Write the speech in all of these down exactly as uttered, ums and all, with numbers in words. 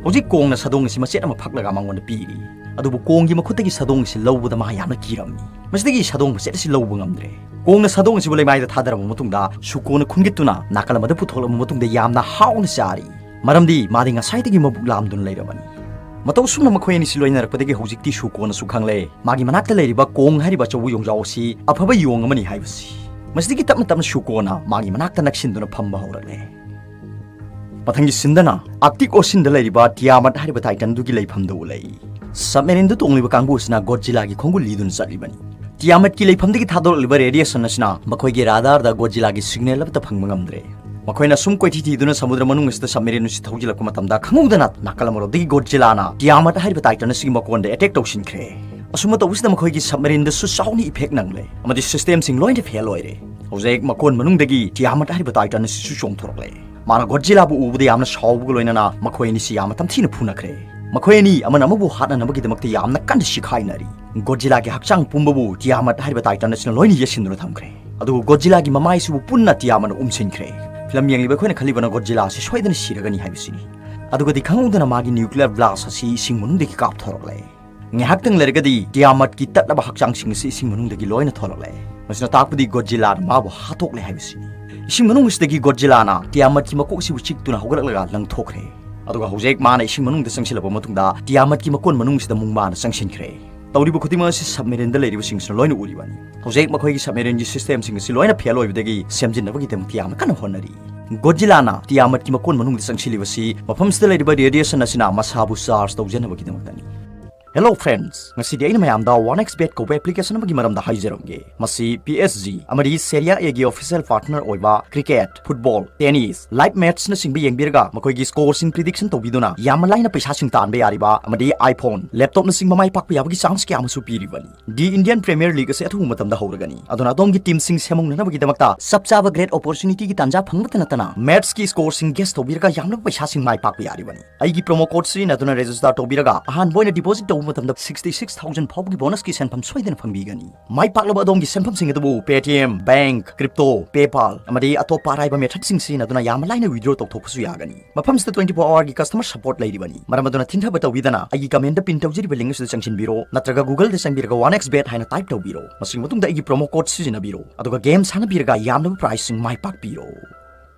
ꯍꯧꯖꯤꯛ ꯀꯣꯡꯅ ꯁꯥꯗꯣꯡ ꯑꯁꯤ ꯃꯆꯦꯠ ꯑꯃ ꯐꯛꯂꯒ ꯃꯉꯣꯟꯗ ꯄꯤꯔꯤ꯫ ꯑꯗꯨꯕꯨ ꯀꯣꯡꯒꯤ ꯃꯈꯨꯠꯇꯒꯤ ꯁꯥꯗꯣꯡ ꯑꯁꯤ ꯂꯧꯕꯗ ꯃꯥ ꯌꯥꯝꯅ ꯀꯤꯔꯝꯃꯤ꯫ ꯃꯁꯤꯗꯒꯤ ꯁꯥꯗꯣꯡ ꯃꯆꯦꯠ ꯑꯁꯤ ꯂꯧꯕ ꯉꯝꯗ꯭ꯔꯦ꯫ ꯀꯣꯡꯅ ꯁꯥꯗꯣꯡ ꯑꯁꯤꯕꯨ ꯂꯩꯃꯥꯏꯗ ꯊꯥꯗꯔꯕ ꯃꯇꯨꯡꯗ ꯁꯨꯀꯣꯅ ꯈꯨꯟꯒꯠꯇꯨꯅ ꯅꯥꯀꯜ ꯑꯃꯗ ꯄꯨꯊꯣꯛꯂꯕ ꯃꯇꯨꯡꯗ ꯌꯥꯝꯅ ꯍꯥꯎꯅ ꯆꯥꯔꯤ꯫ ꯃꯔꯝꯗꯤ ꯃꯥꯗꯤ ꯉꯁꯥꯏꯗꯒꯤ ꯃꯕꯨꯛ ꯂꯥꯝꯗꯨꯅ ꯂꯩꯔꯕꯅꯤ꯫ ꯃꯇꯧ ꯑꯁꯨꯝꯅ ꯃꯈꯣꯏ ꯑꯅꯤꯁꯤ ꯂꯣꯏꯅꯔꯛꯄꯗꯒꯤ ꯍꯧꯖꯤꯛꯇꯤ ꯁꯨꯀꯣꯅꯁꯨ ꯈꯪꯂꯦ, ꯃꯥꯒꯤ ꯃꯅꯥꯛꯇ ꯂꯩꯔꯤꯕ ꯀꯣꯡ ꯍꯥꯏꯔꯤꯕ ꯑꯆꯧꯕ ꯌꯣꯡꯖꯥꯎ ꯑꯁꯤ ꯑꯐꯕ ꯌꯣꯡ ꯑꯃꯅꯤ ꯍꯥꯏꯕꯁꯤ꯫ ꯃꯁꯤꯗꯒꯤ ꯇꯞꯅ ꯇꯞꯅ ꯁꯨꯀꯣꯅ ꯃꯥꯒꯤ ꯃꯅꯥꯛꯇ ꯅꯛꯁꯤꯟꯗꯨꯅ ꯐꯝꯕ ꯍꯧꯔꯛꯂꯦ꯫ ꯃꯊꯪꯒꯤ ꯁꯤꯟꯗꯅ ꯑꯥꯔꯛꯇꯤꯛ ꯑꯣꯁꯤꯟꯗ ꯂꯩꯔꯤꯕ ꯇꯤꯌꯥꯃꯠ ꯍꯥꯏꯔꯤꯕ ꯇꯥꯏꯇꯟꯗꯨꯒꯤ ꯂꯩꯐꯝꯗ ꯎꯠꯂꯛꯏ꯫ ꯁꯕꯃꯦꯔꯤꯟꯗꯨ ꯇꯣꯡꯂꯤꯕ ꯀꯥꯡꯕꯨ ꯑꯁꯤꯅ ꯒꯣꯗꯖꯤꯂꯥꯒꯤ ꯈꯣꯡꯒꯨꯜ ꯂꯤꯗꯨꯅ ꯆꯠꯂꯤꯕꯅꯤ꯫ ꯇꯤꯌꯥꯃꯠꯀꯤ ꯂꯩꯐꯝꯗꯒꯤ ꯊꯥꯗꯣꯔꯛꯂꯤꯕ ꯔꯦꯗꯤꯌꯦꯁꯟ ꯑꯁꯤꯅ ꯃꯈꯣꯏꯒꯤ ꯔꯥꯗꯥꯔꯗ ꯒꯣꯗꯖꯤꯂꯥꯒꯤ ꯁꯤꯒꯅꯦꯜ ꯑꯃꯠꯇ ꯐꯪꯕ ꯉꯝꯗ꯭ꯔꯦ꯫ ꯃꯈꯣꯏꯅ ꯁꯨꯝ ꯀꯣꯏꯊꯤ ꯊꯤꯗꯨꯅ ꯁꯃꯨꯗ꯭ꯔ ꯃꯅꯨꯡ ꯑꯁꯤꯗ ꯁꯕꯃꯦꯔꯤꯟ ꯑꯁꯤ ꯊꯧꯖꯤꯜꯂꯛꯄ ꯃꯇꯝꯗ ꯈꯪꯍꯧꯗꯅ ꯅꯥꯀꯜ ꯑꯃꯔꯣꯝꯗꯒꯤ ꯒꯣꯗꯖꯤꯂꯥꯅ ꯇꯤꯌꯥꯃꯠ ꯍꯥꯏꯔꯤꯕ ꯇꯥꯏꯇꯟ ꯑꯁꯤꯒꯤ ꯃꯀꯣꯟꯗ ꯑꯦꯇꯦꯛ ꯇꯧꯁꯤꯟꯈ꯭ꯔꯦ꯫ ꯑꯁꯨꯝꯅ ꯇꯧꯕꯁꯤꯗ ꯃꯈꯣꯏꯒꯤ ꯁꯕꯃꯦꯔꯤꯟꯗꯁꯨ ꯆꯥꯎꯅ ꯏꯐꯦꯛ ꯅꯪꯂꯦ ꯑꯃꯗꯤ ꯁꯤꯁꯇꯦꯝꯁꯤꯡ ꯂꯣꯏꯅ ꯐꯦꯜ ꯑꯣꯏꯔꯦ꯫ ꯍꯧꯖꯤꯛ ꯃꯀꯣꯟ ꯃꯅꯨꯡꯗꯒꯤ ꯇꯤꯌꯥꯃꯠ ꯍꯥꯏꯔꯤꯕ ꯇꯥꯏꯇꯟ ꯑꯁꯤꯁꯨ ꯆꯣꯡꯊꯣꯔꯛꯂꯦ꯫ ꯃꯥꯅ ꯒꯣꯗꯖꯤꯂꯥꯕꯨ ꯎꯕꯗ ꯌꯥꯝꯅ ꯁꯥꯎꯕꯒ ꯂꯣꯏꯅꯅ ꯃꯈꯣꯏ ꯑꯅꯤꯁꯤ ꯌꯥꯝꯅ ꯇꯝꯊꯤꯅ ꯐꯨꯅꯈ꯭ꯔꯦ꯫ ꯃꯈꯣꯏ ꯑꯅꯤ ꯑꯃꯅ ꯑꯃꯕꯨ ꯍꯥꯠꯅꯅꯕꯒꯤꯗꯃꯛꯇ ꯌꯥꯝꯅ ꯀꯟꯅ ꯁꯤꯈꯥꯏꯅꯔꯤ꯫ ꯒꯣꯗꯖꯤꯂꯥꯒꯤ ꯍꯛꯆꯥꯡ ꯄꯨꯝꯕꯕꯨ ꯇꯤꯌꯥꯃꯠ ꯍꯥꯏꯔꯤꯕ ꯇꯥꯏꯇꯟ ꯑꯁꯤꯅ ꯂꯣꯏꯅ ꯌꯦꯠꯁꯤꯟꯗꯨꯅ ꯊꯝꯈ꯭ꯔꯦ꯫ ꯑꯗꯨꯕꯨ ꯒꯣꯗꯖꯤꯂꯥꯒꯤ ꯃꯃꯥꯏꯁꯤꯕꯨ ꯄꯨꯟꯅ ꯇꯤꯌꯥꯃꯠꯅ ꯎꯝꯁꯤꯟꯈ꯭ꯔꯦ꯫ ꯐꯤꯂꯝ ꯌꯦꯡꯂꯤꯕ ꯑꯩꯈꯣꯏꯅ ꯈꯜꯂꯤꯕꯅ ꯒꯣꯗꯖꯤꯂꯥ ꯑꯁꯤ ꯁꯣꯏꯗꯅ ꯁꯤꯔꯒꯅꯤ ꯍꯥꯏꯕꯁꯤꯅꯤ꯫ ꯑꯗꯨꯒꯗꯤ ꯈꯪꯍꯧꯗꯅ ꯃꯥꯒꯤ ꯅ꯭ꯌꯨꯀ꯭ꯂꯤꯌꯔ ꯕ꯭ꯂꯥꯁ ꯑꯁꯤ ꯏꯁꯤꯡ ꯃꯅꯨꯡꯗꯒꯤ ꯀꯥꯞꯊꯣꯔꯛꯂꯦ꯫ ꯉꯥꯏꯍꯥꯛꯇꯪ ꯂꯩꯔꯒꯗꯤ ꯇꯤꯌꯥꯃꯠꯀꯤ ꯇꯠꯂꯕ ꯍꯛꯆꯥꯡꯁꯤꯡ ꯑꯁꯤ ꯏꯁꯤꯡ ꯃꯅꯨꯡꯗꯒꯤ ꯂꯣꯏꯅ ꯊꯣꯛꯂꯛꯂꯦ꯫ ꯃꯁꯤꯅ ꯇꯥꯛꯄꯗꯤ ꯒꯣꯗꯖꯤꯂꯥꯅ ꯃꯥꯕꯨ ꯍꯥꯠꯇꯣꯛꯂꯦ ꯍꯥꯏꯕꯁꯤꯅꯤ꯫ ꯏꯁꯤꯡ ꯃꯅꯨꯡ ꯑꯁꯤꯗꯒꯤ ꯒꯣꯗꯖꯤꯂꯥꯅ ꯇꯤꯌꯥꯃꯠꯀꯤ ꯃꯀꯣꯛ ꯑꯁꯤꯕꯨ ꯆꯤꯛꯇꯨꯅ ꯍꯧꯒꯠꯂꯛꯂꯒ ꯂꯪꯊꯣꯛꯈ꯭ꯔꯦ꯫ ꯑꯗꯨꯒ ꯍꯧꯖꯤꯛ ꯃꯥꯅ ꯏꯁꯤꯡ ꯃꯅꯨꯡꯗ ꯆꯪꯁꯤꯜꯂꯕ ꯃꯇꯨꯡꯗ ꯇꯤꯌꯥꯃꯠꯀꯤ ꯃꯀꯣꯟ ꯃꯅꯨꯡꯁꯤꯗ ꯃꯨꯡꯕꯥꯅ ꯆꯪꯁꯤꯟꯈ꯭ꯔꯦ꯫ ꯇꯧꯔꯤꯕ ꯈꯨꯗꯤꯡꯃꯛ ꯑꯁꯤ ꯁꯕꯃꯦꯔꯤꯟꯗ ꯂꯩꯔꯤꯕꯁꯤꯡꯁꯤꯅ ꯂꯣꯏꯅ ꯎꯔꯤꯕꯅꯤ꯫ ꯍꯧꯖꯤꯛ ꯃꯈꯣꯏꯒꯤ ꯁꯕꯃꯦꯔꯤꯟꯒꯤ ꯁꯤꯁꯇꯦꯝꯁꯤꯡ ꯑꯁꯤ ꯂꯣꯏꯅ ꯐꯦꯜ ꯑꯣꯏꯕꯗꯒꯤ ꯁꯦꯝꯖꯤꯟꯅꯕꯒꯤꯗꯃꯛꯇ ꯌꯥꯝꯅ ꯀꯟꯅ ꯍꯣꯠꯅꯔꯤ꯫ ꯒꯣꯗꯖꯤꯂꯥꯅ ꯇꯤꯌꯥꯃꯠꯀꯤ ꯃꯀꯣꯟ ꯃꯅꯨꯡꯗ ꯆꯪꯁꯤꯜꯂꯤꯕꯁꯤ ꯃꯐꯝꯁꯤꯗ ꯂꯩꯔꯤꯕ ꯔꯦꯗꯤꯌꯦꯁꯟ ꯑꯁꯤꯅ ꯃꯁꯥꯕꯨ ꯆꯥꯔꯖ ꯇꯧꯖꯅꯕꯒꯤꯗꯃꯛꯇꯅꯤ꯫ Hello friends, ꯉꯁꯤꯗꯤ ꯑꯩꯅ ꯃꯌꯥꯝꯗ ꯋꯥꯟ ꯑꯦꯛꯁ ꯕꯦꯠ ꯀꯧꯕ ꯑꯦꯄ꯭ꯂꯤꯀꯦꯁꯟ ꯑꯃꯒꯤ ꯃꯔꯝꯗ ꯍꯥꯏꯖꯔꯝꯒꯦ꯫ ꯃꯁꯤ ꯄꯤ ꯑꯦꯁ ꯖꯤ ꯑꯃꯗꯤ ꯁꯦꯔꯤꯌꯥ ꯑꯦꯒꯤ ꯑꯣꯐꯤꯁꯤꯌꯦꯜ ꯄꯥꯔꯠꯅꯔ ꯑꯣꯏꯕ ꯀ꯭ꯔꯤꯀꯦꯠ, ꯐꯨꯠꯕꯣꯜ, ꯇꯦꯅꯤꯁ, ꯂꯥꯏꯚ ꯃꯦꯠꯁꯅꯆꯤꯡꯕ ꯌꯦꯡꯕꯤꯔꯒ ꯃꯈꯣꯏꯒꯤ ꯁ꯭ꯀꯣꯔꯁꯤꯡ ꯄ꯭ꯔꯤꯗꯤꯛꯁꯟ ꯇꯧꯕꯤꯗꯨꯅ ꯌꯥꯝꯅ ꯂꯥꯏꯅ ꯄꯩꯁꯥꯁꯤꯡ ꯇꯥꯟꯕ ꯌꯥꯔꯤꯕ ꯑꯃꯗꯤ iPhone, ꯂꯦꯞꯇꯣꯞꯅꯆꯤꯡꯕ ꯃꯥꯏ ꯄꯥꯛꯄ ꯌꯥꯕꯒꯤ ꯆꯥꯟꯁ ꯀꯌꯥ ꯑꯃꯁꯨ ꯄꯤꯔꯤꯕꯅꯤ꯫ The Indian Premier League ꯑꯁꯤ ꯑꯊꯨꯕ ꯃꯇꯝꯗ ꯍꯧꯔꯒꯅꯤ, ꯑꯗꯨꯅ ꯑꯗꯣꯝꯒꯤ ꯇꯤꯝꯁꯤꯡ ꯁꯦꯝꯍꯧꯅꯅꯕꯒꯤꯗꯃꯛꯇ ꯆꯞ ꯆꯥꯕ ꯒ꯭ꯔꯦꯠ ꯑꯣꯄꯣꯔꯆꯨꯅꯤꯇꯤꯒꯤ ꯇꯥꯟꯖꯥ ꯐꯪꯕꯇ ꯅꯠꯇꯅ ꯃꯦꯠꯁꯀꯤ ꯁ꯭ꯀꯣꯔꯁꯤꯡ ꯒꯦꯁ ꯇꯧꯕꯤꯔꯒ ꯌꯥꯝꯂꯕ ꯄꯩꯁꯥꯁꯤꯡ ꯃꯥꯏ ꯄꯥꯛꯄ ꯌꯥꯔꯤꯕꯅꯤ꯫ ꯑꯩꯒꯤ ꯄ꯭ꯔꯣꯃꯣ ꯀꯣꯗ ꯁꯤꯖꯤꯟꯅꯗꯨꯅ ꯔꯦꯖꯤꯁꯇꯥꯔ ꯇꯧꯕꯤꯔꯒ ꯑꯍꯥꯟꯕ ꯑꯣꯏꯅ ꯗꯤꯄꯣꯖꯤꯠ ꯇꯧꯕ ꯃꯇꯝꯗ sixty six thousand ꯐꯥꯎꯕꯒꯤ ꯕꯣꯅꯁꯀꯤ ꯁꯦꯟꯐꯝ ꯁꯣꯏꯗꯅ ꯐꯪꯕꯤꯒꯅꯤ꯫ ꯃꯥꯏ ꯄꯥꯛꯂꯕ ꯑꯗꯣꯝꯒꯤ ꯁꯦꯟꯐꯝꯁꯤꯡ ꯑꯗꯨꯕꯨ Paytm, bank, crypto, PayPal ꯑꯃꯗꯤ ꯑꯇꯣꯞꯄ ꯑꯔꯥꯏꯕ methodꯁꯤꯡ ꯁꯤꯖꯤꯟꯅꯗꯨꯅ ꯌꯥꯝꯅ ꯂꯥꯏꯅ withdraw ꯇꯧꯊꯣꯛꯄꯁꯨ ꯌꯥꯒꯅꯤ꯫ ꯃꯐꯝꯁꯤꯗ twenty four hourꯒꯤ customer support ꯂꯩꯔꯤꯕꯅꯤ꯫ ꯃꯔꯝ ꯑꯗꯨꯅ ꯊꯤꯟꯊꯕ ꯇꯧꯕꯤꯗꯅ ꯑꯩꯒꯤ commentꯇ pin ꯇꯧꯖꯔꯤꯕ link ꯑꯁꯤꯗ ꯆꯪꯁꯤꯟꯕꯤꯔꯣ, ꯅꯠꯇ꯭ꯔꯒ Googleꯗ ꯆꯪꯕꯤꯔꯒ one X bet ꯍꯥꯏꯅ type ꯇꯧꯕꯤꯔꯣ꯫ ꯃꯁꯤꯒꯤ ꯃꯇꯨꯡꯗ ꯑꯩꯒꯤ promo code ꯁꯤꯖꯤꯟꯅꯕꯤꯔꯣ, ꯑꯗꯨꯒ game ꯁꯥꯟꯅꯕꯤꯔꯒ ꯌꯥꯝꯂꯕ prizeꯁꯤꯡ ꯃꯥꯏ ꯄꯥꯛꯄꯤꯔꯣ꯫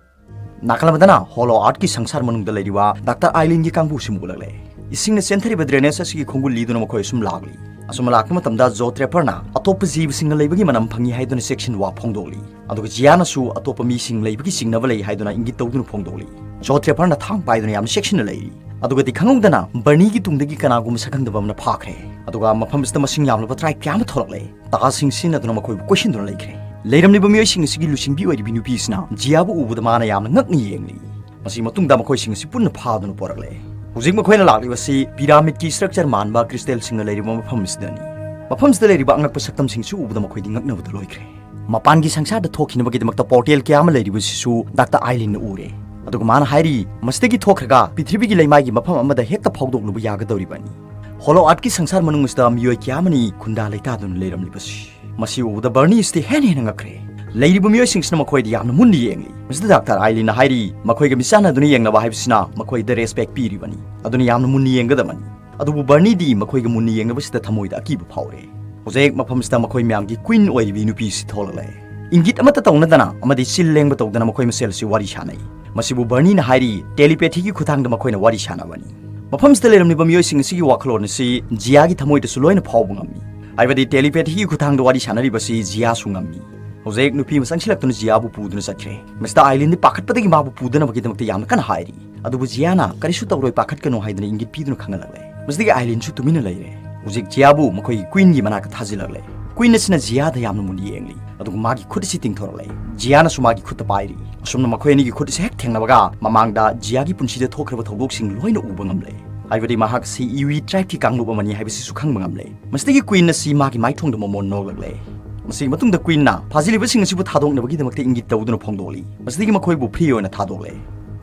ꯅꯥꯀꯜ ꯑꯃꯗꯅ hollow earthꯀꯤ ꯁꯪꯁꯥꯔ ꯃꯅꯨꯡꯗ ꯂꯩꯔꯤꯕ ꯗꯥꯛꯇꯔ ꯑꯥꯏꯂꯤꯟꯒꯤ ꯀꯥꯡꯕꯨꯁꯤ ꯎꯠꯂꯛꯂꯦ꯫ ꯏꯁꯤꯡꯅ ꯆꯦꯟꯊꯔꯤꯕ drainage ꯑꯁꯤꯒꯤ ꯈꯣꯡꯒꯨꯜ ꯂꯤꯗꯨꯅ ꯃꯈꯣꯏ ꯑꯁꯨꯝ ꯂꯥꯛꯂꯤ꯫ ꯑꯁꯨꯝꯅ ꯂꯥꯛꯄ ꯃꯇꯝꯗ ꯖꯣ ꯇ꯭ꯔꯦꯄꯔꯅ ꯑꯇꯣꯞꯄ ꯖꯤꯕꯁꯤꯡꯅ ꯂꯩꯕꯒꯤ ꯃꯅꯝ ꯐꯪꯏ ꯍꯥꯏꯗꯨꯅ ꯆꯦꯛꯁꯤꯟꯋꯥ ꯐꯣꯡꯗꯣꯛꯂꯤ꯫ ꯑꯗꯨꯒ ꯖꯤꯌꯥꯅꯁꯨ ꯑꯇꯣꯞꯄ ꯃꯤꯁꯤꯡ ꯂꯩꯕꯒꯤ ꯆꯤꯡꯅꯕ ꯂꯩ ꯍꯥꯏꯗꯨꯅ ꯏꯪꯒꯤꯠ ꯇꯧꯗꯨꯅ ꯐꯣꯡꯗꯣꯛꯂꯤ꯫ ꯖꯣ ꯇ꯭ꯔꯦꯄꯔꯅ ꯊꯥꯡ ꯄꯥꯏꯗꯨꯅ ꯌꯥꯝꯅ ꯆꯦꯛꯁꯤꯟꯅ ꯂꯩꯔꯤ꯫ ꯑꯗꯨꯒꯗꯤ ꯈꯪꯍꯧꯗꯅ ꯕꯔꯅꯤꯒꯤ ꯇꯨꯡꯗꯒꯤ ꯀꯅꯥꯒꯨꯝꯕ ꯁꯛꯈꯪꯗꯕ ꯑꯃꯅ ꯐꯥꯈ꯭ꯔꯦ꯫ ꯑꯗꯨꯒ ꯃꯐꯝ ꯑꯁꯤꯗ ꯃꯁꯤꯡ ꯌꯥꯝꯂꯕ tribe ꯀꯌꯥ ꯑꯃ ꯊꯣꯛꯂꯛꯂꯦ꯫ ꯇꯥꯁꯤꯡ ꯁꯤꯖꯤꯟꯅꯗꯨꯅ ꯃꯈꯣꯏꯕꯨ ꯀꯣꯏꯁꯤꯟꯗꯨꯅ ꯂꯩꯈ꯭ꯔꯦ꯫ ꯂꯩꯔꯝꯂꯤꯕ ꯃꯤꯑꯣꯏꯁꯤꯡ ꯑꯁꯤꯒꯤ ꯂꯨꯆꯤꯡꯕꯤ ꯑꯣꯏꯔꯤꯕꯤ ꯅꯨꯄꯤ ꯑꯁꯤꯅ ꯖꯤꯌꯥꯕꯨ ꯎꯕꯗ ꯃꯥꯅ ꯌꯥꯝꯅ ꯉꯛꯅ ꯌꯦꯡꯂꯤ꯫ ꯃꯁꯤꯒꯤ ꯃꯇꯨꯡꯗ ꯃꯈꯣꯏꯁꯤꯡ ꯑꯁꯤ ꯄꯨꯟꯅ ꯐꯥꯗꯨꯅ ꯄꯣꯔꯛꯂꯦ꯫ ꯍꯧꯖꯤꯛ ꯃꯈꯣꯏꯅ ꯂꯥꯛꯂꯤꯕꯁꯤ pyramidꯀꯤ structure ꯃꯥꯟꯕ crystalꯁꯤꯡꯅ ꯂꯩꯔꯤꯕ ꯃꯐꯝ ꯑꯁꯤꯗꯅꯤ꯫ ꯃꯐꯝꯁꯤꯗ ꯂꯩꯔꯤꯕ ꯑꯉꯛꯄ ꯁꯛꯇꯝꯁꯤꯡꯁꯨ ꯎꯕꯗ ꯃꯈꯣꯏꯗꯤ ꯉꯛꯅꯕꯗ ꯂꯣꯏꯈ꯭ꯔꯦ꯫ ꯃꯄꯥꯟꯒꯤ ꯁꯪꯁꯥꯔꯗ ꯊꯣꯛꯈꯤꯅꯕꯒꯤꯗꯃꯛꯇ portal ꯀꯌꯥ ꯑꯃ ꯂꯩꯔꯤꯕꯁꯤꯁꯨ ꯗꯥꯛꯇꯔ ꯑꯥꯏꯂꯤꯟꯅ ꯎꯔꯦ꯫ ꯑꯗꯨꯒ ꯃꯥꯅ ꯍꯥꯏꯔꯤ, ꯃꯁꯤꯗꯒꯤ ꯊꯣꯛꯈ꯭ꯔꯒ ꯄ꯭ꯔꯤꯊꯤꯕꯤꯒꯤ ꯂꯩꯃꯥꯏꯒꯤ ꯃꯐꯝ ꯑꯃꯗ ꯍꯦꯛꯇ ꯐꯥꯎꯗꯣꯛꯂꯨꯕ ꯌꯥꯒꯗꯧꯔꯤꯕꯅꯤ꯫ Hollow earthꯀꯤ ꯁꯪꯁꯥꯔ ꯃꯅꯨꯡ ꯑꯁꯤꯗ ꯃꯤꯑꯣꯏ ꯀꯌꯥ ꯑꯃꯅꯤ ꯈꯨꯟꯗꯥ ꯂꯩꯇꯥꯗꯨꯅ ꯂꯩꯔꯝꯂꯤꯕꯁꯤ꯫ ꯃꯁꯤ ꯎꯕꯗ ꯕꯔꯅꯤ ꯑꯁꯤꯗꯤ ꯍꯦꯟꯅ ꯍꯦꯟꯅ ꯉꯛꯈ꯭ꯔꯦ꯫ ꯂꯩꯔꯤꯕ ꯃꯤꯑꯣꯏꯁꯤꯡꯁꯤꯅ ꯃꯈꯣꯏꯗ ꯌꯥꯝꯅ ꯃꯨꯟꯅ ꯌꯦꯡꯂꯤ꯫ ꯃꯁꯤꯗ ꯗꯥꯛꯇꯔ ꯑꯥꯏꯂꯤꯟꯅ ꯍꯥꯏꯔꯤ, ꯃꯈꯣꯏꯒ ꯃꯤꯆꯥꯟꯅꯗꯨꯅ ꯌꯦꯡꯅꯕ ꯍꯥꯏꯕꯁꯤꯅ ꯃꯈꯣꯏꯗ respect ꯄꯤꯔꯤꯕꯅꯤ꯫ ꯑꯗꯨꯅ ꯌꯥꯝꯅ ꯃꯨꯟꯅ ꯌꯦꯡꯒꯗꯕꯅꯤ꯫ ꯑꯗꯨꯕꯨ ꯕꯔꯅꯤꯗꯤ ꯃꯈꯣꯏꯒ ꯃꯨꯟꯅ ꯌꯦꯡꯅꯕꯁꯤꯗ ꯊꯃꯣꯏꯗ ꯑꯀꯤꯕ ꯐꯥꯎꯔꯦ꯫ ꯍꯧꯖꯤꯛ ꯃꯐꯝꯁꯤꯗ ꯃꯈꯣꯏ ꯃꯌꯥꯝꯒꯤ queen ꯑꯣꯏꯔꯤꯕꯤ ꯅꯨꯄꯤ ꯑꯁꯤ ꯊꯣꯛꯂꯛꯂꯦ꯫ ꯏꯪꯒꯤꯠ ꯑꯃꯠꯇ ꯇꯧꯅꯗꯅ ꯑꯃꯗꯤ ꯆꯤꯜ ꯂꯦꯡꯕ ꯇꯧꯗꯅ ꯃꯈꯣꯏ ꯃꯁꯦꯜ ꯑꯁꯤ ꯋꯥꯔꯤ ꯁꯥꯟꯅꯩ꯫ ꯃꯁꯤꯕꯨ ꯕꯔꯅꯤꯅ ꯍꯥꯏꯔꯤ, telepathyꯒꯤ ꯈꯨꯠꯊꯥꯡꯗ ꯃꯈꯣꯏꯅ ꯋꯥꯔꯤ ꯁꯥꯟꯅꯕꯅꯤ꯫ ꯃꯐꯝꯁꯤꯗ ꯂꯩꯔꯝꯂꯤꯕ ꯃꯤꯑꯣꯏꯁꯤꯡ ꯑꯁꯤꯒꯤ ꯋꯥꯈꯜꯂꯣꯟ ꯑꯁꯤ ꯖꯤꯌꯥꯒꯤ ꯊꯃꯣꯏꯗꯁꯨ ꯂꯣꯏꯅ ꯐꯥꯎꯕ ꯉꯝꯃꯤ꯫ ꯍꯥꯏꯕꯗꯤ telepathyꯒꯤ ꯈꯨꯠꯊꯥꯡꯗ ꯋꯥꯔꯤ ꯁꯥꯟꯅꯔꯤꯕꯁꯤ ꯖꯤꯌꯥꯁꯨ ꯉꯝꯃꯤ꯫ ꯍꯧꯖꯤꯛ ꯅꯨꯄꯤ ꯑꯃ ꯆꯪꯁꯤꯜꯂꯛꯇꯨꯅ ꯖꯤꯌꯥꯕꯨ ꯄꯨꯗꯨꯅ ꯆꯠꯈ꯭ꯔꯦ꯫ ꯃꯁꯤꯗ ꯑꯥꯏꯂꯤꯟꯗꯤ ꯄꯥꯈꯠꯄꯗꯒꯤ ꯃꯥꯕꯨ ꯄꯨꯗꯅꯕꯒꯤꯗꯃꯛꯇ ꯌꯥꯝꯅ ꯀꯟꯅ ꯍꯥꯏꯔꯤ꯫ ꯑꯗꯨꯕꯨ ꯖꯤꯌꯥꯅ ꯀꯔꯤꯁꯨ ꯇꯧꯔꯣꯏ, ꯄꯥꯈꯠꯀꯅꯨ ꯍꯥꯏꯗꯨꯅ ꯏꯪꯒꯤꯠ ꯄꯤꯗꯨꯅ ꯈꯪꯍꯜꯂꯛꯂꯦ꯫ ꯃꯁꯤꯗꯒꯤ ꯑꯥꯏꯂꯤꯟꯁꯨ ꯇꯨꯃꯤꯟꯅ ꯂꯩꯔꯦ꯫ ꯍꯧꯖꯤꯛ ꯖꯤꯌꯥꯕꯨ ꯃꯈꯣꯏꯒꯤ queenꯒꯤ ꯃꯅꯥꯛꯇ ꯊꯥꯖꯤꯜꯂꯛꯂꯦ꯫ Queen ꯑꯁꯤꯅ ꯖꯤꯌꯥꯗ ꯌꯥꯝꯅ ꯃꯨꯟꯅ ꯌꯦꯡꯂꯤ꯫ ꯑꯗꯨꯒ ꯃꯥꯒꯤ ꯈꯨꯠ ꯑꯁꯤ ꯇꯤꯡꯊꯣꯔꯛꯂꯦ꯫ ꯖꯤꯌꯥꯅꯁꯨ ꯃꯥꯒꯤ ꯈꯨꯠꯇ ꯄꯥꯏꯔꯤ꯫ ꯑꯁꯨꯝꯅ ꯃꯈꯣꯏ ꯑꯅꯤꯒꯤ ꯈꯨꯠ ꯑꯁꯤ ꯍꯦꯛ ꯊꯦꯡꯅꯕꯒ ꯃꯃꯥꯡꯗ ꯖꯤꯌꯥꯒꯤ ꯄꯨꯟꯁꯤꯗ ꯊꯣꯛꯈ꯭ꯔꯕ ꯊꯧꯗꯣꯛꯁꯤꯡ ꯂꯣꯏꯅ ꯎꯕ ꯉꯝꯂꯦ꯫ ꯍꯥꯏꯕꯗꯤ ꯃꯍꯥꯛ ꯑꯁꯤ ꯏꯋꯤ tribeꯀꯤ ꯀꯥꯡꯂꯨꯞ ꯑꯃꯅꯤ ꯍꯥꯏꯕꯁꯤꯁꯨ ꯈꯪꯕ ꯉꯝꯂꯦ꯫ ꯃꯁꯤꯗꯒꯤ queen ꯑꯁꯤ ꯃꯥꯒꯤ ꯃꯥꯏꯊꯣꯡꯗ ꯃꯃꯣꯟ ꯅꯣꯛꯂꯛꯂꯦ꯫ ꯃꯁꯤꯒꯤ ꯃꯇꯨꯡꯗ queenꯅ ꯐꯥꯖꯤꯜꯂꯤꯕꯁꯤꯡ ꯑꯁꯤꯕꯨ ꯊꯥꯗꯣꯛꯅꯕꯒꯤꯗꯃꯛꯇ ꯏꯪꯒꯤꯠ ꯇꯧꯗꯨꯅ ꯐꯣꯡꯗꯣꯛꯂꯤ꯫ ꯃꯁꯤꯗꯒꯤ ꯃꯈꯣꯏꯕꯨ free ꯑꯣꯏꯅ ꯊꯥꯗꯣꯛꯂꯦ꯫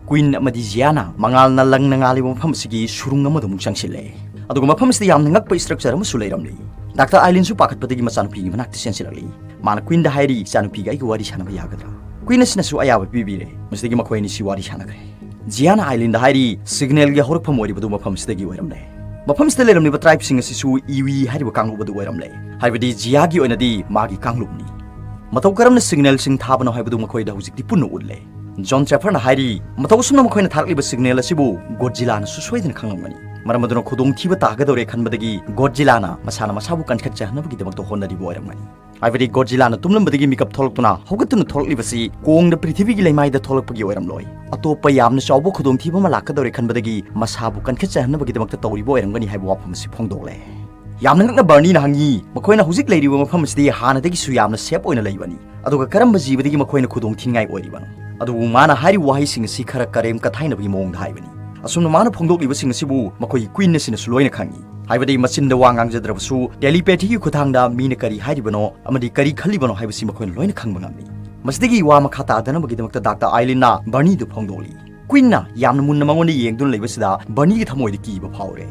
Queen ꯑꯃꯗꯤ ꯖꯤꯌꯥꯅ ꯃꯉꯥꯜꯅ ꯂꯪꯅ ꯉꯥꯜꯂꯤꯕ ꯃꯐꯝ ꯑꯁꯤꯒꯤ ꯁꯨꯔꯨꯡ ꯑꯃꯗ ꯑꯃꯨꯛ ꯆꯪꯁꯤꯜꯂꯦ꯫ ꯑꯗꯨꯒ ꯃꯐꯝ ꯑꯁꯤꯗ ꯌꯥꯝꯅ ꯉꯛꯄ structure ꯑꯃꯁꯨ ꯂꯩꯔꯝꯂꯤ꯫ ꯗꯥꯛꯇꯔ ꯑꯥꯏꯂꯤꯟꯁꯨ ꯄꯥꯈꯠꯄꯗꯒꯤ ꯃꯆꯥꯅꯨꯄꯤꯒꯤ ꯃꯅꯥꯛꯇ ꯆꯦꯟꯁꯤꯜꯂꯛꯂꯤ꯫ ꯃꯥꯅ ꯀ꯭ꯋꯤꯟꯗ ꯍꯥꯏꯔꯤ, "ꯏꯆꯥꯅꯨꯄꯤꯒ ꯑꯩꯒ ꯋꯥꯔꯤ ꯁꯥꯟꯅꯕ ꯌꯥꯒꯗ꯭ꯔꯥ?" ꯀ꯭ꯋꯤꯟ ꯑꯁꯤꯅꯁꯨ ꯑꯌꯥꯕ ꯄꯤꯕꯤꯔꯦ꯫ ꯃꯁꯤꯗꯒꯤ ꯃꯈꯣꯏ ꯑꯅꯤꯁꯤ ꯋꯥꯔꯤ ꯁꯥꯟꯅꯈ꯭ꯔꯦ꯫ ꯖꯤꯌꯥꯅ ꯑꯥꯏꯂꯤꯟꯗ ꯍꯥꯏꯔꯤ, signalꯒꯤ ꯍꯧꯔꯛꯐꯝ ꯑꯣꯏꯔꯤꯕꯗꯨ ꯃꯐꯝꯁꯤꯗꯒꯤ ꯑꯣꯏꯔꯝꯂꯦ꯫ ꯃꯐꯝꯁꯤꯗ ꯂꯩꯔꯝꯂꯤꯕ tribeꯁꯤꯡ ꯑꯁꯤꯁꯨ ꯏꯋꯤ ꯍꯥꯏꯔꯤꯕ ꯀꯥꯡꯂꯨꯞ ꯑꯗꯨ ꯑꯣꯏꯔꯝꯂꯦ꯫ ꯍꯥꯏꯕꯗꯤ ꯖꯤꯌꯥꯒꯤ ꯑꯣꯏꯅꯗꯤ ꯃꯥꯒꯤ ꯀꯥꯡꯂꯨꯞꯅꯤ꯫ ꯃꯇꯧ ꯀꯔꯝꯅ signalꯁꯤꯡ ꯊꯥꯕꯅꯣ ꯍꯥꯏꯕꯗꯨ ꯃꯈꯣꯏꯗ ꯍꯧꯖꯤꯛꯇꯤ ꯄꯨꯟꯅ ꯎꯠꯂꯦ꯫ ꯖꯣꯟ ꯆꯦꯐꯔꯅ ꯍꯥꯏꯔꯤ, ꯃꯇꯧ ꯑꯁꯨꯝꯅ ꯃꯈꯣꯏꯅ ꯊꯥꯔꯛꯂꯤꯕ signal ꯑꯁꯤꯕꯨ ꯒꯣꯗꯖꯤꯂꯥꯅꯁꯨ ꯁꯣꯏꯗꯅ ꯈꯪꯂꯝꯒꯅꯤ꯫ ꯃꯔꯝ ꯑꯗꯨꯅ ꯈꯨꯗꯣꯡꯊꯤꯕ ꯇꯥꯒꯗꯧꯔꯦ ꯈꯟꯕꯗꯒꯤ ꯒꯣꯗꯖꯤꯂꯥꯅ ꯃꯁꯥꯅ ꯃꯁꯥꯕꯨ ꯀꯟꯈꯠꯆꯍꯟꯅꯕꯒꯤꯗꯃꯛꯇ ꯍꯣꯠꯅꯔꯤꯕ ꯑꯣꯏꯔꯝꯒꯅꯤ꯫ ꯍꯥꯏꯕꯗꯤ ꯒꯣꯗꯖꯤꯂꯥꯅ ꯇꯨꯝꯂꯝꯕꯗꯒꯤ ꯃꯤꯀꯞ ꯊꯣꯛꯂꯛꯇꯨꯅ ꯍꯧꯒꯠꯇꯨꯅ ꯊꯣꯛꯂꯛꯂꯤꯕꯁꯤ ꯀꯣꯡꯅ ꯄ꯭ꯔꯤꯊꯤꯕꯤꯒꯤ ꯂꯩꯃꯥꯏꯗ ꯊꯣꯛꯂꯛꯄꯒꯤ ꯑꯣꯏꯔꯝꯂꯣꯏ꯫ ꯑꯇꯣꯞꯄ ꯌꯥꯝꯅ ꯆꯥꯎꯕ ꯈꯨꯗꯣꯡꯊꯤꯕ ꯑꯃ ꯂꯥꯛꯀꯗꯧꯔꯦ ꯈꯟꯕꯗꯒꯤ ꯃꯁꯥꯕꯨ ꯀꯟꯈꯠꯆꯍꯟꯅꯕꯒꯤꯗꯃꯛꯇ ꯇꯧꯔꯤꯕ ꯑꯣꯏꯔꯝꯒꯅꯤ ꯍꯥꯏꯕ ꯋꯥꯐꯝ ꯑꯁꯤ ꯐꯣꯡꯗꯣꯛꯂꯦ꯫ ꯌꯥꯝꯅ ꯉꯛꯅ ꯕꯔꯅꯤꯅ ꯍꯪꯉꯤ, "ꯃꯈꯣꯏꯅ ꯍꯧꯖꯤꯛ ꯂꯩꯔꯤꯕ ꯃꯐꯝ ꯑꯁꯤꯗꯤ ꯍꯥꯟꯅꯗꯒꯤꯁꯨ ꯌꯥꯝꯅ safe ꯑꯣꯏꯅ ꯂꯩꯕꯅꯤ, ꯑꯗꯨꯒ ꯀꯔꯝꯕ ꯖꯤꯕꯗꯒꯤ ꯃꯈꯣꯏꯅ ꯈꯨꯗꯣꯡ ꯊꯤꯅꯤꯡꯉꯥꯏ ꯑꯣꯏꯔꯤꯕꯅꯣ?" ꯑꯗꯨꯕꯨ ꯃꯥꯅ ꯍꯥꯏꯔꯤꯕ ꯋꯥꯍꯩꯁꯤꯡ ꯑꯁꯤ ꯈꯔ ꯀꯔꯦꯝ ꯀꯊꯥꯏꯅꯕꯒꯤ ꯃꯑꯣꯡꯗ ꯍꯥꯏꯕꯅꯤ꯫ ꯑꯁꯨꯝꯅ ꯃꯥꯅ ꯐꯣꯡꯗꯣꯛꯂꯤꯕꯁꯤꯡ ꯑꯁꯤꯕꯨ ꯃꯈꯣꯏꯒꯤ ꯀ꯭ꯋꯤꯟ ꯑꯁꯤꯅꯁꯨ ꯂꯣꯏꯅ ꯈꯪꯏ꯫ ꯍꯥꯏꯕꯗꯤ ꯃꯆꯤꯟꯗ ꯋꯥ ꯉꯥꯡꯖꯗ꯭ꯔꯕꯁꯨ telepathyꯒꯤ ꯈꯨꯠꯊꯥꯡꯗ ꯃꯤꯅ ꯀꯔꯤ ꯍꯥꯏꯔꯤꯕꯅꯣ ꯑꯃꯗꯤ ꯀꯔꯤ ꯈꯜꯂꯤꯕꯅꯣ ꯍꯥꯏꯕꯁꯤ ꯃꯈꯣꯏꯅ ꯂꯣꯏꯅ ꯈꯪꯕ ꯉꯝꯃꯤ꯫ ꯃꯁꯤꯗꯒꯤ ꯋꯥ ꯃꯈꯥ ꯇꯥꯗꯅꯕꯒꯤꯗꯃꯛꯇ ꯗꯥꯛꯇꯔ ꯑꯥꯏꯂꯤꯟꯅ ꯕꯔꯅꯤꯗꯨ ꯐꯣꯡꯗꯣꯛꯂꯤ꯫ ꯀ꯭ꯋꯤꯟꯅ ꯌꯥꯝꯅ ꯃꯨꯟꯅ ꯃꯉꯣꯟꯗ ꯌꯦꯡꯗꯨꯅ ꯂꯩꯕꯁꯤꯗ ꯕꯔꯅꯤꯒꯤ ꯊꯃꯣꯏꯗ ꯀꯤꯕ ꯐꯥꯎꯔꯦ꯫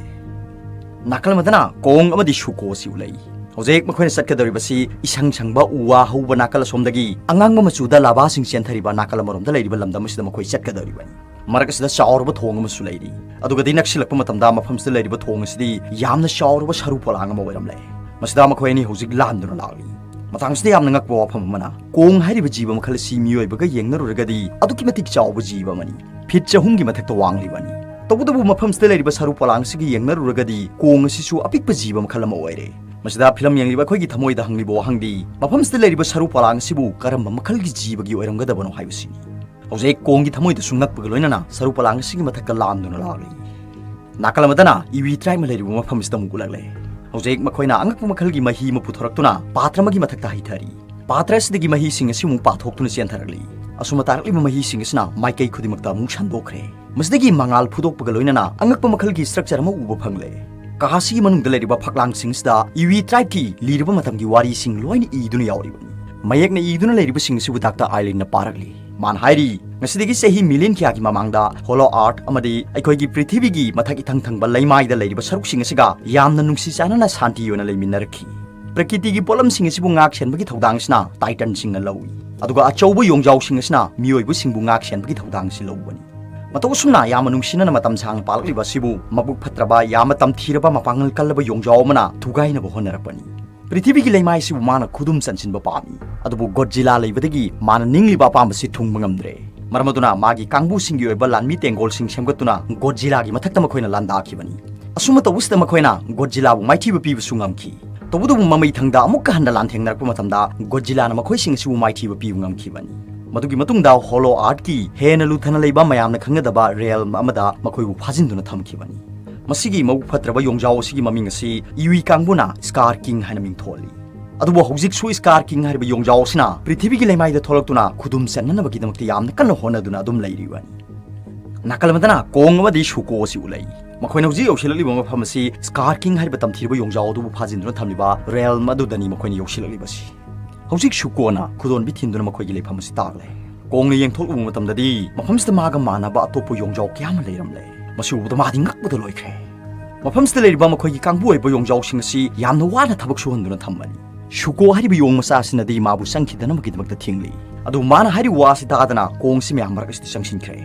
ꯅꯥꯀꯜ ꯑꯃꯗꯅ ꯀꯣꯡ ꯑꯃꯗꯤ ꯁꯨꯀꯣ ꯑꯁꯤ ꯎꯠꯂꯛꯏ꯫ ꯍꯧꯖꯤꯛ ꯃꯈꯣꯏꯅ ꯆꯠꯀꯗꯧꯔꯤꯕꯁꯤ ꯏꯁꯪ ꯁꯪꯕ ꯎ ꯋꯥ ꯍꯧꯕ ꯅꯥꯀꯜ ꯑꯁꯣꯝꯗꯒꯤ ꯑꯉꯥꯡꯕ ꯃꯆꯨꯗ ꯂꯥꯚꯥꯁꯤꯡ ꯆꯦꯟꯊꯔꯤꯕ ꯅꯥꯀꯜ ꯑꯃꯔꯣꯝꯗ ꯂꯩꯔꯤꯕ ꯂꯝꯗꯝ ꯑꯁꯤꯗ ꯃꯈꯣꯏ ꯆꯠꯀꯗꯧꯔꯤꯕꯅꯤ꯫ ꯃꯔꯛ ꯑꯁꯤꯗ ꯆꯥꯎꯔꯕ ꯊꯣꯡ ꯑꯃꯁꯨ ꯂꯩꯔꯤ꯫ ꯑꯗꯨꯒꯗꯤ ꯅꯛꯁꯤꯜꯂꯛꯄ ꯃꯇꯝꯗ ꯃꯐꯝꯁꯤꯗ ꯂꯩꯔꯤꯕ ꯊꯣꯡ ꯑꯁꯤꯗꯤ ꯌꯥꯝꯅ ꯆꯥꯎꯔꯕ ꯁꯔꯨ ꯄꯣꯂꯥꯡ ꯑꯃ ꯑꯣꯏꯔꯝꯂꯦ꯫ ꯃꯁꯤꯗ ꯃꯈꯣꯏ ꯑꯅꯤ ꯍꯧꯖꯤꯛ ꯂꯥꯟꯗꯨꯅ ꯂꯥꯛꯂꯤ꯫ ꯃꯇꯥꯡꯁꯤꯗ ꯌꯥꯝꯅ ꯉꯛꯄ ꯋꯥꯐꯝ ꯑꯃꯅ, ꯀꯣꯡ ꯍꯥꯏꯔꯤꯕ ꯖꯤꯕ ꯃꯈꯜ ꯑꯁꯤ ꯃꯤꯑꯣꯏꯕꯒ ꯌꯦꯡꯅꯔꯨꯔꯒꯗꯤ ꯑꯗꯨꯛꯀꯤ ꯃꯇꯤꯛ ꯆꯥꯎꯕ ꯖꯤꯕ ꯑꯃꯅꯤ꯫ ꯐꯤꯠ ꯆꯍꯨꯝꯒꯤ ꯃꯊꯛꯇ ꯋꯥꯡꯂꯤꯕꯅꯤ꯫ ꯇꯧꯕꯇꯕꯨ ꯃꯐꯝꯁꯤꯗ ꯂꯩꯔꯤꯕ ꯁꯔꯨ ꯄꯣꯂꯥꯡ ꯑꯁꯤꯒ ꯌꯦꯡꯅꯔꯨꯔꯒꯗꯤ ꯀꯣꯡ ꯑꯁꯤꯁꯨ ꯑꯄꯤꯛꯄ ꯖꯤꯕ ꯃꯈꯜ ꯑꯃ ꯑꯣꯏꯔꯦ꯫ ꯃꯁꯤꯗ ꯐꯤꯂꯝ ꯌꯦꯡꯂꯤꯕ ꯑꯩꯈꯣꯏꯒꯤ ꯊꯃꯣꯏꯗ ꯍꯪꯂꯤꯕ ꯋꯥꯍꯪꯗꯤ, ꯃꯐꯝꯁꯤꯗ ꯂꯩꯔꯤꯕ ꯁꯔꯨ ꯄꯣꯂꯥꯡ ꯑꯁꯤꯕꯨ ꯀꯔꯝꯕ ꯃꯈꯜꯒꯤ ꯖꯤꯕꯒꯤ ꯑꯣꯏꯔꯝꯒꯗꯕꯅꯣ ꯍꯥꯏꯕꯁꯤꯅꯤ꯫ ꯍꯧꯖꯤꯛ ꯀꯣꯡꯒꯤ ꯊꯃꯣꯏꯗꯁꯨ ꯉꯛꯄꯒ ꯂꯣꯏꯅꯅ ꯁꯔꯨ ꯄꯣꯂꯥꯡ ꯑꯁꯤꯒꯤ ꯃꯊꯛꯇ ꯂꯥꯟꯗꯨꯅ ꯂꯥꯛꯂꯤ꯫ ꯅꯥꯀꯜ ꯑꯃꯗꯅ ꯏꯋꯤ tribeꯅ ꯂꯩꯔꯤꯕ ꯃꯐꯝ ꯑꯁꯤꯗ ꯑꯃꯨꯛ ꯎꯠꯂꯛꯂꯦ꯫ ꯍꯧꯖꯤꯛ ꯃꯈꯣꯏꯅ ꯑꯉꯛꯄ ꯃꯈꯜꯒꯤ ꯃꯍꯤ ꯑꯃ ꯄꯨꯊꯣꯔꯛꯇꯨꯅ ꯄꯥꯇ꯭ꯔ ꯑꯃꯒꯤ ꯃꯊꯛꯇ ꯍꯩꯊꯔꯤ꯫ ꯄꯥꯇ꯭ꯔ ꯑꯁꯤꯗꯒꯤ ꯃꯍꯤꯁꯤꯡ ꯑꯁꯤ ꯑꯃꯨꯛ ꯄꯥꯊꯣꯛꯇꯨꯅ ꯆꯦꯟꯊꯔꯛꯂꯤ꯫ ꯑꯁꯨꯝꯅ ꯇꯥꯔꯛꯂꯤꯕ ꯃꯍꯤꯁꯤꯡ ꯑꯁꯤꯅ ꯃꯥꯏꯀꯩ ꯈꯨꯗꯤꯡꯃꯛꯇ ꯑꯃꯨꯛ ꯁꯟꯗꯣꯛꯈ꯭ꯔꯦ꯫ ꯃꯁꯤꯗꯒꯤ ꯃꯉꯥꯜ ꯐꯨꯗꯣꯛꯄꯒ ꯂꯣꯏꯅꯅ ꯑꯉꯛꯄ ꯃꯈꯜꯒꯤ structure ꯑꯃ ꯎꯕ ꯐꯪꯂꯦ꯫ ꯀꯥ ꯑꯁꯤꯒꯤ ꯃꯅꯨꯡꯗ ꯂꯩꯔꯤꯕ ꯐꯛꯂꯥꯡꯁꯤꯡ ꯑꯁꯤꯗ ꯏꯋꯤ tribeꯀꯤ ꯂꯤꯔꯕ ꯃꯇꯝꯒꯤ ꯋꯥꯔꯤꯁꯤꯡ ꯂꯣꯏꯅ ꯏꯗꯨꯅ ꯌꯥꯎꯔꯤꯕꯅꯤ꯫ ꯃꯌꯦꯛꯅ ꯏꯗꯨꯅ ꯂꯩꯔꯤꯕꯁꯤꯡ ꯑꯁꯤꯕꯨ ꯗꯥꯛꯇꯔ ꯑꯥꯏꯂꯤꯟꯅ ꯄꯥꯔꯛꯂꯤ꯫ ꯃꯥꯅ ꯍꯥꯏꯔꯤ, ꯉꯁꯤꯗꯒꯤ ꯆꯍꯤ ꯃꯤꯂꯤꯌꯟ ꯀꯌꯥꯒꯤ ꯃꯃꯥꯡꯗ Hollow Earth ꯑꯃꯗꯤ ꯑꯩꯈꯣꯏꯒꯤ ꯄ꯭ꯔꯤꯊꯤꯕꯤꯒꯤ ꯃꯊꯛ ꯏꯊꯪ ꯊꯪꯕ ꯂꯩꯃꯥꯏꯗ ꯂꯩꯔꯤꯕ ꯁꯔꯨꯛꯁꯤꯡ ꯑꯁꯤꯒ ꯌꯥꯝꯅ ꯅꯨꯡꯁꯤ ꯆꯥꯟꯅꯅ ꯁꯥꯟꯇꯤ ꯑꯣꯏꯅ ꯂꯩꯃꯤꯟꯅꯔꯛꯈꯤ꯫ ꯄ꯭ꯔꯀꯤꯇꯤꯒꯤ ꯄꯣꯠꯂꯝꯁꯤꯡ ꯑꯁꯤꯕꯨ ꯉꯥꯛ ꯁꯦꯟꯕꯒꯤ ꯊꯧꯗꯥꯡꯁꯤꯅ ꯇꯥꯏꯇꯟꯁꯤꯡꯅ ꯂꯧꯏ, ꯑꯗꯨꯒ ꯑꯆꯧꯕ ꯌꯣꯡꯖꯥꯎꯁꯤꯡ ꯑꯁꯤꯅ ꯃꯤꯑꯣꯏꯕꯁꯤꯡꯕꯨ ꯉꯥꯛ ꯁꯦꯟꯕꯒꯤ ꯊꯧꯗꯥꯡꯁꯤ ꯂꯧꯕꯅꯤ꯫ ꯃꯇꯧ ꯑꯁꯨꯝꯅ ꯌꯥꯝꯅ ꯅꯨꯡꯁꯤꯅꯅ ꯃꯇꯝ ꯁꯥꯡꯅ ꯄꯥꯜꯂꯛꯂꯤꯕ ꯑꯁꯤꯕꯨ ꯃꯕꯨꯛ ꯐꯠꯇ꯭ꯔꯕ, ꯌꯥꯝꯅ ꯇꯝꯊꯤꯔꯕ, ꯃꯄꯥꯡꯒꯜ ꯀꯜꯂꯕ ꯌꯣꯡꯖꯥꯎ ꯑꯃꯅ ꯊꯨꯒꯥꯏꯅꯕ ꯍꯣꯠꯅꯔꯛꯄꯅꯤ꯫ ꯄ꯭ꯔꯤꯊꯤꯕꯤꯒꯤ ꯂꯩꯃꯥꯏꯁꯤꯕꯨ ꯃꯥꯅ ꯈꯨꯗꯨꯝ ꯆꯟꯁꯤꯟꯕ ꯄꯥꯝꯃꯤ, ꯑꯗꯨꯕꯨ ꯒꯣꯗꯖꯤꯂꯥ ꯂꯩꯕꯗꯒꯤ ꯃꯥꯅ ꯅꯤꯡꯂꯤꯕ ꯑꯄꯥꯝꯕꯁꯤ ꯊꯨꯡꯕ ꯉꯝꯗ꯭ꯔꯦ꯫ ꯃꯔꯝ ꯑꯗꯨꯅ ꯃꯥꯒꯤ ꯀꯥꯡꯕꯨꯁꯤꯡꯒꯤ ꯑꯣꯏꯕ ꯂꯥꯟꯃꯤ ꯇꯦꯡꯒꯣꯜꯁꯤꯡ ꯁꯦꯝꯒꯠꯇꯨꯅ ꯒꯣꯗꯖꯤꯂꯥꯒꯤ ꯃꯊꯛꯇ ꯃꯈꯣꯏꯅ ꯂꯥꯟꯗꯥꯈꯤꯕꯅꯤ꯫ ꯑꯁꯨꯝꯅ ꯇꯧꯕꯁꯤꯗ ꯃꯈꯣꯏꯅ ꯒꯣꯗꯖꯤꯂꯥꯕꯨ ꯃꯥꯏꯊꯤꯕ ꯄꯤꯕꯁꯨ ꯉꯝꯈꯤ꯫ ꯇꯧꯕꯇꯕꯨ ꯃꯃꯩ ꯊꯪꯗ ꯑꯃꯨꯛꯀ ꯍꯟꯅ ꯂꯥꯟꯊꯦꯡꯅꯔꯛꯄ ꯃꯇꯝꯗ ꯒꯣꯗꯖꯤꯂꯥꯅ ꯃꯈꯣꯏꯁꯤꯡ ꯑꯁꯤꯕꯨ ꯃꯥꯏꯊꯤꯕ ꯄꯤꯕ ꯉꯝꯈꯤꯕꯅꯤ꯫ ꯃꯗꯨꯒꯤ ꯃꯇꯨꯡꯗ Hollow Earthꯀꯤ ꯍꯦꯟꯅ ꯂꯨꯊꯅ ꯂꯩꯕ ꯃꯌꯥꯝꯅ ꯈꯪꯅꯗꯕ realm ꯑꯃꯗ ꯃꯈꯣꯏꯕꯨ ꯐꯥꯖꯤꯟꯗꯨꯅ ꯊꯝꯈꯤꯕꯅꯤ꯫ ꯃꯁꯤꯒꯤ ꯃꯕꯨꯛ ꯐꯠꯇ꯭ꯔꯕ ꯌꯣꯡꯖꯥꯎ ꯑꯁꯤꯒꯤ ꯃꯃꯤꯡ ꯑꯁꯤ ꯏꯋꯤ ꯀꯥꯡꯕꯨꯅ Scar King ꯍꯥꯏꯅ ꯃꯤꯡꯊꯣꯜꯂꯤ꯫ ꯑꯗꯨꯕꯨ ꯍꯧꯖꯤꯛꯁꯨ Scar King ꯍꯥꯏꯔꯤꯕ ꯌꯣꯡꯖꯥꯎ ꯑꯁꯤꯅ ꯄ꯭ꯔꯤꯊꯤꯕꯤꯒꯤ ꯂꯩꯃꯥꯏꯗ ꯊꯣꯛꯂꯛꯇꯨꯅ ꯈꯨꯗꯨꯝ ꯆꯟꯅꯅꯕꯒꯤꯗꯃꯛꯇ ꯌꯥꯝꯅ ꯀꯟꯅ ꯍꯣꯠꯅꯗꯨꯅ ꯑꯗꯨꯝ ꯂꯩꯔꯤꯕꯅꯤ꯫ ꯅꯥꯀꯜ ꯑꯃꯗꯅ ꯀꯣꯡ ꯑꯃꯗꯤ ꯁꯨꯀꯣ ꯑꯁꯤ ꯎꯠꯂꯛꯏ꯫ ꯃꯈꯣꯏꯅ ꯍꯧꯖꯤꯛ ꯌꯧꯁꯤꯜꯂꯛꯂꯤꯕ ꯃꯐꯝ ꯑꯁꯤ Scar King ꯍꯥꯏꯔꯤꯕ ꯇꯝꯊꯤꯔꯕ ꯌꯣꯡꯖꯥꯎ ꯑꯗꯨꯕꯨ ꯐꯥꯖꯤꯟꯗꯨꯅ ꯊꯝꯂꯤꯕ realm ꯑꯗꯨꯗꯅꯤ ꯃꯈꯣꯏꯅ ꯌꯧꯁꯤꯜꯂꯛꯂꯤꯕꯁꯤ꯫ ꯍꯧꯖꯤꯛ ꯁꯨꯀꯣꯅ ꯈꯨꯗꯣꯟꯕꯤ ꯊꯤꯟꯗꯨꯅ ꯃꯈꯣꯏꯒꯤ ꯂꯩꯐꯝ ꯑꯁꯤ ꯇꯥꯛꯂꯦ꯫ ꯀꯣꯡꯅ ꯌꯦꯡꯊꯣꯛꯂꯨꯕ ꯃꯇꯝꯗꯗꯤ ꯃꯐꯝꯁꯤꯗ ꯃꯥꯒ ꯃꯥꯟꯅꯕ ꯑꯇꯣꯞꯄ ꯌꯣꯡꯖꯥꯎ ꯀꯌꯥ ꯑꯃ ꯂꯩꯔꯝꯂꯦ꯫ ꯃꯁꯤ ꯎꯕꯗ ꯃꯥꯗꯤ ꯉꯛꯄꯗ ꯂꯣꯏꯈ꯭ꯔꯦ꯫ ꯃꯐꯝꯁꯤꯗ ꯂꯩꯔꯤꯕ ꯃꯈꯣꯏꯒꯤ ꯀꯥꯡꯕꯨ ꯑꯣꯏꯕ ꯌꯣꯡꯖꯥꯎꯁꯤꯡ ꯑꯁꯤ ꯌꯥꯝꯅ ꯋꯥꯅ ꯊꯕꯛ ꯁꯨꯍꯟꯗꯨꯅ ꯊꯝꯕꯅꯤ꯫ ꯁꯨꯀꯣ ꯍꯥꯏꯔꯤꯕ ꯌꯣꯡ ꯃꯆꯥ ꯑꯁꯤꯅꯗꯤ ꯃꯥꯕꯨ ꯆꯪꯈꯤꯗꯅꯕꯒꯤꯗꯃꯛꯇ ꯊꯤꯡꯂꯤ꯫ ꯑꯗꯨꯕꯨ ꯃꯥꯅ ꯍꯥꯏꯔꯤꯕ ꯋꯥ ꯑꯁꯤ ꯇꯥꯗꯅ ꯀꯣꯡꯁꯤ ꯃꯌꯥꯝ ꯃꯔꯛ ꯑꯁꯤꯗ ꯆꯪꯁꯤꯟꯈ꯭ꯔꯦ꯫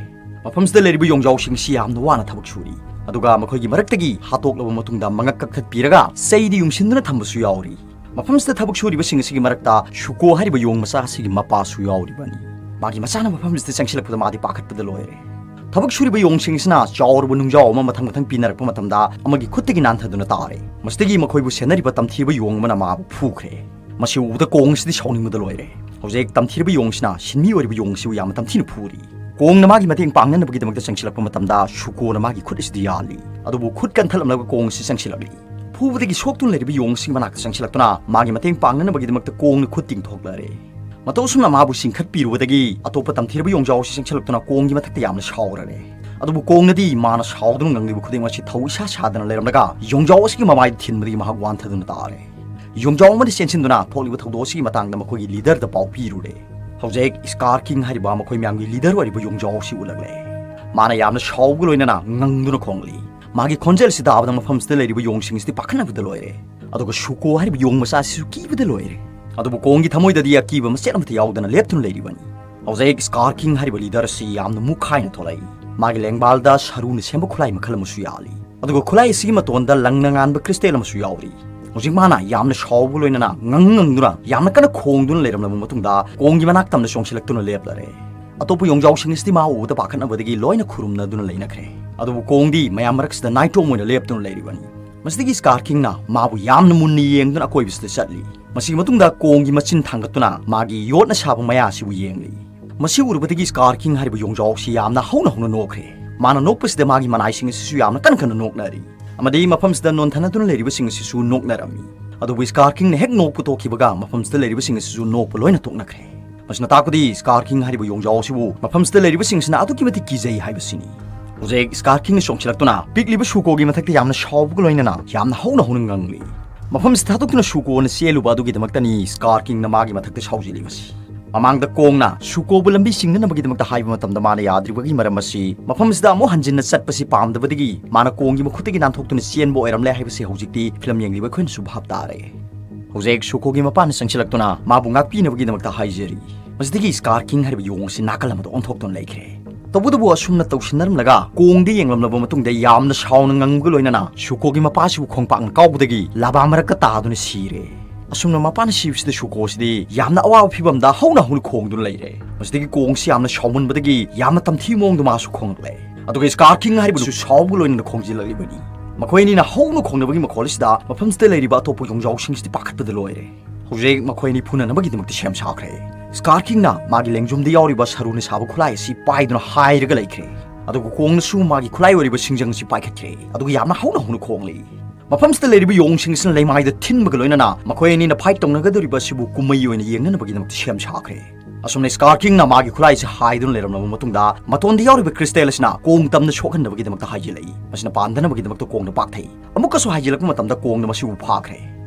ꯃꯐꯝꯁꯤꯗ ꯂꯩꯔꯤꯕ ꯌꯣꯡꯖꯥꯎꯁꯤꯡ ꯑꯁꯤ ꯌꯥꯝꯅ ꯋꯥꯅ ꯊꯕꯛ ꯁꯨꯔꯤ꯫ ꯑꯗꯨꯒ ꯃꯈꯣꯏꯒꯤ ꯃꯔꯛꯇꯒꯤ ꯍꯥꯠꯇꯣꯛꯂꯕ ꯃꯇꯨꯡꯗ ꯃꯉꯛ ꯀꯛꯊꯠꯄꯤꯔꯒ ꯆꯩꯗ ꯌꯨꯡꯁꯤꯟꯗꯨꯅ ꯊꯝꯕꯁꯨ ꯌꯥꯎꯔꯤ꯫ ꯃꯐꯝꯁꯤꯗ ꯊꯕꯛ ꯁꯨꯔꯤꯕꯁꯤꯡ ꯑꯁꯤꯒꯤ ꯃꯔꯛꯇ ꯁꯨꯀꯣ ꯍꯥꯏꯔꯤꯕ ꯌꯣꯡ ꯃꯆꯥ ꯑꯁꯤꯒꯤ ꯃꯄꯥꯁꯨ ꯌꯥꯎꯔꯤꯕꯅꯤ꯫ ꯃꯥꯒꯤ ꯃꯆꯥꯅ ꯃꯐꯝꯁꯤꯗ ꯆꯪꯁꯤꯜꯂꯛꯄꯗ ꯃꯥꯗꯤ ꯄꯥꯈꯠꯄꯗ ꯂꯣꯏꯔꯦ꯫ ꯊꯕꯛ ꯁꯨꯔꯤꯕ ꯌꯣꯡꯁꯤꯡ ꯑꯁꯤꯅ ꯆꯥꯎꯔꯕ ꯅꯨꯡꯖꯥꯎ ꯑꯃ ꯃꯊꯪ ꯃꯊꯪ ꯄꯤꯅꯔꯛꯄ ꯃꯇꯝꯗ ꯑꯃꯒꯤ ꯈꯨꯠꯇꯒꯤ ꯅꯥꯟꯊꯗꯨꯅ ꯇꯥꯔꯦ꯫ ꯃꯁꯤꯗꯒꯤ ꯃꯈꯣꯏꯕꯨ ꯁꯦꯟꯅꯔꯤꯕ ꯇꯝꯊꯤꯕ ꯌꯣꯡ ꯑꯃꯅ ꯃꯥꯕꯨ ꯐꯨꯈ꯭ꯔꯦ꯫ ꯃꯁꯤ ꯎꯕꯗ ꯀꯣꯡ ꯑꯁꯤꯗꯤ ꯁꯥꯎꯅꯤꯡꯕꯗ ꯂꯣꯏꯔꯦ꯫ ꯍꯧꯖꯤꯛ ꯇꯝꯊꯤꯔꯕ ꯌꯣꯡꯁꯤꯅ ꯁꯤꯟꯃꯤ ꯑꯣꯏꯔꯤꯕ ꯌꯣꯡ ꯑꯁꯤꯕꯨ ꯌꯥꯝꯅ ꯇꯝꯊꯤꯅ ꯐꯨꯔꯤ꯫ ꯀꯣꯡꯅ ꯃꯥꯒꯤ ꯃꯇꯦꯡ ꯄꯥꯡꯅꯅꯕꯒꯤꯗꯃꯛꯇ ꯆꯪꯁꯤꯜꯂꯛꯄ ꯃꯇꯝꯗ ꯁꯨꯀꯣꯅ ꯃꯥꯒꯤ ꯈꯨꯠ ꯑꯁꯤꯗ ꯌꯥꯜꯂꯤ꯫ ꯑꯗꯨꯕꯨ ꯈꯨꯠ ꯀꯟꯊꯠꯂꯝꯂꯒ ꯀꯣꯡ ꯑꯁꯤ ꯆꯪꯁꯤꯜꯂꯛꯂꯤ꯫ ꯐꯨꯕꯗꯒꯤ ꯁꯣꯛꯇꯨꯅ ꯂꯩꯔꯤꯕ ꯌꯣꯡꯁꯤꯡ ꯃꯅꯥꯛꯇ ꯆꯪꯁꯤꯜꯂꯛꯇꯨꯅ ꯃꯥꯒꯤ ꯃꯇꯦꯡ ꯄꯥꯡꯅꯅꯕꯒꯤꯗꯃꯛꯇ ꯀꯣꯡꯅ ꯈꯨꯠ ꯇꯤꯡꯊꯣꯛꯂꯔꯦ꯫ ꯃꯇꯧ ꯑꯁꯨꯝꯅ ꯃꯥꯕꯨ ꯆꯤꯡꯈꯠꯄꯤꯔꯨꯕꯗꯒꯤ ꯑꯇꯣꯞꯄ ꯇꯝꯊꯤꯔꯕ ꯌꯣꯡꯖꯥꯎ ꯑꯁꯤ ꯆꯪꯁꯤꯜꯂꯛꯇꯨꯅ ꯀꯣꯡꯒꯤ ꯃꯊꯛꯇ ꯌꯥꯝꯅ ꯁꯥꯎꯔꯔꯦ꯫ ꯑꯗꯨꯕꯨ ꯀꯣꯡꯅꯗꯤ ꯃꯥꯅ ꯁꯥꯎꯗꯨꯅ ꯉꯥꯡꯂꯤꯕ ꯈꯨꯗꯤꯡꯃꯛ ꯑꯁꯤ ꯊꯧ ꯏꯁꯥ ꯁꯥꯗꯅ ꯂꯩꯔꯝꯂꯒ ꯌꯣꯡꯖꯥꯎ ꯑꯁꯤꯒꯤ ꯃꯃꯥꯏꯗ ꯊꯤꯟꯕꯗꯒꯤ ꯃꯍꯥꯛ ꯋꯥꯟꯊꯗꯨꯅ ꯇꯥꯔꯦ꯫ ꯌꯣꯡꯖꯥꯎ ꯑꯃꯗꯤ ꯆꯦꯟꯁꯤꯟꯗꯨꯅ ꯊꯣꯛꯂꯤꯕ ꯊꯧꯗꯣꯛ ꯑꯁꯤꯒꯤ ꯃꯇꯥꯡꯗ ꯃꯈꯣꯏꯒꯤ leaderꯗ ꯄꯥꯎ ꯄꯤꯔꯨꯔꯦ꯫ ꯍꯧꯖꯤꯛ ꯁ꯭ꯀꯥꯔ ꯀꯤꯡ ꯍꯥꯏꯔꯤꯕ ꯃꯈꯣꯏ ꯃꯌꯥꯝꯒꯤ ꯂꯤꯗꯔ ꯑꯣꯏꯔꯤꯕ ꯌꯣꯡꯖꯥꯎ ꯑꯁꯤ ꯎꯠꯂꯛꯂꯦ꯫ ꯃꯥꯅ ꯌꯥꯝꯅ ꯁꯥꯎꯕꯒ ꯂꯣꯏꯅꯅ ꯉꯪꯗꯨꯅ ꯈꯣꯡꯂꯤ꯫ ꯃꯥꯒꯤ ꯈꯣꯟꯖꯦꯜ ꯑꯁꯤ ꯇꯥꯕꯗ ꯃꯐꯝꯁꯤꯗ ꯂꯩꯔꯤꯕ ꯌꯣꯡꯁꯤꯡ ꯑꯁꯤꯗꯤ ꯄꯥꯈꯠꯅꯕꯗ ꯂꯣꯏꯔꯦ꯫ ꯑꯗꯨꯒ ꯁꯨꯀꯣ ꯍꯥꯏꯔꯤꯕ ꯌꯣꯡ ꯃꯆꯥ ꯑꯁꯤꯁꯨ ꯀꯤꯕꯗ ꯂꯣꯏꯔꯦ꯫ ꯑꯗꯨꯕꯨ ꯀꯣꯡꯒꯤ ꯊꯃꯣꯏꯗꯗꯤ ꯑꯀꯤꯕ ꯃꯆꯦꯠ ꯑꯃꯠꯇ ꯌꯥꯎꯗꯅ ꯂꯦꯞꯇꯨꯅ ꯂꯩꯔꯤꯕꯅꯤ꯫ ꯍꯧꯖꯤꯛ ꯁ꯭ꯀꯥꯔ ꯀꯤꯡ ꯍꯥꯏꯔꯤꯕ ꯂꯤꯗꯔ ꯑꯁꯤ ꯌꯥꯝꯅ ꯃꯨꯛꯈꯥꯏꯅ ꯊꯣꯛꯂꯛꯏ꯫ ꯃꯥꯒꯤ ꯂꯦꯡꯕꯥꯜꯗ ꯁꯔꯨꯅ ꯁꯦꯝꯕ ꯈꯨꯠꯂꯥꯏ ꯃꯈꯜ ꯑꯃꯁꯨ ꯌꯥꯜꯂꯤ꯫ ꯑꯗꯨꯒ ꯈꯨꯠꯂꯥꯏ ꯑꯁꯤꯒꯤ ꯃꯇꯣꯟꯗ ꯂꯪꯅ ꯉꯥꯟꯕ ꯀ꯭ꯔꯤꯁꯇꯦꯜ ꯑꯃꯁꯨ ꯌꯥꯎꯔꯤ꯫ ꯍꯧꯖꯤꯛ ꯃꯥꯅ ꯌꯥꯝꯅ ꯁꯥꯎꯕꯒ ꯂꯣꯏꯅꯅ ꯉꯪ ꯉꯪꯗꯨꯅ ꯌꯥꯝꯅ ꯀꯟꯅ ꯈꯣꯡꯗꯨꯅ ꯂꯩꯔꯝꯂꯕ ꯃꯇꯨꯡꯗ, ꯀꯣꯡꯒꯤ ꯃꯅꯥꯛ ꯇꯝꯅ ꯆꯣꯡꯁꯤꯜꯂꯛꯇꯨꯅ ꯂꯦꯞꯂꯔꯦ꯫ ꯑꯇꯣꯞꯄ ꯌꯣꯡꯖꯥꯎꯁꯤꯡ ꯑꯁꯤꯗꯤ ꯃꯥ ꯎꯕꯗ ꯄꯥꯈꯠꯅꯕꯗꯒꯤ ꯂꯣꯏꯅ ꯈꯨꯔꯨꯝꯅꯗꯨꯅ ꯂꯩꯅꯈ꯭ꯔꯦ꯫ ꯑꯗꯨꯕꯨ ꯀꯣꯡꯗꯤ ꯃꯌꯥꯝ ꯃꯔꯛꯁꯤꯗ ꯅꯥꯏꯇꯣꯝ ꯑꯣꯏꯅ ꯂꯦꯞꯇꯨꯅ ꯂꯩꯔꯤꯕꯅꯤ꯫ ꯃꯁꯤꯗꯒꯤ ꯁ꯭ꯀꯥꯔ ꯀꯤꯡꯅ ꯃꯥꯕꯨ ꯌꯥꯝꯅ ꯃꯨꯟꯅ ꯌꯦꯡꯗꯨꯅ ꯑꯀꯣꯏꯕꯁꯤꯗ ꯆꯠꯂꯤ꯫ ꯃꯁꯤꯒꯤ ꯃꯇꯨꯡꯗ ꯀꯣꯡꯒꯤ ꯃꯆꯤꯟ ꯊꯥꯡꯒꯠꯇꯨꯅ ꯃꯥꯒꯤ ꯌꯣꯠꯅ ꯁꯥꯕ ꯃꯌꯥ ꯑꯁꯤꯕꯨ ꯌꯦꯡꯂꯤ꯫ ꯃꯁꯤ ꯎꯔꯨꯕꯗꯒꯤ ꯁ꯭ꯀꯥꯔ ꯀꯤꯡ ꯍꯥꯏꯔꯤꯕ ꯌꯣꯡꯖꯥꯎ ꯑꯁꯤ ꯌꯥꯝꯅ ꯍꯧꯅ ꯍꯧꯅ ꯅꯣꯛꯈ꯭ꯔꯦ꯫ ꯃꯥꯅ ꯅꯣꯛꯄꯁꯤꯗ ꯃꯥꯒꯤ ꯃꯅꯥꯏꯁꯤꯡ ꯑꯁꯤꯁꯨ ꯌꯥꯝꯅ ꯀꯟꯅ ꯀꯟꯅ ꯅꯣꯛꯅꯔꯤ꯫ ꯑꯃꯗꯤ ꯃꯐꯝꯁꯤꯗ ꯅꯣꯟꯊꯅꯗꯨꯅ ꯂꯩꯔꯤꯕꯁꯤꯡ ꯑꯁꯤꯁꯨ ꯅꯣꯛꯅꯔꯝꯃꯤ꯫ ꯑꯗꯨꯕꯨ ꯁ꯭ꯀꯥꯔ ꯀꯤꯡꯅ ꯍꯦꯛ ꯅꯣꯛꯄ ꯇꯣꯛꯈꯤꯕꯒ ꯃꯐꯝꯁꯤꯗ ꯂꯩꯔꯤꯕꯁꯤꯡ ꯑꯁꯤꯁꯨ ꯅꯣꯛꯄ ꯂꯣꯏꯅ ꯇꯣꯛꯅꯈ꯭ꯔꯦ꯫ ꯃꯁꯤꯅ ꯇꯥꯛꯄꯗꯤ ꯁ꯭ꯀꯥꯔ ꯀꯤꯡ ꯍꯥꯏꯔꯤꯕ ꯌꯣꯡꯖꯥꯎ ꯑꯁꯤꯕꯨ ꯃꯐꯝꯁꯤꯗ ꯂꯩꯔꯤꯕꯁꯤꯡꯁꯤꯅ ꯑꯗꯨꯛꯀꯤ ꯃꯇꯤꯛ ꯀꯤꯖꯩ ꯍꯥꯏꯕꯁꯤꯅꯤ꯫ ꯍꯧꯖꯤꯛ ꯁ꯭ꯀꯥꯔ ꯀꯤꯡꯅ ꯆꯣꯡꯁꯤꯜꯂꯛꯇꯨꯅ ꯄꯤꯛꯂꯤꯕ ꯁꯨꯀꯣꯒꯤ ꯃꯊꯛꯇ ꯌꯥꯝꯅ ꯁꯥꯎꯕꯒ ꯂꯣꯏꯅꯅ ꯌꯥꯝꯅ ꯍꯧꯅ ꯍꯧꯅ ꯉꯪꯂꯤ꯫ ꯃꯐꯝꯁꯤ ꯊꯥꯗꯣꯛꯇꯨꯅ ꯁꯨꯀꯣꯅ ꯆꯦꯜꯂꯨꯕ ꯑꯗꯨꯒꯤꯗꯃꯛꯇꯅꯤ ꯁ꯭ꯀꯥꯔ ꯀꯤꯡꯅ ꯃꯥꯒꯤ ꯃꯊꯛꯇ ꯁꯥꯎꯖꯤꯜꯂꯤꯕꯁꯤ꯫ ꯃꯃꯥꯡꯗ ꯀꯣꯡꯅ ꯁꯨꯀꯣꯕꯨ ꯂꯝꯕꯤ ꯆꯤꯡꯅꯅꯕꯒꯤꯗꯃꯛꯇ ꯍꯥꯏꯕ ꯃꯇꯝꯗ ꯃꯥꯅ ꯌꯥꯗ꯭ꯔꯤꯕꯒꯤ ꯃꯔꯝ ꯑꯁꯤ ꯃꯐꯝꯁꯤꯗ ꯑꯃꯨꯛ ꯍꯟꯖꯤꯟꯅ ꯆꯠꯄꯁꯤ ꯄꯥꯝꯗꯕꯗꯒꯤ ꯃꯥꯅ ꯀꯣꯡꯒꯤ ꯃꯈꯨꯠꯇꯒꯤ ꯅꯥꯟꯊꯣꯛꯇꯨꯅ ꯆꯦꯟꯕ ꯑꯣꯏꯔꯝꯂꯦ ꯍꯥꯏꯕꯁꯤ ꯍꯧꯖꯤꯛꯇꯤ ꯐꯤꯂꯝ ꯌꯦꯡꯂꯤꯕ ꯑꯩꯈꯣꯏꯅꯁꯨ ꯚꯥꯞ ꯇꯥꯔꯦ꯫ ꯍꯧꯖꯤꯛ ꯁꯨꯀꯣꯒꯤ ꯃꯄꯥꯅ ꯆꯪꯁꯤꯜꯂꯛꯇꯨꯅ ꯃꯥꯕꯨ ꯉꯥꯛꯄꯤꯅꯕꯒꯤꯗꯃꯛꯇ ꯍꯥꯏꯖꯔꯤ꯫ ꯃꯁꯤꯗꯒꯤ ꯁ꯭ꯀꯥꯔ ꯀꯤꯡ ꯍꯥꯏꯔꯤꯕ ꯌꯣꯡ ꯑꯁꯤ ꯅꯥꯀꯜ ꯑꯃꯗ ꯑꯣꯟꯊꯣꯛꯇꯨꯅ ꯂꯩꯈ꯭ꯔꯦ꯫ ꯇꯧꯕꯇꯕꯨ ꯑꯁꯨꯝꯅ ꯇꯧꯁꯤꯟꯅꯔꯝꯂꯒ ꯀꯣꯡꯗ ꯌꯦꯡꯂꯝꯂꯕ ꯃꯇꯨꯡꯗ ꯌꯥꯝꯅ ꯁꯥꯎꯅ ꯉꯪꯕꯒ ꯂꯣꯏꯅꯅ ꯁꯨꯀꯣꯒꯤ ꯃꯄꯥꯁꯤꯕꯨ ꯈꯣꯡꯄꯥꯛꯅ ꯀꯥꯎꯕꯗꯒꯤ ꯂꯥꯕꯥ ꯃꯔꯛꯇ ꯇꯥꯗꯨꯅ ꯁꯤꯔꯦ꯫ ꯑꯁꯨꯝꯅ ꯃꯄꯥꯅ ꯁꯤꯕꯁꯤꯗ ꯁꯨꯀꯣꯁꯤꯗꯤ ꯌꯥꯝꯅ ꯑꯋꯥꯕ ꯐꯤꯕꯝꯗ ꯍꯧꯅ ꯍꯧꯅ ꯈꯣꯡꯗꯨꯅ ꯂꯩꯔꯦ꯫ ꯃꯁꯤꯗꯒꯤ ꯀꯣꯡꯁꯤ ꯌꯥꯝꯅ ꯁꯥꯎꯃꯟꯕꯗꯒꯤ ꯌꯥꯝꯅ ꯇꯝꯊꯤ ꯃꯑꯣꯡꯗ ꯃꯥꯁꯨ ꯈꯣꯡꯂꯛꯂꯦ꯫ ꯑꯗꯨꯒ ꯁ꯭ꯀꯥꯔ ꯀꯤꯡ ꯍꯥꯏꯔꯤꯕꯗꯨꯁꯨ ꯁꯥꯎꯕꯒ ꯂꯣꯏꯅꯅ ꯈꯣꯡꯖꯤꯜꯂꯛꯂꯤꯕꯅꯤ꯫ ꯃꯈꯣꯏ ꯑꯅꯤꯅ ꯍꯧꯅ ꯈꯣꯡꯅꯕꯒꯤ ꯃꯈꯣꯜ ꯑꯁꯤꯗ ꯃꯐꯝꯁꯤꯗ ꯂꯩꯔꯤꯕ ꯑꯇꯣꯞꯄ ꯌꯣꯡꯖꯥꯎꯁꯤꯡꯁꯤꯗꯤ ꯄꯥꯈꯠꯄꯗ ꯂꯣꯏꯔꯦ꯫ ꯍꯧꯖꯤꯛ ꯃꯈꯣꯏ ꯑꯅꯤ ꯐꯨꯅꯅꯕꯒꯤꯗꯃꯛꯇ ꯁꯦꯝ ꯁꯥꯈ꯭ꯔꯦ꯫ ꯁ꯭ꯀꯥꯔ ꯀꯤꯡꯅ ꯃꯥꯒꯤ ꯂꯦꯡꯖꯨꯝꯗ ꯌꯥꯎꯔꯤꯕ ꯁꯔꯨꯅ ꯁꯥꯕ ꯈꯨꯠꯂꯥꯏ ꯑꯁꯤ ꯄꯥꯏꯗꯨꯅ ꯍꯥꯏꯔꯒ ꯂꯩꯈ꯭ꯔꯦ꯫ ꯑꯗꯨꯒ ꯀꯣꯡꯅꯁꯨ ꯃꯥꯒꯤ ꯈꯨꯠꯂꯥꯏ ꯑꯣꯏꯔꯤꯕ ꯁꯤꯡꯖꯪ ꯑꯁꯤ ꯄꯥꯏꯈꯠꯈ꯭ꯔꯦ꯫ ꯑꯗꯨꯒ ꯌꯥꯝꯅ ꯍꯧꯅ ꯍꯧꯅ ꯈꯣꯡꯂꯤ꯫ ꯃꯐꯝꯁꯤꯗ ꯂꯩꯔꯤꯕ ꯌꯣꯡꯁꯤꯡ ꯑꯁꯤꯅ ꯂꯩꯃꯥꯏꯗ ꯊꯤꯟꯕꯒ ꯂꯣꯏꯅꯅ ꯃꯈꯣꯏ ꯑꯅꯤꯅ ꯐꯥꯏꯠ ꯇꯧꯅꯒꯗꯧꯔꯤꯕ ꯑꯁꯤꯕꯨ ꯀꯨꯝꯍꯩ ꯑꯣꯏꯅ ꯌꯦꯡꯅꯅꯕꯒꯤꯗꯃꯛꯇ ꯁꯦꯝ ꯁꯥꯈ꯭ꯔꯦ꯫ ꯑꯁꯨꯝꯅ ꯁ꯭ꯀꯥꯔ ꯀꯤꯡꯅ ꯃꯥꯒꯤ ꯈꯨꯠꯂꯥꯏꯁꯤ ꯍꯥꯏꯗꯨꯅ ꯂꯩꯔꯝꯂꯕ ꯃꯇꯨꯡꯗ, ꯃꯇꯣꯟꯗ ꯌꯥꯎꯔꯤꯕ ꯀ꯭ꯔꯤꯁꯇꯦꯜ ꯑꯁꯤꯅ ꯀꯣꯡ ꯇꯝꯅ ꯁꯣꯛꯍꯟꯅꯕꯒꯤꯗꯃꯛꯇ ꯍꯥꯏꯖꯤꯜꯂꯛꯏ꯫ ꯃꯁꯤꯅ ꯄꯥꯟꯗꯅꯕꯒꯤꯗꯃꯛꯇ ꯀꯣꯡꯗ ꯄꯥꯛꯊꯩ꯫ ꯑꯃꯨꯛꯀꯁꯨ ꯍꯥꯏꯖꯤꯜꯂꯛꯄ ꯃꯇꯝꯗ ꯀꯣꯡꯅ ꯃꯁꯤꯕꯨ ꯐꯥꯈ꯭ꯔꯦ꯫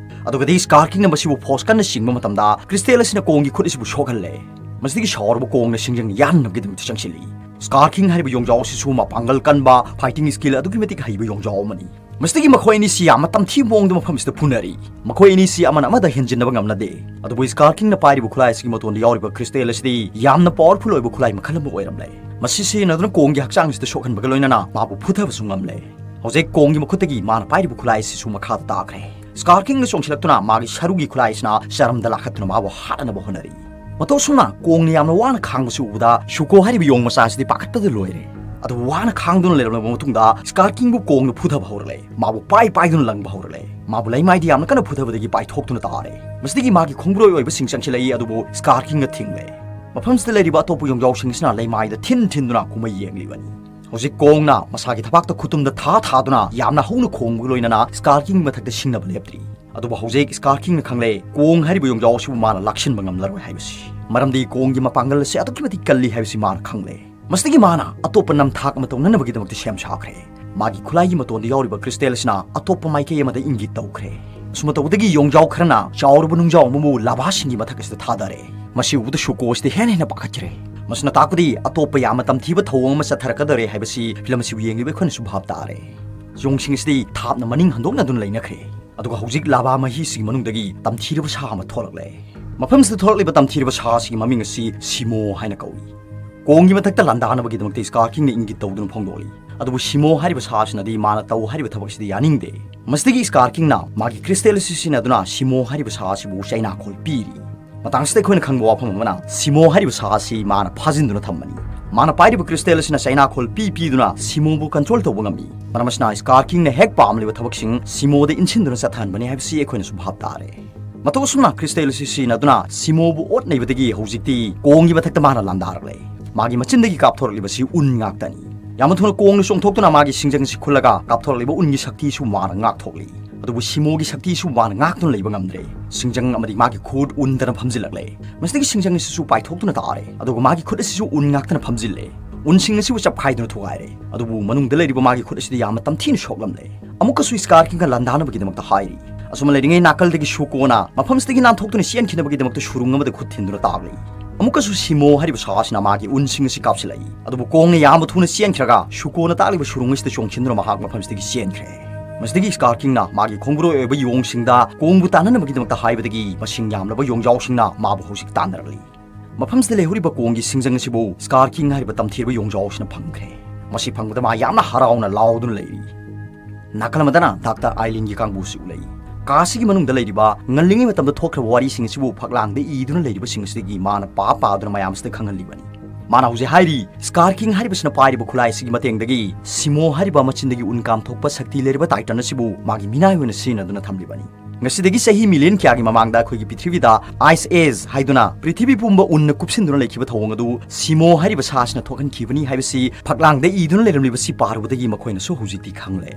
ꯑꯗꯨꯒꯗꯤ ꯁ꯭ꯀꯥꯔ ꯀꯤꯡꯅ ꯃꯁꯤꯕꯨ ꯐꯣꯔꯁ ꯀꯟꯅ ꯆꯤꯡꯕ ꯃꯇꯝꯗ ꯀ꯭ꯔꯤꯁꯇꯦꯜ ꯑꯁꯤꯅ ꯀꯣꯡꯒꯤ ꯈꯨꯠ ꯑꯁꯤꯕꯨ ꯁꯣꯛꯍꯜꯂꯦ꯫ ꯃꯁꯤꯗꯒꯤ ꯁꯥꯎꯔꯕ ꯀꯣꯡꯅ ꯁꯤꯡꯖꯪ ꯌꯥꯟꯅꯕꯒꯤꯗꯃꯛꯇ ꯆꯪꯁꯤꯜꯂꯤ꯫ ꯁ꯭ꯀꯥꯔ ꯀꯤꯡ ꯍꯥꯏꯔꯤꯕ ꯌꯣꯡꯖꯥꯎ ꯑꯁꯤꯁꯨ ꯃꯄꯥꯡꯒꯜ ꯀꯟꯕ, fighting skill ꯑꯗꯨꯛꯀꯤ ꯃꯇꯤꯛ ꯍꯩꯕ ꯌꯣꯡꯖꯥꯎ ꯑꯃꯅꯤ꯫ ꯃꯁꯤꯗꯒꯤ ꯃꯈꯣꯏ ꯑꯅꯤꯁꯤ ꯌꯥꯝꯅ ꯇꯝꯊꯤꯕ ꯃꯑꯣꯡꯗ ꯃꯐꯝ ꯑꯁꯤꯗ ꯐꯨꯅꯔꯤ꯫ ꯃꯈꯣꯏ ꯑꯅꯤꯁꯤ ꯑꯃꯅ ꯑꯃꯗ ꯍꯦꯟꯖꯤꯟꯅꯕ ꯉꯝꯅꯗꯦ꯫ ꯑꯗꯨꯕꯨ ꯁ꯭ꯀꯥꯔ ꯀꯤꯡꯅ ꯄꯥꯏꯔꯤꯕ ꯈꯨꯠꯂꯥꯏ ꯑꯁꯤꯒꯤ ꯃꯇꯣꯟꯗ ꯌꯥꯎꯔꯤꯕ crystal ꯑꯁꯤꯗꯤ ꯌꯥꯝꯅ powerful ꯑꯣꯏꯕ ꯈꯨꯠꯂꯥꯏ ꯃꯈꯜ ꯑꯃ ꯑꯣꯏꯔꯝꯂꯦ꯫ ꯃꯁꯤ ꯁꯤꯖꯤꯟꯅꯗꯨꯅ ꯀꯣꯡꯒꯤ ꯍꯛꯆꯥꯡ ꯑꯁꯤꯗ ꯁꯣꯛꯍꯟꯕꯒ ꯂꯣꯏꯅꯅ ꯃꯥꯕꯨ ꯐꯨꯊꯕꯁꯨ ꯉꯝꯂꯦ꯫ ꯍꯧꯖꯤꯛ ꯀꯣꯡꯒꯤ ꯃꯈꯨꯠꯇꯒꯤ ꯃꯥꯅ ꯄꯥꯏꯔꯤꯕ ꯈꯨꯠꯂꯥꯏ ꯑꯁꯤꯁꯨ ꯃꯈꯥꯗ ꯇꯥꯈ꯭ꯔꯦ꯫ ꯁ꯭ꯀꯥꯔ ꯀꯤꯡꯅ ꯆꯣꯡꯁꯤꯜꯂꯛꯇꯨꯅ ꯃꯥꯒꯤ ꯁꯔꯨꯒꯤ ꯈꯨꯠꯂꯥꯏ ꯑꯁꯤꯅ ꯆꯔꯝꯗ ꯂꯥꯈꯠꯇꯨꯅ ꯃꯥꯕꯨ ꯍꯥꯠꯅꯅꯕ ꯍꯣꯠꯅꯔꯤ꯫ ꯃꯇꯧ ꯑꯁꯨꯝꯅ ꯀꯣꯡꯅ ꯌꯥꯝꯅ ꯋꯥꯅ ꯈꯥꯡꯕꯁꯤ ꯎꯕꯗ ꯁꯨꯀꯣ ꯍꯥꯏꯔꯤꯕ ꯌꯣꯡ ꯃꯆꯥ ꯑꯁꯤꯗꯤ ꯄꯥꯈꯠꯄꯗ ꯂꯣꯏꯔꯦ꯫ ꯑꯗꯨꯕꯨ ꯋꯥꯅ ꯈꯥꯡꯗꯨꯅ ꯂꯩꯔꯝꯂꯕ ꯃꯇꯨꯡꯗ ꯁ꯭ꯀꯥꯔ ꯀꯤꯡꯕꯨ ꯀꯣꯡꯅ ꯐꯨꯊꯕ ꯍꯧꯔꯛꯂꯦ꯫ ꯃꯥꯕꯨ ꯄꯥꯏ ꯄꯥꯏꯗꯨꯅ ꯂꯪꯕ ꯍꯧꯔꯛꯂꯦ꯫ ꯃꯥꯕꯨ ꯂꯩꯃꯥꯏꯗ ꯌꯥꯝꯅ ꯀꯟꯅ ꯐꯨꯊꯕꯗꯒꯤ ꯄꯥꯏꯊꯣꯛꯇꯨꯅ ꯇꯥꯔꯦ꯫ ꯃꯁꯤꯗꯒꯤ ꯃꯥꯒꯤ ꯈꯣꯡꯕ꯭ꯔꯣꯏ ꯑꯣꯏꯕꯁꯤꯡ ꯆꯪꯁꯤꯜꯂꯛꯏ, ꯑꯗꯨꯕꯨ ꯁ꯭ꯀꯥꯔ ꯀꯤꯡꯅ ꯊꯤꯡꯂꯦ꯫ ꯃꯐꯝꯁꯤꯗ ꯂꯩꯔꯤꯕ ꯑꯇꯣꯞꯄ ꯌꯣꯡꯖꯥꯎꯁꯤꯡ ꯑꯁꯤꯅ ꯂꯩꯃꯥꯏꯗ ꯊꯤꯟ ꯊꯤꯟꯗꯨꯅ ꯀꯨꯝꯍꯩ ꯌꯦꯡꯂꯤꯕꯅꯤ꯫ ꯍꯧꯖꯤꯛ ꯀꯣꯡꯅ ꯃꯁꯥꯒꯤ ꯊꯕꯥꯛꯇ ꯈꯨꯇꯨꯝꯗ ꯊꯥ ꯊꯥꯗꯨꯅ ꯌꯥꯝꯅ ꯍꯧꯅ ꯈꯣꯡꯕꯒ ꯂꯣꯏꯅꯅ ꯁ꯭ꯀꯥꯔ ꯀꯤꯡꯒꯤ ꯃꯊꯛꯇ ꯁꯤꯡꯅꯕ ꯂꯦꯞꯇ꯭ꯔꯤ꯫ ꯑꯗꯨꯕꯨ ꯍꯧꯖꯤꯛ ꯁ꯭ꯀꯥꯔ ꯀꯤꯡꯅ ꯈꯪꯂꯦ, ꯀꯣꯡ ꯍꯥꯏꯔꯤꯕ ꯌꯣꯡꯖꯥꯎ ꯑꯁꯤꯕꯨ ꯃꯥꯅ ꯂꯥꯛꯁꯤꯟꯕ ꯉꯝꯂꯔꯣꯏ ꯍꯥꯏꯕꯁꯤ꯫ ꯃꯔꯝꯗꯤ ꯀꯣꯡꯒꯤ ꯃꯄꯥꯡꯒꯜ ꯑꯁꯤ ꯑꯗꯨꯛꯀꯤ ꯃꯇꯤꯛ ꯀꯜꯂꯤ ꯍꯥꯏꯕꯁꯤ ꯃꯥꯅ ꯈꯪꯂꯦ꯫ ꯃꯁꯤꯗꯒꯤ ꯃꯥꯅ ꯑꯇꯣꯞꯄ ꯅꯝꯊꯥꯛ ꯑꯃ ꯇꯧꯅꯅꯕꯒꯤꯗꯃꯛꯇ ꯁꯦꯝ ꯁꯥꯈ꯭ꯔꯦ꯫ ꯃꯥꯒꯤ ꯈꯨꯠꯂꯥꯏꯒꯤ ꯃꯇꯣꯟꯗ ꯌꯥꯎꯔꯤꯕ crystal ꯑꯁꯤꯅ ꯑꯇꯣꯞꯄ ꯃꯥꯏꯀꯩ ꯑꯃꯗ ꯏꯪꯒꯤꯠ ꯇꯧꯈ꯭ꯔꯦ꯫ ꯑꯁꯨꯝꯅ ꯇꯧꯕꯗꯒꯤ ꯌꯣꯡꯖꯥꯎ ꯈꯔꯅ ꯆꯥꯎꯔꯕ ꯅꯨꯡꯖꯥꯎ ꯑꯃꯕꯨ ꯂꯥꯚꯥꯁꯤꯡꯒꯤ ꯃꯊꯛ ꯑꯁꯤꯗ ꯊꯥꯗꯔꯦ꯫ ꯃꯁꯤ ꯎꯕꯗ ꯁꯨꯀꯣ ꯑꯁꯤꯗꯤ ꯍꯦꯟꯅ ꯍꯦꯟꯅ ꯄꯥꯈꯠꯈ꯭ꯔꯦ꯫ ꯃꯁꯤꯅ ꯇꯥꯛꯄꯗꯤ ꯑꯇꯣꯞꯄ ꯌꯥꯝꯅ ꯇꯝꯊꯤꯕ ꯊꯧꯑꯣꯡ ꯑꯃ ꯆꯠꯊꯔꯛꯀꯗꯧꯔꯦ ꯍꯥꯏꯕꯁꯤ ꯐꯤꯂꯝ ꯑꯁꯤꯕꯨ ꯌꯦꯡꯂꯤꯕ ꯑꯩꯈꯣꯏꯅꯁꯨ ꯚꯥꯞ ꯇꯥꯔꯦ꯫ ꯌꯣꯡꯁꯤꯡ ꯑꯁꯤꯗꯤ ꯊꯥꯞꯅ ꯃꯅꯤꯡ ꯍꯟꯗꯣꯛꯅꯗꯨꯅ ꯂꯩꯅꯈ꯭ꯔꯦ꯫ ꯑꯗꯨꯒ ꯍꯧꯖꯤꯛ ꯂꯥꯚꯥ ꯃꯍꯤꯁꯤꯒꯤ ꯃꯅꯨꯡꯗꯒꯤ ꯇꯝꯊꯤꯔꯕ ꯁꯥ ꯑꯃ ꯊꯣꯛꯂꯛꯂꯦ꯫ ꯃꯐꯝꯁꯤꯗ ꯊꯣꯛꯂꯛꯂꯤꯕ ꯇꯝꯊꯤꯔꯕ ꯁꯥ ꯑꯁꯤꯒꯤ ꯃꯃꯤꯡ ꯑꯁꯤ ꯁꯤꯃꯣ ꯍꯥꯏꯅ ꯀꯧꯏ꯫ ꯀꯣꯡꯒꯤ ꯃꯊꯛꯇ ꯂꯥꯟꯗꯥꯅꯕꯒꯤꯗꯃꯛꯇ ꯁ꯭ꯀꯥꯔ ꯀꯤꯡꯅ ꯏꯪꯒꯤꯠ ꯇꯧꯗꯨꯅ ꯐꯣꯡꯗꯣꯛꯂꯤ꯫ ꯑꯗꯨꯕꯨ ꯁꯤꯃꯣ ꯍꯥꯏꯔꯤꯕ ꯁꯥ ꯑꯁꯤꯅꯗꯤ ꯃꯥꯅ ꯇꯧ ꯍꯥꯏꯔꯤꯕ ꯊꯕꯛ ꯑꯁꯤꯗ ꯌꯥꯅꯤꯡꯗꯦ꯫ ꯃꯁꯤꯗꯒꯤ ꯁ꯭ꯀꯥꯔ ꯀꯤꯡꯅ ꯃꯥꯒꯤ crystal ꯑꯁꯤ ꯁꯤꯖꯤꯟꯅꯗꯨꯅ ꯁꯤꯃꯣ ꯍꯥꯏꯔꯤꯕ ꯁꯥ ꯑꯁꯤꯕꯨ ꯆꯩꯅꯥꯈꯣꯜ ꯄꯤꯔꯤ꯫ ꯃꯇꯥꯡꯁꯤꯗ ꯑꯩꯈꯣꯏꯅ ꯈꯪꯕ ꯋꯥꯐꯝ ꯑꯃꯅ, ꯁꯤꯃꯣ ꯍꯥꯏꯔꯤꯕ ꯁꯥ ꯑꯁꯤ ꯃꯥꯅ ꯐꯥꯖꯤꯟꯗꯨꯅ ꯊꯝꯕꯅꯤ꯫ ꯃꯥꯅ ꯄꯥꯏꯔꯤꯕ crystal ꯑꯁꯤꯅ ꯆꯩꯅꯥꯈꯣꯜ ꯄꯤ ꯄꯤꯗꯨꯅ ꯁꯤꯃꯣꯕꯨ control ꯇꯧꯕ ꯉꯝꯃꯤ꯫ ꯃꯔꯝ ꯑꯁꯤꯅ ꯁ꯭ꯀꯥꯔ ꯀꯤꯡꯅ ꯍꯦꯛ ꯄꯥꯝꯂꯤꯕ ꯊꯕꯛꯁꯤꯡ ꯁꯤꯃꯣꯗ ꯏꯟꯁꯤꯟꯗꯨꯅ ꯆꯠꯊꯍꯟꯕꯅꯤ ꯍꯥꯏꯕꯁꯤ ꯑꯩꯈꯣꯏꯅꯁꯨ ꯚꯥꯞ ꯇꯥꯔꯦ꯫ ꯃꯇꯧ ꯑꯁꯨꯝꯅ crystal ꯑꯁꯤ ꯁꯤꯖꯤꯟꯅꯗꯨꯅ ꯁꯤꯃꯣꯕꯨ ꯑꯣꯠ ꯅꯩꯕꯗꯒꯤ ꯍꯧꯖꯤꯛꯇꯤ ꯀꯣꯡꯒꯤ ꯃꯊꯛꯇ ꯃꯥꯅ ꯂꯥꯟꯗꯥꯔꯛꯂꯦ꯫ ꯃꯥꯒꯤ ꯃꯆꯤꯟꯗꯒꯤ ꯀꯥꯞꯊꯣꯔꯛꯂꯤꯕꯁꯤ ꯎꯟ ꯉꯥꯛꯇꯅꯤ꯫ ꯌꯥꯝꯅ ꯊꯨꯅ ꯀꯣꯡꯅ ꯆꯣꯡꯊꯣꯛꯇꯨꯅ ꯃꯥꯒꯤ ꯁꯤꯡꯖꯪ ꯑꯁꯤ ꯈꯨꯜꯂꯒ ꯀꯥꯞꯊꯣꯔꯛꯂꯤꯕ ꯎꯟꯒꯤ ꯁꯛꯇꯤꯁꯨ ꯃꯥꯅ ꯉꯥꯛꯊꯣꯛꯂꯤ꯫ ꯑꯗꯨꯕꯨ ꯁꯤꯃꯣꯒꯤ ꯁꯛꯇꯤꯁꯨ ꯃꯥꯅ ꯉꯥꯛꯇꯨꯅ ꯂꯩꯕ ꯉꯝꯗ꯭ꯔꯦ꯫ ꯁꯤꯡꯖꯪ ꯑꯃꯗꯤ ꯃꯥꯒꯤ ꯈꯨꯠ ꯎꯟꯗꯅ ꯐꯝꯖꯤꯜꯂꯛꯂꯦ꯫ ꯃꯁꯤꯗꯒꯤ ꯁꯤꯡꯖꯪ ꯑꯁꯤꯁꯨ ꯄꯥꯏꯊꯣꯛꯇꯨꯅ ꯇꯥꯔꯦ, ꯑꯗꯨꯒ ꯃꯥꯒꯤ ꯈꯨꯠ ꯑꯁꯤꯁꯨ ꯎꯟ ꯉꯥꯛꯇꯅ ꯐꯝꯖꯤꯜꯂꯦ꯫ ꯎꯟꯁꯤꯡ ꯑꯁꯤꯕꯨ ꯆꯞꯈꯥꯏꯗꯨꯅ ꯊꯨꯒꯥꯏꯔꯦ꯫ ꯑꯗꯨꯕꯨ ꯃꯅꯨꯡꯗ ꯂꯩꯔꯤꯕ ꯃꯥꯒꯤ ꯈꯨꯠ ꯑꯁꯤꯗꯤ ꯌꯥꯝꯅ ꯇꯝꯊꯤꯅ ꯁꯣꯛꯂꯝꯂꯦ꯫ ꯑꯃꯨꯛꯀꯁꯨ ꯁ꯭ꯀꯥꯔ ꯀꯤꯡꯒ ꯂꯥꯟꯗꯥꯅꯕꯒꯤꯗꯃꯛꯇ ꯍꯥꯏꯔꯤ꯫ ꯑꯁꯨꯝꯅ ꯂꯩꯔꯤꯉꯩ ꯅꯥꯀꯜꯗꯒꯤ ꯁꯨꯀꯣꯅ ꯃꯐꯝꯁꯤꯗꯒꯤ ꯅꯥꯟꯊꯣꯛꯇꯨꯅ ꯆꯦꯟꯈꯤꯅꯕꯒꯤꯗꯃꯛꯇ ꯁꯨꯔꯨꯡ ꯑꯃꯗ ꯈꯨꯠ ꯊꯤꯟꯗꯨꯅ ꯇꯥꯛꯂꯤ꯫ ꯑꯃꯨꯛꯀꯁꯨ ꯁꯤꯃꯣ ꯍꯥꯏꯔꯤꯕ ꯁꯥ ꯑꯁꯤꯅ ꯃꯥꯒꯤ ꯎꯟꯁꯤꯡ ꯑꯁꯤ ꯀꯥꯞꯁꯤꯜꯂꯛꯏ꯫ ꯑꯗꯨꯕꯨ ꯀꯣꯡꯅ ꯌꯥꯝꯅ ꯊꯨꯅ ꯆꯦꯟꯈ꯭ꯔꯒ ꯁꯨꯀꯣꯅ ꯇꯥꯛꯂꯤꯕ ꯁꯨꯔꯨꯡ ꯑꯁꯤꯗ ꯆꯣꯡꯁꯤꯟꯗꯨꯅ ꯃꯍꯥꯛ ꯃꯐꯝꯁꯤꯗꯒꯤ ꯆꯦꯟꯈ꯭ꯔꯦ꯫ ꯃꯁꯤꯗꯒꯤ ꯁ꯭ꯀꯥꯔ ꯀꯤꯡꯅ ꯃꯥꯒꯤ ꯈꯣꯡꯕꯨꯔꯣꯏ ꯑꯣꯏꯕ ꯌꯣꯡꯁꯤꯡꯗ ꯀꯣꯡꯕꯨ ꯇꯥꯟꯅꯅꯕꯒꯤꯗꯃꯛꯇ ꯍꯥꯏꯕꯗꯒꯤ ꯃꯁꯤꯡ ꯌꯥꯝꯂꯕ ꯌꯣꯡꯖꯥꯎꯁꯤꯡꯅ ꯃꯥꯕꯨ ꯍꯧꯖꯤꯛ ꯇꯥꯟꯅꯔꯛꯂꯤ꯫ ꯃꯐꯝꯁꯤꯗ ꯂꯩꯍꯧꯔꯤꯕ ꯀꯣꯡꯒꯤ ꯁꯤꯡꯖꯪ ꯑꯁꯤꯕꯨ ꯁ꯭ꯀꯥꯔ ꯀꯤꯡ ꯍꯥꯏꯔꯤꯕ ꯇꯝꯊꯤꯔꯕ ꯌꯣꯡꯖꯥꯎ ꯑꯁꯤꯅ ꯐꯪꯈ꯭ꯔꯦ꯫ ꯃꯁꯤ ꯐꯪꯕꯗ ꯃꯥ ꯌꯥꯝꯅ ꯍꯔꯥꯎꯅ ꯂꯥꯎꯗꯨꯅ ꯂꯩꯔꯤ꯫ ꯅꯥꯀꯜ ꯑꯃꯗꯅ ꯗꯥꯛꯇꯔ ꯑꯥꯏꯂꯤꯟꯒꯤ ꯀꯥꯡꯕꯨꯁꯨ ꯎꯠꯂꯛꯏ꯫ ꯀꯥ ꯑꯁꯤꯒꯤ ꯃꯅꯨꯡꯗ ꯂꯩꯔꯤꯕ ꯉꯜꯂꯤꯉꯩ ꯃꯇꯝꯗ ꯊꯣꯛꯈ꯭ꯔꯕ ꯋꯥꯔꯤꯁꯤꯡ ꯑꯁꯤꯕꯨ ꯐꯛꯂꯥꯡꯗ ꯏꯗꯨꯅ ꯂꯩꯔꯤꯕꯁꯤꯡ ꯑꯁꯤꯗꯒꯤ ꯃꯥꯅ ꯄꯥ ꯄꯥꯗꯨꯅ ꯃꯌꯥꯝ ꯑꯁꯤꯗ ꯈꯪꯍꯜꯂꯤꯕꯅꯤ꯫ ꯃꯥꯅ ꯍꯧꯖꯤꯛ ꯍꯥꯏꯔꯤ, ꯁ꯭ꯀꯥꯔ ꯀꯤꯡ ꯍꯥꯏꯔꯤꯕꯁꯤꯅ ꯄꯥꯏꯔꯤꯕ ꯈꯨꯠꯂꯥꯏ ꯑꯁꯤꯒꯤ ꯃꯇꯦꯡꯗꯒꯤ ꯁꯤꯃꯣ ꯍꯥꯏꯔꯤꯕ ꯃꯆꯤꯟꯗꯒꯤ ꯎꯟ ꯀꯥꯝꯊꯣꯛꯄ ꯁꯛꯇꯤ ꯂꯩꯔꯕ ꯇꯥꯏꯇꯟ ꯑꯁꯤꯕꯨ ꯃꯥꯒꯤ ꯃꯤꯅꯥꯏ ꯑꯣꯏꯅ ꯁꯤꯖꯤꯟꯅꯗꯨꯅ ꯊꯝꯂꯤꯕꯅꯤ꯫ ꯉꯁꯤꯗꯒꯤ ꯆꯍꯤ ꯃꯤꯂꯤꯌꯟ ꯀꯌꯥꯒꯤ ꯃꯃꯥꯡꯗ ꯑꯩꯈꯣꯏꯒꯤ ꯄ꯭ꯔꯤꯊꯤꯕꯤꯗ ꯑꯥꯏꯁ ꯑꯦꯖ ꯍꯥꯏꯗꯨꯅ ꯄ꯭ꯔꯤꯊꯤꯕꯤ ꯄꯨꯝꯕ ꯎꯟꯅ ꯀꯨꯞꯁꯤꯟꯗꯨꯅ ꯂꯩꯈꯤꯕ ꯊꯧꯑꯣꯡ ꯑꯗꯨ ꯁꯤꯃꯣ ꯍꯥꯏꯔꯤꯕ ꯁꯥ ꯑꯁꯤꯅ ꯊꯣꯛꯍꯟꯈꯤꯕꯅꯤ ꯍꯥꯏꯕꯁꯤ ꯐꯛꯂꯥꯡꯗ ꯏꯗꯨꯅ ꯂꯩꯔꯝꯂꯤꯕꯁꯤ ꯄꯥꯔꯨꯕꯗꯒꯤ ꯃꯈꯣꯏꯅꯁꯨ ꯍꯧꯖꯤꯛꯇꯤ ꯈꯪꯂꯦ꯫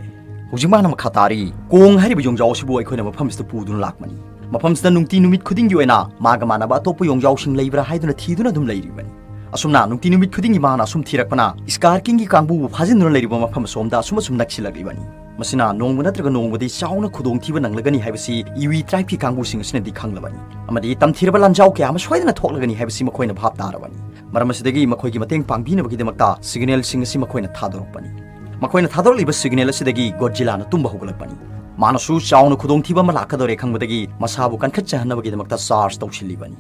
ꯍꯧꯖꯤꯛ ꯃꯥꯅ ꯃꯈꯥ ꯇꯥꯔꯤ, ꯀꯣꯡ ꯍꯥꯏꯔꯤꯕ ꯌꯣꯡꯖꯥꯎ ꯑꯁꯤꯕꯨ ꯑꯩꯈꯣꯏꯅ ꯃꯐꯝꯁꯤꯗ ꯄꯨꯗꯨꯅ ꯂꯥꯛꯄꯅꯤ꯫ ꯃꯐꯝꯁꯤꯗ ꯅꯨꯡꯇꯤ ꯅꯨꯃꯤꯠ ꯈꯨꯗꯤꯡꯒꯤ ꯑꯣꯏꯅ ꯃꯥꯒ ꯃꯥꯟꯅꯕ ꯑꯇꯣꯞꯄ ꯌꯣꯡꯖꯥꯎꯁꯤꯡ ꯂꯩꯕ꯭ꯔꯥ ꯍꯥꯏꯗꯨꯅ ꯊꯤꯗꯨꯅ ꯑꯗꯨꯝ ꯂꯩꯔꯤꯕꯅꯤ꯫ ꯑꯁꯨꯝꯅ ꯅꯨꯡꯇꯤ ꯅꯨꯃꯤꯠ ꯈꯨꯗꯤꯡꯒꯤ ꯃꯥꯅ ꯑꯁꯨꯝ ꯊꯤꯔꯛꯄꯅ ꯁ꯭ꯀꯥꯔ ꯀꯤꯡꯒꯤ ꯀꯥꯡꯕꯨꯕꯨ ꯐꯥꯖꯤꯟꯗꯨꯅ ꯂꯩꯔꯤꯕ ꯃꯐꯝ ꯑꯁꯣꯝꯗ ꯑꯁꯨꯝ ꯑꯁꯨꯝ ꯅꯛꯁꯤꯜꯂꯛꯂꯤꯕꯅꯤ꯫ ꯃꯁꯤꯅ ꯅꯣꯡꯃ ꯅꯠꯇ꯭ꯔꯒ ꯅꯣꯡꯃꯗꯤ ꯆꯥꯎꯅ ꯈꯨꯗꯣꯡꯊꯤꯕ ꯅꯪꯂꯒꯅꯤ ꯍꯥꯏꯕꯁꯤ ꯏꯋꯤ ꯇ꯭ꯔꯥꯏꯕꯀꯤ ꯀꯥꯡꯕꯨꯁꯤꯡ ꯑꯁꯤꯅꯗꯤ ꯈꯪꯂꯕꯅꯤ꯫ ꯑꯃꯗꯤ ꯇꯝꯊꯤꯔꯕ ꯂꯥꯟꯖꯥꯎ ꯀꯌꯥ ꯑꯃ ꯁꯣꯏꯗꯅ ꯊꯣꯛꯂꯒꯅꯤ ꯍꯥꯏꯕꯁꯤ ꯃꯈꯣꯏꯅ ꯚꯥꯞ ꯇꯥꯔꯕꯅꯤ꯫ ꯃꯔꯝ ꯑꯁꯤꯗꯒꯤ ꯃꯈꯣꯏꯒꯤ ꯃꯇꯦꯡ ꯄꯥꯡꯕꯤꯅꯕꯒꯤꯗꯃꯛꯇ ꯁꯤꯒꯅꯦꯜꯁꯤꯡ ꯑꯁꯤ ꯃꯈꯣꯏꯅ ꯊꯥꯗꯣꯔꯛꯄꯅꯤ꯫ ꯃꯈꯣꯏꯅ ꯊꯥꯗꯣꯔꯛꯂꯤꯕ ꯁꯤꯒꯅꯦꯜ ꯑꯁꯤꯗꯒꯤ ꯒꯣꯗꯖꯤꯂꯥꯅ ꯇꯨꯝꯕ ꯍꯧꯒꯠꯂꯛꯄꯅꯤ꯫ ꯃꯥꯅꯁꯨ ꯆꯥꯎꯅ ꯈꯨꯗꯣꯡꯊꯤꯕ ꯑꯃ ꯂꯥꯛꯀꯗꯧꯔꯦ ꯈꯪꯕꯗꯒꯤ ꯃꯁꯥꯕꯨ ꯀꯟꯈꯠꯆꯍꯟꯅꯕꯒꯤꯗꯃꯛꯇ ꯆꯥꯔꯖ ꯇꯧꯁꯤꯜꯂꯤꯕꯅꯤ꯫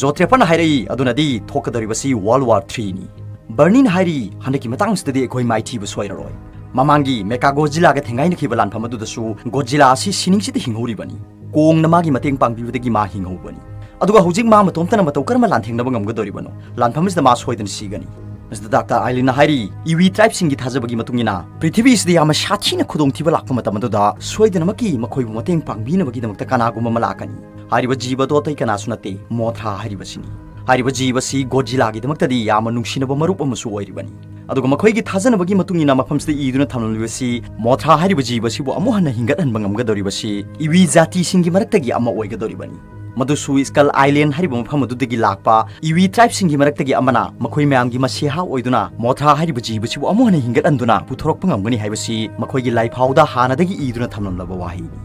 ꯖꯣꯇ꯭ꯔꯦꯐꯟꯅ ꯍꯥꯏꯔꯛꯏ, ꯑꯗꯨꯅꯗꯤ ꯊꯣꯛꯀꯗꯧꯔꯤꯕꯁꯤ ꯋꯥꯔꯜ ꯋꯥꯔ ꯊ꯭ꯔꯤꯅꯤ꯫ ꯕꯔꯅꯤꯅ ꯍꯥꯏꯔꯤ, ꯍꯟꯗꯛꯀꯤ ꯃꯇꯥꯡꯁꯤꯗꯗꯤ ꯑꯩꯈꯣꯏ ꯃꯥꯏꯊꯤꯕ ꯁꯣꯏꯔꯔꯣꯏ꯫ ꯃꯃꯥꯡꯒꯤ ꯃꯦꯀꯥꯒꯣꯖꯤꯂꯥꯒ ꯊꯦꯡꯒꯥꯏꯅꯈꯤꯕ ꯂꯥꯟꯐꯝ ꯑꯗꯨꯗꯁꯨ ꯒꯣꯖꯤꯂꯥ ꯑꯁꯤ ꯁꯤꯅꯤꯡꯁꯤꯗ ꯍꯤꯡꯍꯧꯔꯤꯕꯅꯤ꯫ ꯀꯣꯡꯅ ꯃꯥꯒꯤ ꯃꯇꯦꯡ ꯄꯥꯡꯕꯤꯕꯗꯒꯤ ꯃꯥ ꯍꯤꯡꯍꯧꯕꯅꯤ꯫ ꯑꯗꯨꯒ ꯍꯧꯖꯤꯛ ꯃꯥ ꯃꯇꯣꯝꯇꯅ ꯃꯇꯧ ꯀꯔꯝꯅ ꯂꯥꯟꯊꯦꯡꯅꯕ ꯉꯝꯒꯗꯧꯔꯤꯕꯅꯣ? ꯂꯥꯟꯐꯝ ꯑꯁꯤꯗ ꯃꯥ ꯁꯣꯏꯗꯅ ꯁꯤꯒꯅꯤ꯫ ꯃꯁꯤꯗ ꯗꯥꯛꯇꯔ ꯑꯥꯏꯂꯤꯟꯅ ꯍꯥꯏꯔꯤ, ꯏꯋꯤ ꯇ꯭ꯔꯥꯏꯕꯁꯤꯡꯒꯤ ꯊꯥꯖꯕꯒꯤ ꯃꯇꯨꯡ ꯏꯟꯅ, ꯄ꯭ꯔꯤꯊꯤꯕꯤꯁꯤꯗ ꯌꯥꯝꯅ ꯁꯥꯊꯤꯅ ꯈꯨꯗꯣꯡꯊꯤꯕ ꯂꯥꯛꯄ ꯃꯇꯝ ꯑꯗꯨꯗ ꯁꯣꯏꯗꯅꯃꯛꯀꯤ ꯃꯈꯣꯏꯕꯨ ꯃꯇꯦꯡ ꯄꯥꯡꯕꯤꯅꯕꯒꯤꯗꯃꯛꯇ ꯀꯅꯥꯒꯨꯝꯕ ꯑꯃ ꯂꯥꯛꯀꯅꯤ꯫ ꯍꯥꯏꯔꯤꯕ ꯖꯤꯕ ꯑꯗꯣ ꯑꯇꯩ ꯀꯅꯥꯁꯨ ꯅꯠꯇꯦ, ꯃꯣꯊ꯭ꯔꯥ ꯍꯥꯏꯔꯤꯕꯁꯤꯅꯤ꯫ ꯍꯥꯏꯔꯤꯕ ꯖꯤꯕ ꯑꯁꯤ ꯒꯣꯖꯤꯂꯥꯒꯤꯗꯃꯛꯇꯗꯤ ꯌꯥꯝꯅ ꯅꯨꯡꯁꯤꯅꯕ ꯃꯔꯨꯞ ꯑꯃꯁꯨ ꯑꯣꯏꯔꯤꯕꯅꯤ꯫ ꯑꯗꯨꯒ ꯃꯈꯣꯏꯒꯤ ꯊꯥꯖꯅꯕꯒꯤ ꯃꯇꯨꯡ ꯏꯟꯅ ꯃꯐꯝꯁꯤꯗ ꯏꯗꯨꯅ ꯊꯝꯂꯝꯂꯤꯕꯁꯤ ꯃꯣꯊ꯭ꯔꯥ ꯍꯥꯏꯔꯤꯕ ꯖꯤꯕ ꯑꯁꯤꯕꯨ ꯑꯃꯨꯛ ꯍꯟꯅ ꯍꯤꯡꯒꯠꯍꯟꯕ ꯉꯝꯒꯗꯧꯔꯤꯕꯁꯤ ꯏꯋꯤ ꯖꯥꯇꯤꯁꯤꯡꯒꯤ ꯃꯔꯛꯇꯒꯤ ꯑꯃ ꯑꯣꯏꯒꯗꯧꯔꯤꯕꯅꯤ꯫ ꯃꯗꯨꯁꯨ ꯁ꯭ꯀꯜ ꯑꯥꯏꯂꯦꯟ ꯍꯥꯏꯔꯤꯕ ꯃꯐꯝ ꯑꯗꯨꯗꯒꯤ ꯂꯥꯛꯄ ꯏꯋꯤ ꯇ꯭ꯔꯥꯏꯕꯁꯤꯡꯒꯤ ꯃꯔꯛꯇꯒꯤ ꯑꯃꯅ ꯃꯈꯣꯏ ꯃꯌꯥꯝꯒꯤ ꯃꯁꯤꯍꯥ ꯑꯣꯏꯗꯨꯅ ꯃꯣꯊ꯭ꯔꯥ ꯍꯥꯏꯔꯤꯕ ꯖꯤꯕꯁꯤꯕꯨ ꯑꯃꯨꯛ ꯍꯟꯅ ꯍꯤꯡꯒꯠꯍꯟꯗꯨꯅ ꯄꯨꯊꯣꯔꯛꯄ ꯉꯝꯒꯅꯤ ꯍꯥꯏꯕꯁꯤ ꯃꯈꯣꯏꯒꯤ ꯂꯥꯏꯐꯥꯎꯗ ꯍꯥꯟꯅꯗꯒꯤ ꯏꯗꯨꯅ ꯊꯝꯂꯝꯂꯕ ꯋꯥꯍꯩꯅꯤ꯫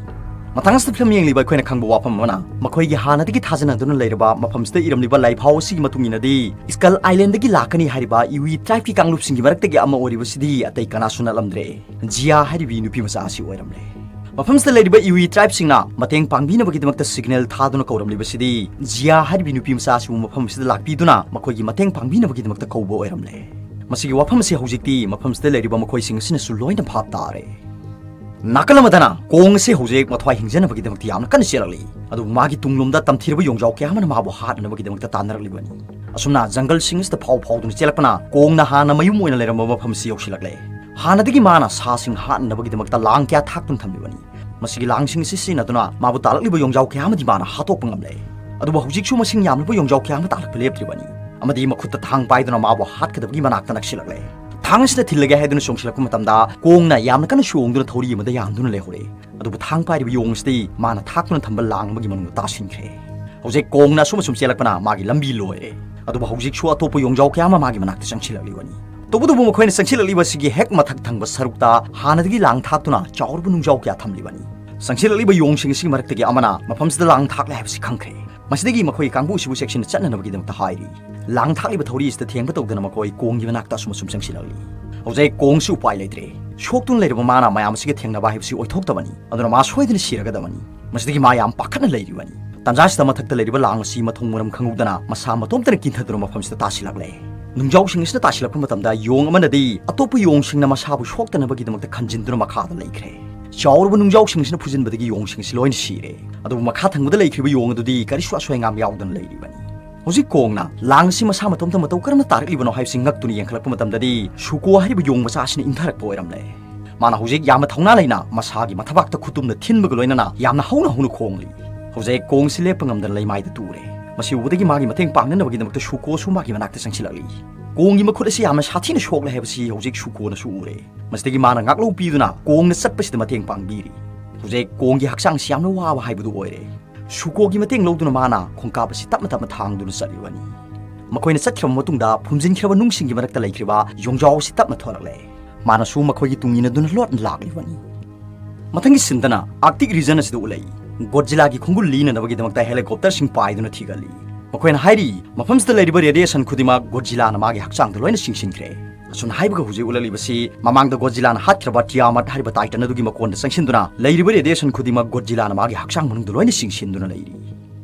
ꯃꯊꯪ ꯑꯁꯤꯗ ꯐꯤꯂꯝ ꯌꯦꯡꯂꯤꯕ ꯑꯩꯈꯣꯏꯅ ꯈꯪꯕ ꯋꯥꯐꯝ ꯑꯃꯅ, ꯃꯈꯣꯏꯒꯤ ꯍꯥꯟꯅꯗꯒꯤ ꯊꯥꯖꯅꯗꯨꯅ ꯂꯩꯔꯕ ꯃꯐꯝꯁꯤꯗ ꯏꯔꯝꯂꯤꯕ ꯂꯥꯏꯐꯥꯎ ꯑꯁꯤꯒꯤ ꯃꯇꯨꯡ ꯏꯟꯅꯗꯤ, ꯁ꯭ꯀꯜ ꯑꯥꯏꯂꯦꯟꯗꯒꯤ ꯂꯥꯛꯀꯅꯤ ꯍꯥꯏꯔꯤꯕ ꯏꯋꯤ ꯇ꯭ꯔꯥꯏꯕꯀꯤ ꯀꯥꯡꯂꯨꯞꯁꯤꯡꯒꯤ ꯃꯔꯛꯇꯒꯤ ꯑꯃ ꯑꯣꯏꯔꯤꯕꯁꯤꯗꯤ ꯑꯇꯩ ꯀꯅꯥꯁꯨ ꯅꯠꯂꯝꯗ꯭ꯔꯦ, ꯖꯤꯌꯥ ꯍꯥꯏꯔꯤꯕ ꯅꯨꯄꯤ ꯃꯆꯥ ꯑꯁꯤ ꯑꯣꯏꯔꯝꯂꯦ꯫ ꯃꯐꯝꯁꯤꯗ ꯂꯩꯔꯤꯕ ꯏꯋꯤ ꯇ꯭ꯔꯥꯏꯕꯁꯤꯡꯅ ꯃꯇꯦꯡ ꯄꯥꯡꯕꯤꯅꯕꯒꯤꯗꯃꯛꯇ ꯁꯤꯒꯅꯦꯜ ꯊꯥꯗꯨꯅ ꯀꯧꯔꯝꯂꯤꯕꯁꯤꯗꯤ, ꯖꯤꯌꯥ ꯍꯥꯏꯔꯤꯕ ꯅꯨꯄꯤ ꯃꯆꯥ ꯑꯁꯤꯕꯨ ꯃꯐꯝꯁꯤꯗ ꯂꯥꯛꯄꯤꯗꯨꯅ ꯃꯈꯣꯏꯒꯤ ꯃꯇꯦꯡ ꯄꯥꯡꯕꯤꯅꯕꯒꯤꯗꯃꯛꯇ ꯀꯧꯕ ꯑꯣꯏꯔꯝꯂꯦ꯫ ꯃꯁꯤꯒꯤ ꯋꯥꯐꯝ ꯑꯁꯤ ꯍꯧꯖꯤꯛꯇꯤ ꯃꯐꯝꯁꯤꯗ ꯂꯩꯔꯤꯕ ꯃꯈꯣꯏꯁꯤꯡ ꯑꯁꯤꯅꯁꯨ ꯂꯣꯏꯅ ꯚꯥꯞ ꯇꯥꯔꯦ꯫ ꯅꯥꯀꯜ ꯑꯃꯗꯅ ꯀꯣꯡ ꯑꯁꯤ ꯍꯧꯖꯤꯛ ꯃꯊ꯭ꯋꯥꯏ ꯍꯤꯡꯖꯅꯕꯒꯤꯗꯃꯛꯇ ꯌꯥꯝꯅ ꯀꯟꯅ ꯆꯦꯜꯂꯛꯂꯤ, ꯑꯗꯨꯕꯨ ꯃꯥꯒꯤ ꯇꯨꯡꯂꯣꯝꯗ ꯇꯝꯊꯤꯔꯕ ꯌꯣꯡꯖꯥꯎ ꯀꯌꯥ ꯑꯃꯅ ꯃꯥꯕꯨ ꯍꯥꯠꯅꯅꯕꯒꯤꯗꯃꯛꯇ ꯇꯥꯟꯅꯔꯛꯂꯤꯕꯅꯤ꯫ ꯑꯁꯨꯝꯅ ꯖꯪꯒꯜꯁꯤꯡ ꯑꯁꯤꯗ ꯐꯥꯎ ꯐꯥꯎꯗꯨꯅ ꯆꯦꯜꯂꯛꯄꯅ ꯀꯣꯡꯅ ꯍꯥꯟꯅ ꯃꯌꯨꯝ ꯑꯣꯏꯅ ꯂꯩꯔꯝꯕ ꯃꯐꯝ ꯑꯁꯤ ꯌꯧꯁꯤꯜꯂꯛꯂꯦ꯫ ꯍꯥꯟꯅꯗꯒꯤ ꯃꯥꯅ ꯁꯥꯁꯤꯡ ꯍꯥꯠꯅꯅꯕꯒꯤꯗꯃꯛꯇ ꯂꯥꯡ ꯀꯌꯥ ꯊꯥꯛꯇꯨꯅ ꯊꯝꯂꯤꯕꯅꯤ꯫ ꯃꯁꯤꯒꯤ ꯂꯥꯡꯁꯤꯡ ꯑꯁꯤ ꯁꯤꯖꯤꯟꯅꯗꯨꯅ ꯃꯥꯕꯨ ꯇꯥꯜꯂꯛꯂꯤꯕ ꯌꯣꯡꯖꯥꯎ ꯀꯌꯥ ꯑꯃꯗꯤ ꯃꯥꯅ ꯍꯥꯠꯇꯣꯛꯄ ꯉꯝꯂꯦ꯫ ꯑꯗꯨꯕꯨ ꯍꯧꯖꯤꯛꯁꯨ ꯃꯁꯤꯡ ꯌꯥꯝꯂꯕ ꯌꯣꯡꯖꯥꯎ ꯀꯌꯥ ꯑꯃ ꯇꯥꯜꯂꯛꯄ ꯂꯦꯞꯇ꯭ꯔꯤꯕꯅꯤ, ꯑꯃꯗꯤ ꯃꯈꯨꯠꯇ ꯊꯥꯡ ꯄꯥꯏꯗꯨꯅ ꯃꯥꯕꯨ ꯍꯥꯠꯀꯗꯕꯒꯤ ꯃꯅꯥꯛꯇ ꯅꯛꯁꯤꯜꯂꯛꯂꯦ꯫ ꯊꯥꯡ ꯑꯁꯤꯅ ꯊꯤꯜꯂꯒꯦ ꯍꯥꯏꯗꯨꯅ ꯆꯣꯡꯁꯤꯜꯂꯛꯄ ꯃꯇꯝꯗ ꯀꯣꯡꯅ ꯌꯥꯝꯅ ꯀꯟꯅ ꯆꯣꯡꯗꯨꯅ ꯊꯧꯔꯤ ꯑꯃꯗ ꯌꯥꯟꯗꯨꯅ ꯂꯩꯍꯧꯔꯦ꯫ ꯑꯗꯨꯕꯨ ꯊꯥꯡ ꯄꯥꯏꯔꯤꯕ ꯌꯣꯡ ꯑꯁꯤꯗꯤ ꯃꯥꯅ ꯊꯥꯛꯇꯨꯅ ꯊꯝꯕ ꯂꯥꯡ ꯑꯃꯒꯤ ꯃꯅꯨꯡꯗ ꯇꯥꯁꯤꯟꯈ꯭ꯔꯦ꯫ ꯍꯧꯖꯤꯛ ꯀꯣꯡꯅ ꯑꯁꯨꯝ ꯑꯁꯨꯝ ꯆꯦꯜꯂꯛꯄꯅ ꯃꯥꯒꯤ ꯂꯝꯕꯤ ꯂꯣꯏꯔꯦ꯫ ꯑꯗꯨꯕꯨ ꯍꯧꯖꯤꯛꯁꯨ ꯑꯇꯣꯞꯄ ꯌꯣꯡꯖꯥꯎ ꯀꯌꯥ ꯑꯃ ꯃꯥꯒꯤ ꯃꯅꯥꯛꯇ ꯆꯪꯁꯤꯜꯂꯛꯂꯤꯕꯅꯤ꯫ ꯇꯧꯕꯇꯕꯨ ꯃꯈꯣꯏꯅ ꯆꯪꯁꯤꯜꯂꯛꯂꯤꯕꯁꯤꯒꯤ ꯍꯦꯛ ꯃꯊꯛ ꯊꯪꯕ ꯁꯔꯨꯛꯇ ꯍꯥꯟꯅꯗꯒꯤ ꯂꯥꯡ ꯊꯥꯛꯇꯨꯅ ꯆꯥꯎꯔꯕ ꯅꯨꯡꯖꯥꯎ ꯀꯌꯥ ꯊꯝꯂꯤꯕꯅꯤ꯫ ꯆꯪꯁꯤꯜꯂꯛꯂꯤꯕ ꯌꯣꯡꯁꯤꯡ ꯑꯁꯤꯒꯤ ꯃꯔꯛꯇꯒꯤ ꯑꯃꯅ ꯃꯐꯝꯁꯤꯗ ꯂꯥꯡ ꯊꯥꯛꯂꯦ ꯍꯥꯏꯕꯁꯤ ꯈꯪꯈ꯭ꯔꯦ꯫ ꯃꯁꯤꯗꯒꯤ ꯃꯈꯣꯏꯒꯤ ꯀꯥꯡꯕꯨ ꯑꯁꯤꯕꯨ ꯆꯦꯛꯁꯤꯟꯅ ꯆꯠꯅꯅꯕꯒꯤꯗꯃꯛꯇ ꯍꯥꯏꯔꯤ꯫ ꯂꯥꯡ ꯊꯥꯛꯂꯤꯕ ꯊꯧꯔꯤ ꯑꯁꯤꯗ ꯊꯦꯡꯕ ꯇꯧꯗꯅ ꯃꯈꯣꯏ ꯀꯣꯡꯒꯤ ꯃꯅꯥꯛꯇ ꯑꯁꯨꯝ ꯑꯁꯨꯝ ꯆꯪꯁꯤꯜꯂꯛꯂꯤ꯫ ꯍꯧꯖꯤꯛ ꯀꯣꯡꯁꯨ ꯎꯄꯥꯏ ꯂꯩꯇ꯭ꯔꯦ꯫ ꯁꯣꯛꯇꯨꯅ ꯂꯩꯔꯕ ꯃꯥꯅ ꯃꯌꯥꯝ ꯑꯁꯤꯒ ꯊꯦꯡꯅꯕ ꯍꯥꯏꯕꯁꯤ ꯑꯣꯏꯊꯣꯛꯇꯕꯅꯤ꯫ ꯑꯗꯨꯅ ꯃꯥ ꯁꯣꯏꯗꯅ ꯁꯤꯔꯒꯗꯕꯅꯤ꯫ ꯃꯁꯤꯗꯒꯤ ꯃꯥ ꯌꯥꯝ ꯄꯥꯈꯠꯅ ꯂꯩꯔꯤꯕꯅꯤ꯫ ꯇꯥꯟꯖꯥꯁꯤꯗ ꯃꯊꯛꯇ ꯂꯩꯔꯤꯕ ꯂꯥꯡ ꯑꯁꯤ ꯃꯊꯣꯡ ꯃꯔꯝ ꯈꯪꯍꯧꯗꯅ ꯃꯁꯥ ꯃꯇꯣꯝꯇꯅ ꯀꯤꯟꯊꯗꯨꯅ ꯃꯐꯝꯁꯤꯗ ꯇꯥꯁꯤꯜꯂꯛꯂꯦ꯫ ꯅꯨꯡꯖꯥꯎꯁꯤꯡ ꯑꯁꯤꯅ ꯇꯥꯁꯤꯜꯂꯛꯄ ꯃꯇꯝꯗ ꯌꯣꯡ ꯑꯃꯅꯗꯤ ꯑꯇꯣꯞꯄ ꯌꯣꯡꯁꯤꯡꯅ ꯃꯁꯥꯕꯨ ꯁꯣꯛꯇꯅꯕꯒꯤꯗꯃꯛꯇ ꯈꯟꯖꯤꯟꯗꯨꯅ ꯃꯈꯥꯗ ꯂꯩꯈ꯭ꯔꯦ꯫ ꯆꯥꯎꯔꯕ ꯅꯨꯡꯖꯥꯎꯁꯤꯡ ꯑꯁꯤꯅ ꯐꯨꯖꯤꯟꯕꯗꯒꯤ ꯌꯣꯡꯁꯤꯡ ꯑꯁꯤ ꯂꯣꯏꯅ ꯁꯤꯔꯦ꯫ ꯑꯗꯨꯕꯨ ꯃꯈꯥ ꯊꯪꯕꯗ ꯂꯩꯈ꯭ꯔꯤꯕ ꯌꯣꯡ ꯑꯗꯨꯗꯤ ꯀꯔꯤꯁꯨ ꯑꯁꯣꯏ ꯑꯉꯥꯝ ꯌꯥꯎꯗꯅ ꯂꯩꯔꯤꯕꯅꯤ꯫ ꯍꯧꯖꯤꯛ ꯀꯣꯡꯅ ꯂꯥꯡ ꯑꯁꯤ ꯃꯁꯥ ꯃꯇꯣꯝꯇ ꯃꯇꯧ ꯀꯔꯝꯅ ꯇꯥꯔꯛꯂꯤꯕꯅꯣ ꯍꯥꯏꯕꯁꯤ ꯉꯛꯇꯨꯅ ꯌꯦꯡꯈꯠꯂꯛꯄ ꯃꯇꯝꯗꯗꯤ, ꯁꯨꯀꯣ ꯍꯥꯏꯔꯤꯕ ꯌꯣꯡ ꯃꯆꯥ ꯑꯁꯤꯅ ꯏꯟꯊꯔꯛꯄ ꯑꯣꯏꯔꯝꯂꯦ꯫ ꯃꯥꯅ ꯍꯧꯖꯤꯛ ꯌꯥꯝꯅ ꯊꯧꯅꯥ ꯂꯩꯅ ꯃꯁꯥꯒꯤ ꯃꯊꯕꯥꯛꯇ ꯈꯨꯇꯨꯝꯅ ꯊꯤꯟꯕꯒ ꯂꯣꯏꯅꯅ ꯌꯥꯝꯅ ꯍꯧꯅ ꯍꯧꯅ ꯈꯣꯡꯂꯤ꯫ ꯍꯧꯖꯤꯛ ꯀꯣꯡꯁꯤ ꯂꯦꯞꯄ ꯉꯝꯗꯅ ꯂꯩꯃꯥꯏꯗ ꯇꯨꯔꯦ꯫ ꯃꯁꯤ ꯎꯕꯗꯒꯤ ꯃꯥꯒꯤ ꯃꯇꯦꯡ ꯄꯥꯡꯅꯅꯕꯒꯤꯗꯃꯛꯇ ꯁꯨꯀꯣꯁꯨ ꯃꯥꯒꯤ ꯃꯅꯥꯛꯇ ꯆꯪꯁꯤꯜꯂꯛꯂꯤ꯫ ꯀꯣꯡꯒꯤ ꯃꯈꯨꯠ ꯑꯁꯤ ꯌꯥꯝꯅ ꯁꯥꯊꯤꯅ ꯁꯣꯛꯂꯦ ꯍꯥꯏꯕꯁꯤ ꯍꯧꯖꯤꯛ ꯁꯨꯀꯣꯅꯁꯨ ꯎꯔꯦ꯫ ꯃꯁꯤꯗꯒꯤ ꯃꯥꯅ ꯉꯥꯛꯂꯧ ꯄꯤꯗꯨꯅ ꯀꯣꯡꯅ ꯆꯠꯄꯁꯤꯗ ꯃꯇꯦꯡ ꯄꯥꯡꯕꯤꯔꯤ꯫ ꯍꯧꯖꯤꯛ ꯀꯣꯡꯒꯤ ꯍꯛꯆꯥꯡꯁꯤ ꯌꯥꯝꯅ ꯋꯥꯕ ꯍꯥꯏꯕꯗꯨ ꯑꯣꯏꯔꯦ꯫ ꯁꯨꯀꯣꯒꯤ ꯃꯇꯦꯡ ꯂꯧꯗꯨꯅ ꯃꯥꯅ ꯈꯣꯡꯀꯥꯞ ꯑꯁꯤ ꯇꯞꯅ ꯇꯞꯅ ꯊꯥꯡꯗꯨꯅ ꯆꯠꯂꯤꯕꯅꯤ꯫ ꯃꯈꯣꯏꯅ ꯆꯠꯈ꯭ꯔꯕ ꯃꯇꯨꯡꯗ ꯐꯨꯝꯖꯤꯟꯈ꯭ꯔꯕ ꯅꯨꯡꯁꯤꯡꯒꯤ ꯃꯔꯛꯇ ꯂꯩꯈ꯭ꯔꯤꯕ ꯌꯣꯡꯖꯥꯎ ꯑꯁꯤ ꯇꯞꯅ ꯊꯣꯔꯛꯂꯦ꯫ ꯃꯥꯅꯁꯨ ꯃꯈꯣꯏꯒꯤ ꯇꯨꯡ ꯏꯟꯅꯗꯨꯅ ꯂꯣꯠꯅ ꯂꯥꯛꯂꯤꯕꯅꯤ꯫ ꯃꯊꯪꯒꯤ ꯁꯤꯟꯗꯅ ꯑꯥꯔꯛꯇꯤꯛ ꯔꯤꯖꯟ ꯑꯁꯤꯗ ꯎꯠꯂꯛꯏ꯫ ꯒꯣꯗꯖꯤꯂꯥꯒꯤ ꯈꯣꯡꯒꯨꯜ ꯂꯤꯅꯅꯕꯒꯤꯗꯃꯛꯇ ꯍꯦꯂꯤꯀꯣꯞꯇꯔꯁꯤꯡ ꯄꯥꯏꯗꯨꯅ ꯊꯤꯒꯠꯂꯤ꯫ ꯃꯈꯣꯏꯅ ꯍꯥꯏꯔꯤ, ꯃꯐꯝꯁꯤꯗ ꯂꯩꯔꯤꯕ ꯔꯦꯗꯤꯌꯦꯁꯟ ꯈꯨꯗꯤꯡꯃꯛ ꯒꯣꯗꯖꯤꯂꯥꯅ ꯃꯥꯒꯤ ꯍꯛꯆꯥꯡꯗ ꯂꯣꯏꯅ ꯆꯤꯡꯁꯤꯟꯈ꯭ꯔꯦ꯫ ꯑꯁꯨꯝꯅ ꯍꯥꯏꯕꯒ ꯍꯧꯖꯤꯛ ꯎꯠꯂꯛꯂꯤꯕꯁꯤ ꯃꯃꯥꯡꯗ ꯒꯣꯗꯖꯤꯂꯥꯅ ꯍꯥꯠꯈ꯭ꯔꯕ ꯇꯤꯌꯥꯃꯠ ꯍꯥꯏꯔꯤꯕ ꯇꯥꯏꯇꯟ ꯑꯗꯨꯒꯤ ꯃꯀꯣꯟꯗ ꯆꯪꯁꯤꯟꯗꯨꯅ ꯂꯩꯔꯤꯕ ꯔꯦꯗꯤꯌꯦꯁꯟ ꯈꯨꯗꯤꯡꯃꯛ ꯒꯣꯗꯖꯤꯂꯥꯅ ꯃꯥꯒꯤ ꯍꯛꯆꯥꯡ ꯃꯅꯨꯡꯗ ꯂꯣꯏꯅ ꯆꯤꯡꯁꯤꯟꯗꯨꯅ ꯂꯩꯔꯤ꯫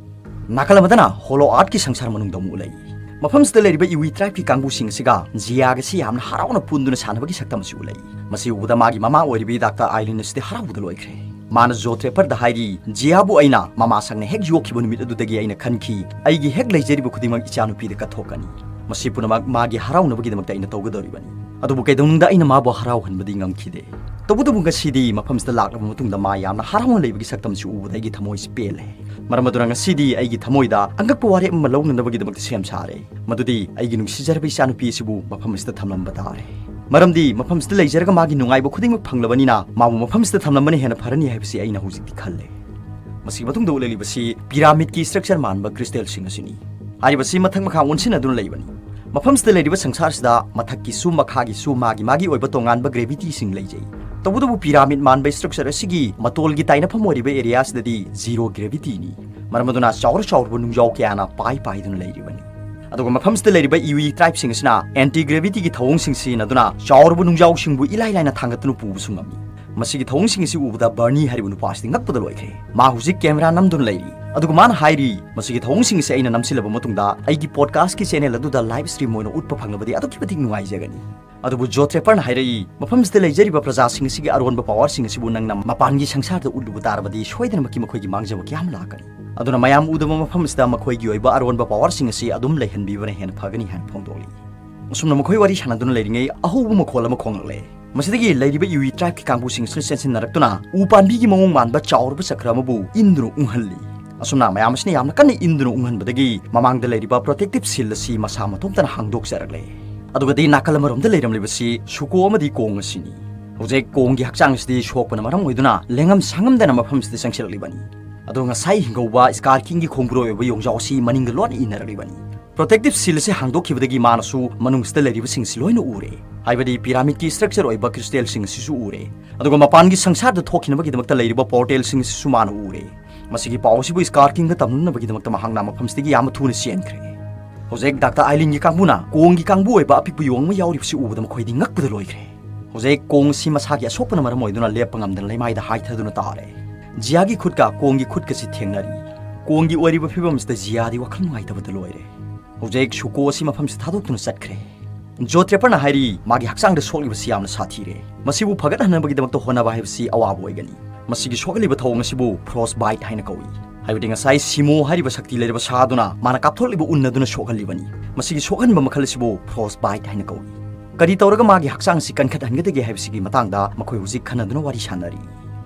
ꯅꯥꯀꯜ ꯑꯃꯗꯅ ꯍꯣꯂꯣ ꯑꯥꯔꯠꯀꯤ ꯁꯪꯁꯥꯔ ꯃꯅꯨꯡꯗ ꯑꯃꯨꯛ ꯎꯠꯂꯛꯏ꯫ ꯃꯐꯝꯁꯤꯗ ꯂꯩꯔꯤꯕ ꯏꯋꯤ ꯇ꯭ꯔꯥꯏꯕꯀꯤ ꯀꯥꯡꯕꯨꯁꯤꯡ ꯑꯁꯤꯒ ꯖꯤꯌꯥꯒ ꯁꯤ ꯌꯥꯝꯅ ꯍꯔꯥꯎꯅ ꯄꯨꯟꯗꯨꯅ ꯁꯥꯟꯅꯕꯒꯤ ꯁꯛꯇꯝ ꯑꯁꯤ ꯎꯠꯂꯛꯏ꯫ ꯃꯁꯤ ꯎꯕꯗ ꯃꯥꯒꯤ ꯃꯃꯥ ꯑꯣꯏꯔꯤꯕꯤ ꯗꯥꯛꯇꯔ ꯑꯥꯏꯂꯤꯟ ꯑꯁꯤꯗꯤ ꯍꯔꯥꯎꯕꯗ ꯂꯣꯏꯈ꯭ꯔꯦ꯫ ꯃꯥꯅ ꯖꯣ ꯇ꯭ꯔꯦꯄꯔꯗ ꯍꯥꯏꯔꯤ, "ꯖꯤꯌꯥꯕꯨ ꯑꯩꯅ ꯃꯃꯥ ꯁꯪꯅ ꯍꯦꯛ ꯌꯣꯛꯈꯤꯕ ꯅꯨꯃꯤꯠ ꯑꯗꯨꯗꯒꯤ ꯑꯩꯅ ꯈꯟꯈꯤ, ꯑꯩꯒꯤ ꯍꯦꯛ ꯂꯩꯖꯔꯤꯕ ꯈꯨꯗꯤꯡꯃꯛ ꯏꯆꯥꯅꯨꯄꯤꯗ ꯀꯠꯊꯣꯛꯀꯅꯤ꯫ ꯃꯁꯤ ꯄꯨꯝꯅꯃꯛ ꯃꯥꯒꯤ ꯍꯔꯥꯎꯅꯕꯒꯤꯗꯃꯛꯇ ꯑꯩꯅ ꯇꯧꯒꯗꯧꯔꯤꯕꯅꯤ꯫ ꯑꯗꯨꯕꯨ ꯀꯩꯗꯧꯅꯨꯡꯗ ꯑꯩꯅ ꯃꯥꯕꯨ ꯍꯔꯥꯎꯍꯟꯕꯗꯤ ꯉꯝꯈꯤꯗꯦ꯫ ꯇꯧꯕꯇꯕꯨ ꯉꯁꯤꯗꯤ ꯃꯐꯝꯁꯤꯗ ꯂꯥꯛꯂꯕ ꯃꯇꯨꯡꯗ ꯃꯥ ꯌꯥꯝꯅ ꯍꯔꯥꯎꯅ ꯂꯩꯕꯒꯤ ꯁꯛꯇꯝꯁꯤ ꯎꯕꯗ ꯑꯩꯒꯤ ꯊꯃꯣꯏꯁꯤ ꯄꯦꯜꯂꯦ꯫ ꯃꯔꯝ ꯑꯗꯨꯅ ꯉꯁꯤꯗꯤ ꯑꯩꯒꯤ ꯊꯃꯣꯏꯗ ꯑꯉꯛꯄ ꯋꯥꯔꯦꯞ ꯑꯃ ꯂꯧꯅꯅꯕꯒꯤꯗꯃꯛꯇ ꯁꯦꯝ ꯁꯥꯔꯦ꯫ ꯃꯗꯨꯗꯤ ꯑꯩꯒꯤ ꯅꯨꯡꯁꯤꯖꯔꯕ ꯏꯆꯥꯅꯨꯄꯤ ꯑꯁꯤꯕꯨ ꯃꯐꯝ ꯑꯁꯤꯗ ꯊꯝꯂꯝꯕ ꯇꯥꯔꯦ꯫ ꯃꯔꯝꯗꯤ ꯃꯐꯝ ꯑꯁꯤꯗ ꯂꯩꯖꯔꯒ ꯃꯥꯒꯤ ꯅꯨꯡꯉꯥꯏꯕ ꯈꯨꯗꯤꯡꯃꯛ ꯐꯪꯂꯕꯅꯤꯅ ꯃꯥꯕꯨ ꯃꯐꯝ ꯑꯁꯤꯗ ꯊꯝꯂꯝꯕꯅ ꯍꯦꯟꯅ ꯐꯔꯅꯤ ꯍꯥꯏꯕꯁꯤ ꯑꯩꯅ ꯍꯧꯖꯤꯛꯇꯤ ꯈꯜꯂꯦ"꯫ ꯃꯁꯤꯒꯤ ꯃꯇꯨꯡꯗ ꯎꯠꯂꯛꯂꯤꯕꯁꯤ ꯄꯤꯔꯥꯃꯤꯗꯀꯤ ꯁ꯭ꯇ꯭ꯔꯛꯆꯔ ꯃꯥꯟꯕ ꯀ꯭ꯔꯤꯁꯇꯦꯜꯁꯤꯡ ꯑꯁꯤꯅꯤ꯫ ꯍꯥꯏꯔꯤꯕꯁꯤ ꯃꯊꯛ ꯃꯈꯥ ꯑꯣꯟꯁꯤꯟꯅꯗꯨꯅ ꯂꯩꯕꯅꯤ꯫ ꯃꯐꯝꯁꯤꯗ ꯂꯩꯔꯤꯕ ꯁꯪꯁꯥꯔꯁꯤꯗ ꯃꯊꯛꯀꯤꯁꯨ ꯃꯈꯥꯒꯤꯁꯨ ꯃꯥꯒꯤ ꯃꯥꯒꯤ ꯑꯣꯏꯕ ꯇꯣꯉꯥꯟꯕ ꯒ꯭ꯔꯦꯚꯤꯇꯤꯁꯤꯡ ꯂꯩꯖꯩ꯫ ꯇꯧꯕꯇꯕꯨ ꯄꯤꯔꯥꯃꯤꯗ ꯃꯥꯟꯕ ꯁ꯭ꯇ꯭ꯔꯛꯆꯔ ꯑꯁꯤꯒꯤ ꯃꯇꯣꯜꯒꯤ ꯇꯥꯏꯅꯐꯝ ꯑꯣꯏꯔꯤꯕ ꯑꯦꯔꯤꯌꯥꯁꯤꯗꯗꯤ ꯖꯤꯔꯣ ꯒ꯭ꯔꯦꯚꯤꯇꯤꯅꯤ꯫ ꯃꯔꯝ ꯑꯗꯨꯅ ꯆꯥꯎꯔ ꯆꯥꯎꯔꯕ ꯅꯨꯡꯖꯥꯎ ꯀꯌꯥꯅ ꯄꯥꯏ ꯄꯥꯏꯗꯨꯅ ꯂꯩꯔꯤꯕꯅꯤ꯫ ꯑꯗꯨꯒ ꯃꯐꯝꯁꯤꯗ ꯂꯩꯔꯤꯕ ꯏꯋꯤ ꯇ꯭ꯔꯥꯏꯕꯁꯤꯡ ꯑꯁꯤꯅ ꯑꯦꯟꯇꯤ ꯒ꯭ꯔꯦꯚꯤꯇꯤꯒꯤ ꯊꯧꯑꯣꯡꯁꯤꯡ ꯁꯤꯖꯤꯟꯅꯗꯨꯅ ꯆꯥꯎꯔꯕ ꯅꯨꯡꯖꯥꯎꯁꯤꯡꯕꯨ ꯏꯂꯥꯏ ꯂꯥꯏꯅ ꯊꯥꯡꯒꯠꯇꯨꯅ ꯄꯨꯕꯁꯨ ꯉꯝꯃꯤ꯫ ꯃꯁꯤꯒꯤ ꯊꯧꯑꯣꯡꯁꯤꯡ ꯑꯁꯤ ꯎꯕꯗ ꯕꯔꯅꯤ ꯍꯥꯏꯔꯤꯕ ꯅꯨꯄꯥ ꯑꯁꯤꯗꯤ ꯉꯛꯄꯗ ꯂꯣꯏꯈ꯭ꯔꯦ꯫ ꯃꯥ ꯍꯧꯖꯤꯛ ꯀꯦꯃꯦꯔꯥ ꯅꯝꯗꯨꯅ ꯂꯩꯔꯤ꯫ ꯑꯗꯨꯒ ꯃꯥꯅ ꯍꯥꯏꯔꯤ, "ꯃꯁꯤꯒꯤ ꯊꯧꯑꯣꯡꯁꯤꯡ ꯑꯁꯤ ꯑꯩꯅ ꯅꯝꯁꯤꯜꯂꯕ ꯃꯇꯨꯡꯗ ꯑꯩꯒꯤ ꯄꯣꯗꯀꯥꯁꯀꯤ ꯆꯦꯅꯦꯜ ꯑꯗꯨꯗ ꯂꯥꯏꯚ ꯁ꯭ꯇ꯭ꯔꯤꯝ ꯑꯣꯏꯅ ꯎꯠꯄ ꯐꯪꯂꯕꯗꯤ ꯑꯗꯨꯛꯀꯤ ꯃꯇꯤꯛ ꯅꯨꯡꯉꯥꯏꯖꯒꯅꯤ"꯫ ꯑꯗꯨꯕꯨ ꯖꯣ ꯇ꯭ꯔꯦꯄꯔꯅ ꯍꯥꯏꯔꯛꯏ, "ꯃꯐꯝꯁꯤꯗ ꯂꯩꯖꯔꯤꯕ ꯄ꯭ꯔꯖꯥꯁꯤꯡ ꯑꯁꯤꯒꯤ ꯑꯔꯣꯟꯕ ꯄꯋꯥꯔꯁꯤꯡ ꯑꯁꯤꯕꯨ ꯅꯪꯅ ꯃꯄꯥꯟꯒꯤ ꯁꯪꯁꯥꯔꯗ ꯎꯠꯂꯨꯕ ꯇꯥꯔꯕꯗꯤ ꯁꯣꯏꯗꯅꯃꯛꯀꯤ ꯃꯈꯣꯏꯒꯤ ꯃꯥꯡꯖꯕ ꯀꯌꯥ ꯑꯃ ꯂꯥꯛꯀꯅꯤ꯫ ꯑꯗꯨꯅ ꯃꯌꯥꯝ ꯎꯗꯕ ꯃꯐꯝ ꯑꯁꯤꯗ ꯃꯈꯣꯏꯒꯤ ꯑꯣꯏꯕ ꯑꯔꯣꯟꯕ ꯄꯋꯥꯔꯁꯤꯡ ꯑꯁꯤ ꯑꯗꯨꯝ ꯂꯩꯍꯟꯕꯤꯕꯅ ꯍꯦꯟꯅ ꯐꯒꯅꯤ" ꯍꯥꯏꯅ ꯐꯣꯡꯗꯣꯛꯂꯤ꯫ ꯑꯁꯨꯝꯅ ꯃꯈꯣꯏ ꯋꯥꯔꯤ ꯁꯥꯟꯅꯗꯨꯅ ꯂꯩꯔꯤꯉꯩ ꯑꯍꯧꯕ ꯃꯈꯣꯜ ꯑꯃ ꯈꯣꯡꯂꯛꯂꯦ꯫ ꯃꯁꯤꯗꯒꯤ ꯂꯩꯔꯤꯕ ꯏꯋꯤ ꯇ꯭ꯔꯥꯏꯕꯀꯤ ꯀꯥꯡꯕꯨꯁꯤꯡ ꯑꯁꯤꯅ ꯆꯦꯟꯁꯤꯟꯅꯔꯛꯇꯨꯅ ꯎ ꯄꯥꯝꯕꯤꯒꯤ ꯃꯑꯣꯡ ꯃꯥꯟꯕ ꯆꯥꯎꯔꯕ ꯆꯀ꯭ꯔ ꯑꯃꯕꯨ ꯏꯟꯗꯨꯅ ꯎꯪꯍꯜꯂꯤ꯫ ꯑꯁꯨꯝꯅ ꯃꯌꯥꯝ ꯑꯁꯤꯅ ꯌꯥꯝꯅ ꯀꯟꯅ ꯏꯟꯗꯨꯅ ꯎꯪꯍꯟꯕꯗꯒꯤ ꯃꯃꯥꯡꯗ ꯂꯩꯔꯤꯕ ꯄ꯭ꯔꯣꯇꯦꯛꯇꯤꯚ ꯁꯤꯜ ꯑꯁꯤ ꯃꯁꯥ ꯃꯇꯣꯝꯇꯅ ꯍꯥꯡꯗꯣꯛꯆꯔꯛꯂꯦ꯫ ꯑꯗꯨꯒꯗꯤ ꯅꯥꯀꯜ ꯑꯃꯔꯣꯝꯗ ꯂꯩꯔꯝꯂꯤꯕꯁꯤ ꯁꯨꯀꯣ ꯑꯃꯗꯤ ꯀꯣꯡ ꯑꯁꯤꯅꯤ꯫ ꯍꯧꯖꯤꯛ ꯀꯣꯡꯒꯤ ꯍꯛꯆꯥꯡ ꯑꯁꯤꯗꯤ ꯁꯣꯛꯄꯅ ꯃꯔꯝ ꯑꯣꯏꯗꯨꯅ ꯂꯦꯡꯉꯝ ꯁꯥꯉꯝꯗꯅ ꯃꯐꯝ ꯑꯁꯤꯗ ꯆꯪꯁꯤꯜꯂꯛꯂꯤꯕꯅꯤ꯫ ꯑꯗꯣ ꯉꯁꯥꯏ ꯍꯤꯡꯍꯧꯕ ꯁ꯭ꯀꯥꯔ ꯀꯤꯡꯒꯤ ꯈꯣꯡꯕꯨꯔꯣꯏ ꯑꯣꯏꯕ ꯌꯣꯡꯖꯥꯎ ꯑꯁꯤ ꯃꯅꯤꯡꯗ ꯂꯣꯟꯅ ꯏꯟꯅꯔꯛꯂꯤꯕꯅꯤ꯫ Protective seal ꯑꯁꯤ ꯍꯥꯡꯗꯣꯛꯈꯤꯕꯗꯒꯤ ꯃꯥꯅꯁꯨ ꯃꯅꯨꯡꯁꯤꯗ ꯂꯩꯔꯤꯕꯁꯤꯡꯁꯤ ꯂꯣꯏꯅ ꯎꯔꯦ꯫ ꯍꯥꯏꯕꯗꯤ pyramidꯀꯤ structure ꯑꯣꯏꯕ crystalꯁꯤꯡ ꯑꯁꯤꯁꯨ ꯎꯔꯦ꯫ ꯑꯗꯨꯒ ꯃꯄꯥꯟꯒꯤ ꯁꯪꯁꯥꯔꯗ ꯊꯣꯛꯈꯤꯅꯕꯒꯤꯗꯃꯛꯇ ꯂꯩꯔꯤꯕ portalꯁꯤꯡ ꯑꯁꯤꯁꯨ ꯃꯥꯅ ꯎꯔꯦ꯫ ꯃꯁꯤꯒꯤ ꯄꯥꯎ ꯑꯁꯤꯕꯨ Scar Kingꯗ ꯇꯝꯅꯅꯕꯒꯤꯗꯃꯛꯇ ꯃꯍꯥꯛꯅ ꯃꯐꯝꯁꯤꯗꯒꯤ ꯌꯥꯝꯅ ꯊꯨꯅ ꯆꯦꯟꯈ꯭ꯔꯦ꯫ ꯍꯧꯖꯤꯛ ꯗꯥꯛꯇꯔ ꯑꯥꯏꯂꯤꯟꯒꯤ ꯀꯥꯡꯕꯨꯅ ꯀꯣꯡꯒꯤ ꯀꯥꯡꯕꯨ ꯑꯣꯏꯕ ꯑꯄꯤꯛꯄ ꯌꯣꯡ ꯑꯃ ꯌꯥꯎꯔꯤꯕꯁꯤ ꯎꯕꯗ ꯃꯈꯣꯏꯗꯤ ꯉꯛꯄꯗ ꯂꯣꯏꯈ꯭ꯔꯦ꯫ ꯍꯧꯖꯤꯛ ꯀꯣꯡ ꯑꯁꯤ ꯃꯁꯥꯒꯤ ꯑꯁꯣꯛꯄꯅ ꯃꯔꯝ ꯑꯣꯏꯗꯨꯅ ꯂꯦꯞꯄ ꯉꯝꯗꯅ ꯂꯩꯃꯥꯏꯗ ꯍꯥꯏꯊꯗꯨꯅ ꯇꯥꯔꯦ꯫ ꯖꯤꯌꯥꯒꯤ ꯈꯨꯠꯀ ꯀꯣꯡꯒꯤ ꯈꯨꯠꯀꯁꯤ ꯊꯦꯡꯅꯔꯤ꯫ ꯀꯣꯡꯒꯤ ꯑꯣꯏꯔꯤꯕ ꯐꯤꯕꯝ ꯑꯁꯤꯗ ꯖꯤꯌꯥꯗꯤ ꯋꯥꯈꯜ ꯅꯨꯡꯉꯥꯏꯇꯕꯗ ꯂꯣꯏꯔꯦ꯫ ꯍꯧꯖꯤꯛ ꯁꯨꯀꯣ ꯑꯁꯤ ꯃꯐꯝꯁꯤ ꯊꯥꯗꯣꯛꯇꯨꯅ ꯆꯠꯈ꯭ꯔꯦ꯫ ꯖꯣ ꯇ꯭ꯔꯦꯄꯔꯅ ꯍꯥꯏꯔꯤ, ꯃꯥꯒꯤ ꯍꯛꯆꯥꯡꯗ ꯁꯣꯛꯂꯤꯕꯁꯤ ꯌꯥꯝꯅ ꯁꯥꯊꯤꯔꯦ꯫ ꯃꯁꯤꯕꯨ ꯐꯒꯠꯍꯟꯅꯕꯒꯤꯗꯃꯛꯇ ꯍꯣꯠꯅꯕ ꯍꯥꯏꯕꯁꯤ ꯑꯋꯥꯕ ꯑꯣꯏꯒꯅꯤ꯫ ꯃꯁꯤꯒꯤ ꯁꯣꯛꯍꯜꯂꯤꯕ ꯊꯧꯑꯣꯡ ꯑꯁꯤꯕꯨ Frostbite ꯍꯥꯏꯅ ꯀꯧꯏ꯫ ꯍꯥꯏꯕꯗꯤ ꯉꯁꯥꯏ ꯁꯤꯃꯣ ꯍꯥꯏꯔꯤꯕ ꯁꯛꯇꯤ ꯂꯩꯔꯕ ꯁꯥ ꯑꯗꯨꯅ ꯃꯥꯅ ꯀꯥꯞꯊꯣꯛꯂꯤꯕ ꯎꯟ ꯑꯗꯨꯅ ꯁꯣꯛꯍꯜꯂꯤꯕꯅꯤ꯫ ꯃꯁꯤꯒꯤ ꯁꯣꯛꯍꯟꯕ ꯃꯈꯜ ꯑꯁꯤꯕꯨ Frostbite ꯍꯥꯏꯅ ꯀꯧꯏ꯫ ꯀꯔꯤ ꯇꯧꯔꯒ ꯃꯥꯒꯤ ꯍꯛꯆꯥꯡ ꯑꯁꯤ ꯀꯟꯈꯠꯍꯟꯒꯗꯒꯦ ꯍꯥꯏꯕꯁꯤꯒꯤ ꯃꯇꯥꯡꯗ ꯃꯈꯣꯏ ꯍꯧꯖꯤꯛ ꯈꯟꯅꯗꯨꯅ ꯋꯥꯔꯤ ꯁꯥꯟꯅꯔꯤ꯫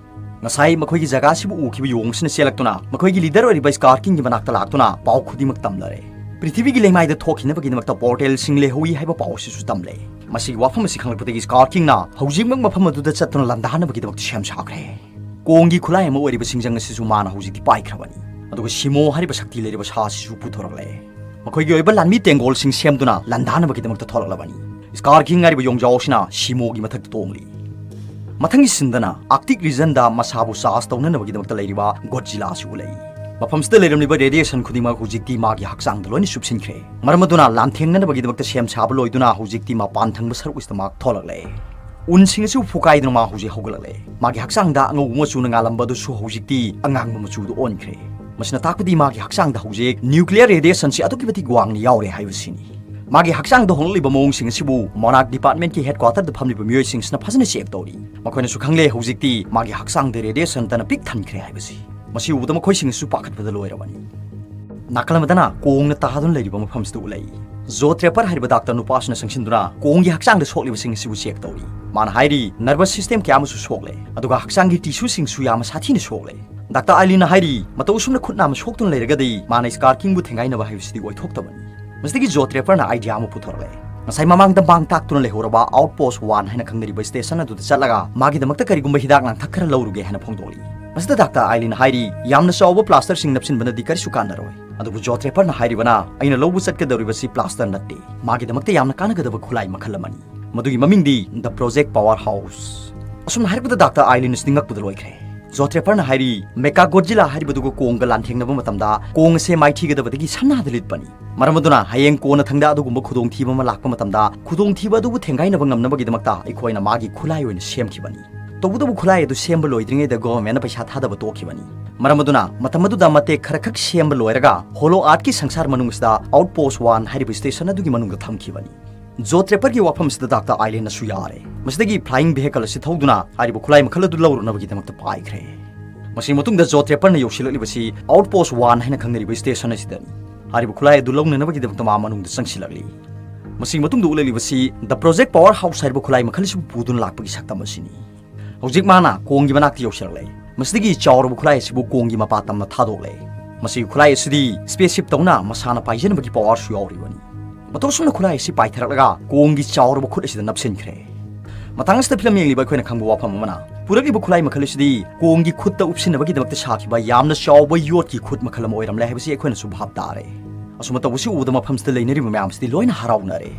ꯉꯁꯥꯏ ꯃꯈꯣꯏꯒꯤ ꯖꯒꯥ ꯑꯁꯤꯕꯨ ꯎꯈꯤꯕ ꯌꯣꯡꯁꯤꯅ ꯆꯦꯜꯂꯛꯇꯨꯅ ꯃꯈꯣꯏꯒꯤ leader ꯑꯣꯏꯔꯤꯕ Scar Kingꯒꯤ ꯃꯅꯥꯛꯇ ꯂꯥꯛꯇꯨꯅ ꯄꯥꯎ ꯈꯨꯗꯤꯡꯃꯛ ꯇꯝꯂꯔꯦ꯫ ꯄ꯭ꯔꯤꯊꯤꯕꯤꯒꯤ ꯂꯩꯃꯥꯏꯗ ꯊꯣꯛꯈꯤꯅꯕꯒꯤꯗꯃꯛꯇ portalꯁꯤꯡ ꯂꯩꯍꯧꯏ ꯍꯥꯏꯕ ꯄꯥꯎ ꯑꯁꯤꯁꯨ ꯇꯝꯂꯦ꯫ ꯃꯁꯤꯒꯤ ꯋꯥꯐꯝ ꯑꯁꯤ ꯈꯪꯂꯛꯄꯗꯒꯤ Scar Kingꯅ ꯍꯧꯖꯤꯛꯃꯛ ꯃꯐꯝ ꯑꯗꯨꯗ ꯆꯠꯇꯨꯅ ꯂꯥꯟꯗꯥꯅꯕꯒꯤꯗꯃꯛꯇ ꯁꯦꯝ ꯁꯥꯈ꯭ꯔꯦ꯫ ꯀꯣꯡꯒꯤ ꯈꯨꯠꯂꯥꯏ ꯑꯃ ꯑꯣꯏꯔꯤꯕ ꯁꯤꯡꯖꯪ ꯑꯁꯤꯁꯨ ꯃꯥꯅ ꯍꯧꯖꯤꯛꯇꯤ ꯄꯥꯏꯈ꯭ꯔꯕꯅꯤ꯫ ꯑꯗꯨꯒ ꯁꯤꯃꯣ ꯍꯥꯏꯔꯤꯕ ꯁꯛꯇꯤ ꯂꯩꯔꯤꯕ ꯁꯥ ꯑꯁꯤꯁꯨ ꯄꯨꯊꯣꯔꯛꯂꯦ꯫ ꯃꯈꯣꯏꯒꯤ ꯑꯣꯏꯕ ꯂꯥꯟꯃꯤ ꯇꯦꯡꯒꯣꯜꯁꯤꯡ ꯁꯦꯝꯗꯨꯅ ꯂꯥꯟꯗꯥꯅꯕꯒꯤꯗꯃꯛꯇ ꯊꯣꯛꯂꯛꯂꯕꯅꯤ꯫ Scar King ꯍꯥꯏꯔꯤꯕ ꯌꯣꯡꯖꯥꯎ ꯑꯁꯤꯅ ꯁꯤꯃꯣꯒꯤ ꯃꯊꯛꯇ ꯇꯣꯡꯂꯤ꯫ ꯃꯊꯪꯒꯤ ꯁꯤꯟꯗꯅ Arctic regionꯗ ꯃꯁꯥꯕꯨ charge ꯇꯧꯅꯅꯕꯒꯤꯗꯃꯛꯇ ꯂꯩꯔꯤꯕ Godzilla ꯑꯁꯤ ꯎꯠꯂꯛꯏ꯫ ꯃꯐꯝꯁꯤꯗ ꯂꯩꯔꯝꯂꯤꯕ radiation ꯈꯨꯗꯤꯡꯃꯛ ꯍꯧꯖꯤꯛꯇꯤ ꯃꯥꯒꯤ ꯍꯛꯆꯥꯡꯗ ꯂꯣꯏꯅ ꯆꯨꯞꯁꯤꯟꯈ꯭ꯔꯦ꯫ ꯃꯔꯝ ꯑꯗꯨꯅ ꯂꯥꯟꯊꯦꯡꯅꯅꯕꯒꯤꯗꯃꯛꯇ ꯁꯦꯝ ꯁꯥꯕ ꯂꯣꯏꯗꯨꯅ ꯍꯧꯖꯤꯛꯇꯤ ꯃꯄꯥꯟ ꯊꯪꯕ ꯁꯔꯨꯛ ꯑꯁꯤꯗ ꯃꯍꯥꯛ ꯊꯣꯛꯂꯛꯂꯦ꯫ ꯎꯟꯁꯤꯡ ꯑꯁꯤꯕꯨ ꯐꯨꯀꯥꯏꯗꯨꯅ ꯃꯥ ꯍꯧꯖꯤꯛ ꯍꯧꯒꯠꯂꯛꯂꯦ꯫ ꯃꯥꯒꯤ ꯍꯛꯆꯥꯡꯗ ꯑꯉꯧꯕ ꯃꯆꯨꯅ ꯉꯥꯜꯂꯝꯕ ꯑꯗꯨꯁꯨ ꯍꯧꯖꯤꯛꯇꯤ ꯑꯉꯥꯡꯕ ꯃꯆꯨꯗ ꯑꯣꯟꯈ꯭ꯔꯦ꯫ ꯃꯁꯤꯅ ꯇꯥꯛꯄꯗꯤ ꯃꯥꯒꯤ ꯍꯛꯆꯥꯡꯗ ꯍꯧꯖꯤꯛ nuclear radiationꯁꯤ ꯑꯗꯨꯛꯀꯤ ꯃꯇꯤꯛ ꯋꯥꯡꯅ ꯌꯥꯎꯔꯦ ꯍꯥꯏꯕꯁꯤꯅꯤ꯫ ꯃꯥꯒꯤ ꯍꯛꯆꯥꯡꯗ ꯍꯣꯡꯂꯛꯂꯤꯕ ꯃꯑꯣꯡꯁꯤꯡ ꯑꯁꯤꯕꯨ Monarch Departmentꯀꯤ headquarterꯗ ꯐꯝꯂꯤꯕ ꯃꯤꯑꯣꯏꯁꯤꯡꯁꯤꯅ ꯐꯖꯅ check ꯇꯧꯔꯤ꯫ ꯃꯈꯣꯏꯅꯁꯨ ꯈꯪꯂꯦ ꯍꯧꯖꯤꯛꯇꯤ ꯃꯥꯒꯤ ꯍꯛꯆꯥꯡꯗ radiationꯇꯅ ꯄꯤꯛ ꯊꯟꯈ꯭ꯔꯦ ꯍꯥꯏꯕꯁꯤ꯫ ꯃꯁꯤ ꯎꯕꯗ ꯃꯈꯣꯏꯁꯤꯡ ꯑꯁꯤꯁꯨ ꯄꯥꯈꯠꯄꯗ ꯂꯣꯏꯔꯕꯅꯤ꯫ ꯅꯥꯀꯜ ꯑꯃꯗꯅ ꯀꯣꯡꯅ ꯇꯥꯗꯨꯅ ꯂꯩꯔꯤꯕ ꯃꯐꯝꯁꯤꯗ ꯎꯠꯂꯛꯏ꯫ ꯖꯣ ꯇ꯭ꯔꯦꯄꯔ ꯍꯥꯏꯔꯤꯕ ꯗꯥꯛꯇꯔ ꯅꯨꯄꯥ ꯑꯁꯤꯅ ꯆꯪꯁꯤꯟꯗꯨꯅ ꯀꯣꯡꯒꯤ ꯍꯛꯆꯥꯡꯗ ꯁꯣꯛꯂꯤꯕꯁꯤꯡ ꯑꯁꯤꯕꯨ check ꯇꯧꯔꯤ꯫ ꯃꯥꯅ ꯍꯥꯏꯔꯤ, nervous system ꯀꯌꯥ ꯑꯃꯁꯨ ꯁꯣꯛꯂꯦ, ꯑꯗꯨꯒ ꯍꯛꯆꯥꯡꯒꯤ tissueꯁꯤꯡꯁꯨ ꯌꯥꯝꯅ ꯁꯥꯊꯤꯅ ꯁꯣꯛꯂꯦ꯫ ꯗꯥꯛꯇꯔ ꯑꯥꯏꯂꯤꯟꯅ ꯍꯥꯏꯔꯤ, ꯃꯇꯧ ꯑꯁꯨꯝꯅ ꯈꯨꯠ ꯅꯥꯝꯃ ꯁꯣꯛꯇꯨꯅ ꯂꯩꯔꯒꯗꯤ ꯃꯥꯅ Scar Kingꯕꯨ ꯊꯦꯡꯒꯥꯏꯅꯕ ꯍꯥꯏꯕꯁꯤꯗꯤ ꯑꯣꯏꯊꯣꯛꯇꯕꯅꯤ꯫ ꯃꯁꯤꯗꯒꯤ ꯖꯣ ꯇ꯭ꯔꯦꯄꯔꯅ idea ꯑꯃ ꯄꯨꯊꯣꯔꯛꯂꯦ꯫ ꯉꯁꯥꯏ ꯃꯃꯥꯡꯗ ꯃꯥꯡ ꯇꯥꯛꯇꯨꯅ ꯂꯩꯍꯧꯔꯕ Outpost One ꯍꯥꯏꯅ ꯈꯪꯅꯔꯤꯕ station ꯑꯗꯨꯗ ꯆꯠꯂꯒ ꯃꯥꯒꯤꯗꯃꯛꯇ ꯀꯔꯤꯒꯨꯝꯕ ꯍꯤꯗꯥꯛ ꯂꯥꯡꯊꯛ ꯈꯔ ꯂꯧꯔꯨꯒꯦ ꯍꯥꯏꯅ ꯐꯣꯡꯗꯣꯛꯂꯤ꯫ ꯃꯁꯤꯗ ꯗꯥꯛꯇꯔ ꯑꯥꯏꯂꯤꯟꯅ ꯍꯥꯏꯔꯤ, ꯌꯥꯝꯅ ꯆꯥꯎꯕ plasterꯁꯤꯡ ꯅꯞꯁꯤꯟꯕꯅꯗꯤ ꯀꯔꯤꯁꯨ ꯀꯥꯟꯅꯔꯣꯏ꯫ ꯑꯗꯨꯕꯨ ꯖꯣ ꯇ꯭ꯔꯦꯄꯔꯅ ꯍꯥꯏꯔꯤꯕꯅ ꯑꯩꯅ ꯂꯧꯕ ꯆꯠꯀꯗꯧꯔꯤꯕꯁꯤ ꯄ꯭ꯂꯥꯁꯇꯔ ꯅꯠꯇꯦ, ꯃꯥꯒꯤꯗꯃꯛꯇ ꯌꯥꯝꯅ ꯀꯥꯟꯅꯒꯗꯕ ꯈꯨꯠꯂꯥꯏ ꯃꯈꯜ ꯑꯃꯅꯤ꯫ ꯃꯗꯨꯒꯤ ꯃꯃꯤꯡꯗꯤ ꯗ ꯄ꯭ꯔꯣꯖꯦꯛ ꯄꯥꯋꯔ ꯍꯥꯎꯁ꯫ ꯑꯁꯨꯝꯅ ꯍꯥꯏꯔꯛꯄꯗ ꯗꯥꯛꯇꯔ ꯑꯥꯏꯂꯤꯟ ꯑꯁꯤ ꯉꯛꯄꯗ ꯂꯣꯏꯈ꯭ꯔꯦ꯫ ꯖꯣ ꯇ꯭ꯔꯦꯄꯔꯅ ꯍꯥꯏꯔꯤ, ꯃꯦꯀꯥ ꯒꯣꯗꯖꯤꯂꯥ ꯍꯥꯏꯔꯤꯕꯗꯨꯒ ꯀꯣꯡꯒ ꯂꯥꯟꯊꯦꯡꯅꯕ ꯃꯇꯝꯗ ꯀꯣꯡ ꯑꯁꯦ ꯃꯥꯏꯊꯤꯒꯗꯕꯗꯒꯤ ꯁꯝꯅꯥꯗ ꯂꯤꯠꯄꯅꯤ꯫ ꯃꯔꯝ ꯑꯗꯨꯅ ꯍꯌꯦꯡ ꯀꯣꯟꯅ ꯊꯪꯗ ꯑꯗꯨꯒꯨꯝꯕ ꯈꯨꯗꯣꯡꯊꯤꯕ ꯑꯃ ꯂꯥꯛꯄ ꯃꯇꯝꯗ ꯈꯨꯗꯣꯡꯊꯤꯕ ꯑꯗꯨꯕꯨ ꯊꯦꯡꯒꯥꯏꯅꯕ ꯉꯝꯅꯕꯒꯤꯗꯃꯛꯇ ꯑꯩꯈꯣꯏꯅ ꯃꯥꯒꯤ ꯈꯨꯠꯂꯥꯏ ꯑꯣꯏꯅ ꯁꯦꯝꯈꯤꯕꯅꯤ꯫ ꯇꯧꯕꯇꯕꯨ ꯈꯨꯠꯂꯥꯏ ꯑꯗꯨ ꯁꯦꯝꯕ ꯂꯣꯏꯗ꯭ꯔꯤꯉꯩꯗ ꯒꯣꯚꯔꯟꯃꯦꯟꯠꯅ ꯄꯩꯁꯥ ꯊꯥꯗꯕ ꯇꯣꯛꯈꯤꯕꯅꯤ꯫ ꯃꯔꯝ ꯑꯗꯨꯅ ꯃꯇꯝ ꯑꯗꯨꯗ ꯃꯇꯦꯛ ꯈꯔꯈꯛ ꯁꯦꯝꯕ ꯂꯣꯏꯔꯒ ꯍꯣꯂꯣ ꯑꯥꯔꯠꯀꯤ ꯁꯪꯁꯥꯔ ꯃꯅꯨꯡ ꯑꯁꯤꯗ ꯑꯥꯎꯠ ꯄꯣꯁ ꯋꯥꯟ ꯍꯥꯏꯔꯤꯕ ꯁ꯭ꯇꯦꯁꯟ ꯑꯗꯨꯒꯤ ꯃꯅꯨꯡꯗ ꯊꯝꯈꯤꯕꯅꯤ꯫ ꯖꯣ ꯇ꯭ꯔꯦꯄꯔꯒꯤ ꯋꯥꯐꯝ ꯑꯁꯤꯗ ꯗꯥꯛꯇꯔ ꯑꯥꯏꯂꯦꯟꯅꯁꯨ ꯌꯥꯔꯦ꯫ ꯃꯁꯤꯗꯒꯤ ꯐ꯭ꯂꯥꯏꯌꯤꯡ ꯚꯦꯍꯤꯀꯜ ꯑꯁꯤ ꯊꯧꯗꯨꯅ ꯍꯥꯏꯔꯤꯕ ꯈꯨꯠꯂꯥꯏ ꯃꯈꯜ ꯑꯗꯨ ꯂꯧꯔꯨꯅꯕꯒꯤꯗꯃꯛꯇ ꯄꯥꯏꯈ꯭ꯔꯦ꯫ ꯃꯁꯤꯒꯤ ꯃꯇꯨꯡꯗ ꯖꯣ ꯇ꯭ꯔꯦꯄꯔꯅ ꯌꯧꯁꯤꯜꯂꯛꯂꯤꯕꯁꯤ ꯑꯥꯎꯠ ꯄꯣꯁ ꯋꯥꯟ ꯍꯥꯏꯅ ꯈꯪꯅꯔꯤꯕ ꯁ꯭ꯇꯦꯁꯟ ꯑꯁꯤꯗꯅꯤ꯫ ꯍꯥꯏꯔꯤꯕ ꯈꯨꯠꯂꯥꯏ ꯑꯗꯨ ꯂꯧꯅꯅꯕꯒꯤꯗꯃꯛꯇ ꯃꯥ ꯃꯅꯨꯡꯗ ꯆꯪꯁꯤꯜꯂꯛꯂꯤ꯫ ꯃꯁꯤꯒꯤ ꯃꯇꯨꯡꯗ ꯎꯠꯂꯛꯂꯤꯕꯁꯤ ꯗ ꯄ꯭ꯔꯣꯖꯦꯛ ꯄꯥꯋꯔ ꯍꯥꯎꯁ ꯍꯥꯏꯔꯤꯕ ꯈꯨꯠꯂꯥꯏ ꯃꯈꯜ ꯑꯁꯤꯕꯨ ꯄꯨꯗꯨꯅ ꯂꯥꯛꯄꯒꯤ ꯁꯛꯇꯝ ꯑꯁꯤꯅꯤ꯫ ꯍꯧꯖꯤꯛ ꯃꯥꯅ ꯀꯣꯡꯒꯤ ꯃꯅꯥꯛꯇ ꯌꯧꯁꯤꯜꯂꯛꯂꯦ꯫ ꯃꯁꯤꯗꯒꯤ ꯆꯥꯎꯔꯕ ꯈꯨꯠꯂꯥꯏ ꯑꯁꯤꯕꯨ ꯀꯣꯡꯒꯤ ꯃꯄꯥ ꯇꯝꯅ ꯊꯥꯗꯣꯛꯂꯦ꯫ ꯃꯁꯤꯒꯤ ꯈꯨꯠꯂꯥꯏ ꯑꯁꯤꯗꯤ ꯁ꯭ꯄꯦꯁꯁꯤꯞ ꯇꯧꯅ ꯃꯁꯥꯅ ꯄꯥꯏꯖꯅꯕꯒꯤ ꯄꯥꯋꯔꯁꯨ ꯌꯥꯎꯔꯤꯕꯅꯤ꯫ ꯃꯇꯧ ꯑꯁꯨꯝꯅ ꯈꯨꯠꯂꯥꯏ ꯑꯁꯤ ꯄꯥꯏꯊꯔꯛꯂꯒ ꯀꯣꯡꯒꯤ ꯆꯥꯎꯔꯕ ꯈꯨꯠ ꯑꯁꯤꯗ ꯅꯞꯁꯤꯟꯈ꯭ꯔꯦ꯫ ꯃꯇꯥꯡ ꯑꯁꯤꯗ ꯐꯤꯂꯝ ꯌꯦꯡꯂꯤꯕ ꯑꯩꯈꯣꯏꯅ ꯈꯪꯕ ꯋꯥꯐꯝ ꯑꯃꯅ, ꯄꯨꯔꯛꯂꯤꯕ ꯈꯨꯠꯂꯥꯏ ꯃꯈꯜ ꯑꯁꯤꯗꯤ ꯀꯣꯡꯒꯤ ꯈꯨꯠꯇ ꯎꯞꯁꯤꯟꯅꯕꯒꯤꯗꯃꯛꯇ ꯁꯥꯈꯤꯕ ꯌꯥꯝꯅ ꯆꯥꯎꯕ ꯌꯣꯠꯀꯤ ꯈꯨꯠ ꯃꯈꯜ ꯑꯃ ꯑꯣꯏꯔꯝꯂꯦ ꯍꯥꯏꯕꯁꯤ ꯑꯩꯈꯣꯏꯅꯁꯨ ꯚꯥꯞ ꯇꯥꯔꯦ꯫ ꯑꯁꯨꯝꯅ ꯇꯧꯕꯁꯤ ꯎꯕꯗ ꯃꯐꯝꯁꯤꯗ ꯂꯩꯅꯔꯤꯕ ꯃꯌꯥꯝꯁꯤꯗꯤ ꯂꯣꯏꯅ ꯍꯔꯥꯎꯅꯔꯦ꯫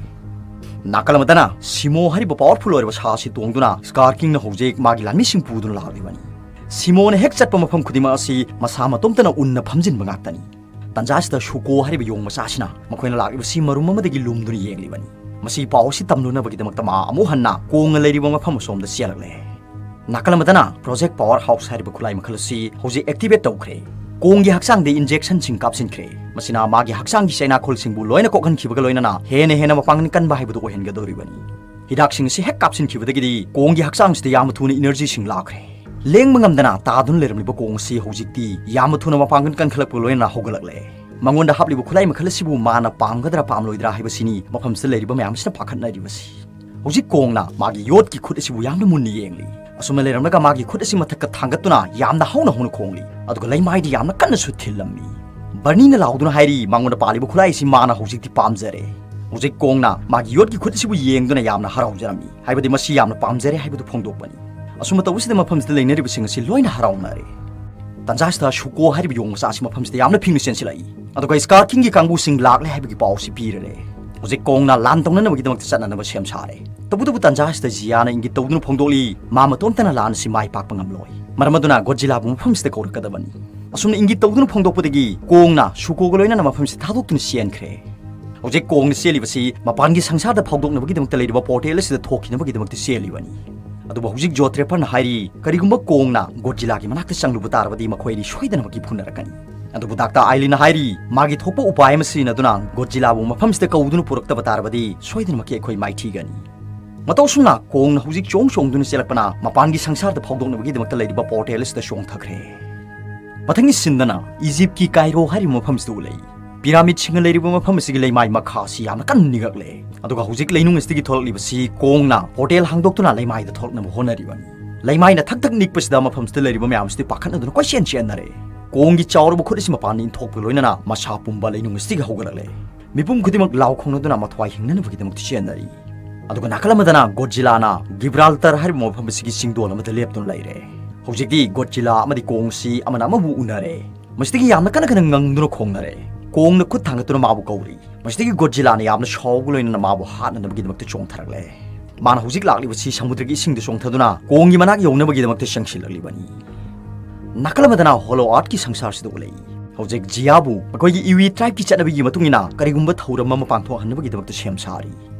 ꯅꯥꯀꯜ ꯑꯃꯗꯅ ꯁꯤꯃꯣ ꯍꯥꯏꯔꯤꯕ ꯄꯥꯋꯔꯐꯨꯜ ꯑꯣꯏꯔꯕ ꯁꯥ ꯑꯁꯤ ꯇꯣꯡꯗꯨꯅ ꯁ꯭ꯀꯥꯔ ꯀꯤꯡꯅ ꯍꯧꯖꯤꯛ ꯃꯥꯒꯤ ꯂꯥꯟꯃꯤꯁꯤꯡ ꯄꯨꯗꯨꯅ ꯂꯥꯛꯂꯤꯕꯅꯤ꯫ ꯁꯤꯃꯣꯅ ꯍꯦꯛ ꯆꯠꯄ ꯃꯐꯝ ꯈꯨꯗꯤꯡꯃꯛ ꯑꯁꯤ ꯃꯁꯥ ꯃꯇꯣꯝꯇꯅ ꯎꯟꯅ ꯐꯝꯖꯤꯟꯕ ꯉꯥꯛꯇꯅꯤ꯫ ꯇꯥꯟꯖꯥ ꯑꯁꯤꯗ ꯁꯨꯀꯣ ꯍꯥꯏꯔꯤꯕ ꯌꯣꯡ ꯃꯆꯥꯁꯤꯅ ꯃꯈꯣꯏꯅ ꯂꯥꯛꯂꯤꯕꯁꯤ ꯃꯔꯨꯝ ꯑꯃꯗꯒꯤ ꯂꯨꯝꯗꯨꯅ ꯌꯦꯡꯂꯤꯕꯅꯤ꯫ ꯃꯁꯤ ꯄꯥꯎ ꯑꯁꯤ ꯇꯝꯂꯨꯅꯕꯒꯤꯗꯃꯛꯇ ꯃꯥ ꯑꯃꯨꯛ ꯍꯟꯅ ꯀꯣꯡꯅ ꯂꯩꯔꯤꯕ ꯃꯐꯝ ꯑꯁꯣꯝꯗ ꯆꯦꯜꯂꯛꯂꯦ꯫ ꯅꯥꯀꯜ ꯑꯃꯗꯅ ꯄ꯭ꯔꯣꯖꯦꯛ ꯄꯥꯋꯔ ꯍꯥꯎꯁ ꯍꯥꯏꯔꯤꯕ ꯈꯨꯠꯂꯥꯏ ꯃꯈꯜ ꯑꯁꯤ ꯍꯧꯖꯤꯛ ꯑꯦꯛꯇꯤꯚꯦꯠ ꯇꯧꯈ꯭ꯔꯦ꯫ ꯀꯣꯡꯒꯤ ꯍꯛꯆꯥꯡꯗ ꯏꯟꯖꯦꯛꯁꯟꯁꯤꯡ ꯀꯥꯞꯁꯤꯟꯈ꯭ꯔꯦ꯫ ꯃꯁꯤꯅ ꯃꯥꯒꯤ ꯍꯛꯆꯥꯡꯒꯤ ꯆꯩꯅꯥꯈꯣꯜꯁꯤꯡꯕꯨ ꯂꯣꯏꯅ ꯀꯣꯛꯍꯟꯈꯤꯕꯒ ꯂꯣꯏꯅꯅ ꯍꯦꯟꯅ ꯍꯦꯟꯅ ꯃꯄꯥꯡꯒꯜ ꯀꯟꯕ ꯍꯥꯏꯕꯗꯨ ꯑꯣꯏꯍꯟꯒꯗꯧꯔꯤꯕꯅꯤ꯫ ꯍꯤꯗꯥꯛꯁꯤꯡ ꯑꯁꯤ ꯍꯦꯛ ꯀꯥꯞꯁꯤꯟꯈꯤꯕꯗꯒꯤꯗꯤ ꯀꯣꯡꯒꯤ ꯍꯛꯆꯥꯡꯁꯤꯗ ꯌꯥꯝꯅ ꯊꯨꯅ ꯏꯅꯔꯖꯤꯁꯤꯡ ꯂꯥꯛꯈ꯭ꯔꯦ꯫ ꯂꯦꯡꯕ ꯉꯝꯗꯅ ꯇꯥꯗꯨꯅ ꯂꯩꯔꯝꯂꯤꯕ ꯀꯣꯡ ꯑꯁꯤ ꯍꯧꯖꯤꯛꯇꯤ ꯌꯥꯝꯅ ꯊꯨꯅ ꯃꯄꯥꯡꯒꯜ ꯀꯟꯈꯠꯂꯛꯄꯒ ꯂꯣꯏꯅꯅ ꯍꯧꯒꯠꯂꯛꯂꯦ꯫ ꯃꯉꯣꯟꯗ ꯍꯥꯞꯂꯤꯕ ꯈꯨꯠꯂꯥꯏ ꯃꯈꯜ ꯑꯁꯤꯕꯨ ꯃꯥꯅ ꯄꯥꯝꯒꯗ꯭ꯔꯥ ꯄꯥꯝꯂꯣꯏꯗ꯭ꯔꯥ ꯍꯥꯏꯕꯁꯤꯅꯤ ꯃꯐꯝꯁꯤꯗ ꯂꯩꯔꯤꯕ ꯃꯌꯥꯝꯁꯤꯅ ꯄꯥꯈꯠꯅꯔꯤꯕꯁꯤ꯫ ꯍꯧꯖꯤꯛ ꯀꯣꯡꯅ ꯃꯥꯒꯤ ꯌꯣꯠꯀꯤ ꯈꯨꯠ ꯑꯁꯤꯕꯨ ꯌꯥꯝꯅ ꯃꯨꯟꯅ ꯌꯦꯡꯂꯤ꯫ ꯑꯁꯨꯝꯅ ꯂꯩꯔꯝꯂꯒ ꯃꯥꯒꯤ ꯈꯨꯠ ꯑꯁꯤ ꯃꯊꯛꯇ ꯊꯥꯡꯒꯠꯇꯨꯅ ꯌꯥꯝꯅ ꯍꯧꯅ ꯍꯧꯅ ꯈꯣꯡꯂꯤ꯫ ꯑꯗꯨꯒ ꯂꯩꯃꯥꯏꯗ ꯌꯥꯝꯅ ꯀꯟꯅꯁꯨ ꯊꯤꯜꯂꯝꯃꯤ꯫ ꯕꯔꯅꯤꯅ ꯂꯥꯎꯗꯨꯅ ꯍꯥꯏꯔꯤ, ꯃꯉꯣꯟꯗ ꯄꯥꯜꯂꯤꯕ ꯈꯨꯠꯂꯥꯏ ꯑꯁꯤ ꯃꯥꯅ ꯍꯧꯖꯤꯛꯇꯤ ꯄꯥꯝꯖꯔꯦ꯫ ꯍꯧꯖꯤꯛ ꯀꯣꯡꯅ ꯃꯥꯒꯤ ꯌꯣꯠꯀꯤ ꯈꯨꯠ ꯑꯁꯤꯕꯨ ꯌꯦꯡꯗꯨꯅ ꯌꯥꯝꯅ ꯍꯔꯥꯎꯖꯔꯝꯃꯤ, ꯍꯥꯏꯕꯗꯤ ꯃꯁꯤ ꯌꯥꯝꯅ ꯄꯥꯝꯖꯔꯦ ꯍꯥꯏꯕꯗꯨ ꯐꯣꯡꯗꯣꯛꯄꯅꯤ꯫ ꯑꯁꯨꯝꯅ ꯇꯧꯕꯁꯤꯗ ꯃꯐꯝꯁꯤꯗ ꯂꯩꯅꯔꯤꯕꯁꯤꯡ ꯑꯁꯤ ꯂꯣꯏꯅ ꯍꯔꯥꯎꯅꯔꯦ꯫ ꯇꯥꯟꯖꯥꯁꯤꯗ ꯁꯨꯀꯣ ꯍꯥꯏꯔꯤꯕ ꯌꯣꯡ ꯃꯆꯥ ꯑꯁꯤ ꯃꯐꯝꯁꯤꯗ ꯌꯥꯝꯅ ꯐꯤꯡꯅ ꯆꯦꯟꯁꯤꯜꯂꯛꯏ꯫ ꯑꯗꯨꯒ ꯁ꯭ꯀꯥꯔ ꯀꯤꯡꯒꯤ ꯀꯥꯡꯕꯨꯁꯤꯡ ꯂꯥꯛꯂꯦ ꯍꯥꯏꯕꯒꯤ ꯄꯥꯎꯁꯤ ꯄꯤꯔꯦ꯫ ꯍꯧꯖꯤꯛ ꯀꯣꯡꯅ ꯂꯥꯟ ꯇꯧꯅꯅꯕꯒꯤꯗꯃꯛꯇ ꯆꯠꯅꯅꯕ ꯁꯦꯝ ꯁꯥꯔꯦ꯫ ꯇꯧꯕꯇꯕꯨ ꯇꯥꯟꯖꯥꯁꯤꯗ ꯖꯤꯌꯥꯅ ꯏꯪꯒꯤꯠ ꯇꯧꯗꯨꯅ ꯐꯣꯡꯗꯣꯛꯂꯤ, ꯃꯥ ꯃꯇꯣꯝꯇꯅ ꯂꯥꯟ ꯑꯁꯤ ꯃꯥꯏ ꯄꯥꯛꯄ ꯉꯝꯂꯣꯏ꯫ ꯃꯔꯝ ꯑꯗꯨꯅ ꯒꯣꯗꯖꯤꯂꯥꯕꯨ ꯃꯐꯝꯁꯤꯗ ꯀꯧꯔꯛꯀꯗꯕꯅꯤ꯫ ꯑꯁꯨꯝꯅ ꯏꯪꯒꯤꯠ ꯇꯧꯗꯨꯅ ꯐꯣꯡꯗꯣꯛꯄꯗꯒꯤ ꯀꯣꯡꯅ ꯁꯨꯀꯣꯒ ꯂꯣꯏꯅꯅ ꯃꯐꯝꯁꯤ ꯊꯥꯗꯣꯛꯇꯨꯅ ꯆꯦꯟꯈ꯭ꯔꯦ꯫ ꯍꯧꯖꯤꯛ ꯀꯣꯡꯅ ꯆꯦꯜꯂꯤꯕꯁꯤ ꯃꯄꯥꯟꯒꯤ ꯁꯪꯁꯥꯔꯗ ꯐꯥꯎꯗꯣꯛꯅꯕꯒꯤꯗꯃꯛꯇ ꯂꯩꯔꯤꯕ ꯄꯣꯔꯇꯦꯜ ꯑꯁꯤꯗ ꯊꯣꯛꯈꯤꯅꯕꯒꯤꯗꯃꯛꯇ ꯆꯦꯜꯂꯤꯕꯅꯤ꯫ ꯑꯗꯨꯕꯨ ꯍꯧꯖꯤꯛ ꯖꯣ ꯇ꯭ꯔꯦꯄꯔꯅ ꯍꯥꯏꯔꯤ, ꯀꯔꯤꯒꯨꯝꯕ ꯀꯣꯡꯅ ꯒꯣꯗꯖꯤꯂꯥꯒꯤ ꯃꯅꯥꯛꯇ ꯆꯪꯂꯨꯕ ꯇꯥꯔꯕꯗꯤ ꯃꯈꯣꯏ ꯑꯅꯤ ꯁꯣꯏꯗꯅꯃꯛꯀꯤ ꯐꯨꯅꯔꯛꯀꯅꯤ꯫ ꯑꯗꯨꯕꯨ ꯗꯥꯛꯇꯔ ꯑꯥꯏꯂꯤꯟꯅ ꯍꯥꯏꯔꯤ, ꯃꯥꯒꯤ ꯊꯣꯛꯄ ꯎꯄꯥꯏ ꯑꯃ ꯁꯤꯖꯤꯟꯅꯗꯨꯅ ꯒꯣꯗꯖꯤꯂꯥꯕꯨ ꯃꯐꯝꯁꯤꯗ ꯀꯧꯗꯨꯅ ꯄꯨꯔꯛꯇꯕ ꯇꯥꯔꯕꯗꯤ ꯁꯣꯏꯗꯅꯃꯛꯀꯤ ꯑꯩꯈꯣꯏ ꯃꯥꯏꯊꯤꯒꯅꯤ꯫ ꯃꯇꯧ ꯑꯁꯨꯝꯅ ꯀꯣꯡꯅ ꯍꯧꯖꯤꯛ ꯆꯣꯡ ꯆꯣꯡꯗꯨꯅ ꯆꯦꯜꯂꯛꯄꯅ ꯃꯄꯥꯟꯒꯤ ꯁꯪꯁꯥꯔꯗ ꯐꯥꯎꯗꯣꯛꯅꯕꯒꯤꯗꯃꯛꯇ ꯂꯩꯔꯤꯕ ꯄꯣꯔꯇꯦꯜ ꯑꯁꯤꯗ ꯆꯣꯡꯊꯈ꯭ꯔꯦ꯫ ꯃꯊꯪꯒꯤ ꯁꯤꯟꯗꯅ ꯏꯖꯤꯞꯀꯤ ꯀꯥꯏꯔꯣ ꯍꯥꯏꯔꯤꯕ ꯃꯐꯝꯁꯤꯗ ꯎꯠꯂꯛꯏ꯫ ꯄꯤꯔꯥꯃꯤꯗꯁꯤꯡꯅ ꯂꯩꯔꯤꯕ ꯃꯐꯝ ꯑꯁꯤꯒꯤ ꯂꯩꯃꯥꯏ ꯃꯈꯥ ꯑꯁꯤ ꯌꯥꯝꯅ ꯀꯟꯅ ꯅꯤꯛꯂꯛꯂꯦ꯫ ꯑꯗꯨꯒ ꯍꯧꯖꯤꯛ ꯂꯩꯅꯨꯡ ꯑꯁꯤꯗꯒꯤ ꯊꯣꯛꯂꯛꯂꯤꯕꯁꯤ ꯀꯣꯡꯅ ꯄꯣꯔꯇꯦꯜ ꯍꯥꯡꯗꯣꯛꯇꯨꯅ ꯂꯩꯃꯥꯏꯗ ꯊꯣꯛꯂꯛꯅꯕ ꯍꯣꯠꯅꯔꯤꯕꯅꯤ꯫ ꯂꯩꯃꯥꯏꯅ ꯊꯛ ꯊꯛ ꯅꯤꯛꯄꯁꯤꯗ ꯃꯐꯝꯁꯤꯗ ꯂꯩꯔꯤꯕ ꯃꯌꯥꯝꯁꯤꯗꯤ ꯄꯥꯈꯠꯅꯗꯨꯅ ꯀꯣꯏꯆꯦꯟ ꯆꯦꯟꯅꯔꯦ꯫ ꯀꯣꯡꯒꯤ ꯆꯥꯎꯔꯕ ꯈꯨꯠ ꯑꯁꯤ ꯃꯄꯥꯟꯗ ꯏꯟꯊꯣꯛꯄꯒ ꯂꯣꯏꯅꯅ ꯃꯁꯥ ꯄꯨꯝꯕ ꯂꯩꯅꯨꯡ ꯑꯁꯤꯗꯒꯤ ꯍꯧꯒꯠꯂꯛꯂꯦ꯫ ꯃꯤꯄꯨꯝ ꯈꯨꯗꯤꯡꯃꯛ ꯂꯥꯎ ꯈꯣꯡꯅꯗꯨꯅ ꯃꯊ꯭ꯋꯥꯏ ꯍꯤꯡꯅꯅꯕꯒꯤꯗꯃꯛꯇ ꯆꯦꯟꯅꯔꯤ꯫ ꯑꯗꯨꯒ ꯅꯥꯀꯜ ꯑꯃꯗꯅ ꯒꯣꯗꯖꯤꯂꯥꯅ ꯒꯤꯕ꯭ꯔꯥꯜꯇꯔ ꯍꯥꯏꯔꯤꯕ ꯃꯐꯝ ꯑꯁꯤꯒꯤ ꯆꯤꯡꯗꯣꯜ ꯑꯃꯗ ꯂꯦꯞꯇꯨꯅ ꯂꯩꯔꯦ꯫ ꯍꯧꯖꯤꯛꯇꯤ ꯒꯣꯗꯖꯤꯂꯥ ꯑꯃꯗꯤ ꯀꯣꯡꯁꯤ ꯑꯃꯅ ꯑꯃꯕꯨ ꯎꯅꯔꯦ꯫ ꯃꯁꯤꯗꯒꯤ ꯌꯥꯝꯅ ꯀꯟꯅ ꯀꯟꯅ ꯉꯪꯗꯨꯅ ꯈꯣꯡꯅꯔꯦ꯫ ꯀꯣꯡꯅ ꯈꯨꯠ ꯊꯥꯡꯒꯠꯇꯨꯅ ꯃꯥꯕꯨ ꯀꯧꯔꯤ꯫ ꯃꯁꯤꯗꯒꯤ ꯒꯣꯗꯖꯤꯂꯥꯅ ꯌꯥꯝꯅ ꯁꯥꯎꯕꯒ ꯂꯣꯏꯅꯅ ꯃꯥꯕꯨ ꯍꯥꯠꯅꯅꯕꯒꯤꯗꯃꯛꯇ ꯆꯣꯡꯊꯔꯛꯂꯦ꯫ ꯃꯥꯅ ꯍꯧꯖꯤꯛ ꯂꯥꯛꯂꯤꯕꯁꯤ ꯁꯃꯨꯗ꯭ꯔꯒꯤ ꯏꯁꯤꯡꯗ ꯆꯣꯡꯊꯗꯨꯅ ꯀꯣꯡꯒꯤ ꯃꯅꯥꯛ ꯌꯧꯅꯕꯒꯤꯗꯃꯛꯇ ꯆꯪꯁꯤꯜꯂꯛꯂꯤꯕꯅꯤ꯫ ꯅꯥꯀꯜ ꯑꯃꯗꯅ ꯍꯣꯂꯣ ꯑꯥꯔꯠꯀꯤ ꯁꯪꯁꯥꯔꯁꯤꯗ ꯎꯠꯂꯛꯏ꯫ ꯍꯧꯖꯤꯛ ꯖꯤꯌꯥꯕꯨ ꯃꯈꯣꯏꯒꯤ ꯏꯋꯤ ꯇ꯭ꯔꯥꯏꯕꯀꯤ ꯆꯠꯅꯕꯤꯒꯤ ꯃꯇꯨꯡ ꯏꯟꯅ ꯀꯔꯤꯒꯨꯝꯕ ꯊꯧꯔꯝ ꯑꯃ ꯄꯥꯡꯊꯣꯛꯍꯟꯅꯕꯒꯤꯗꯃꯛꯇ ꯁꯦꯝ ꯁꯥꯔꯤ꯫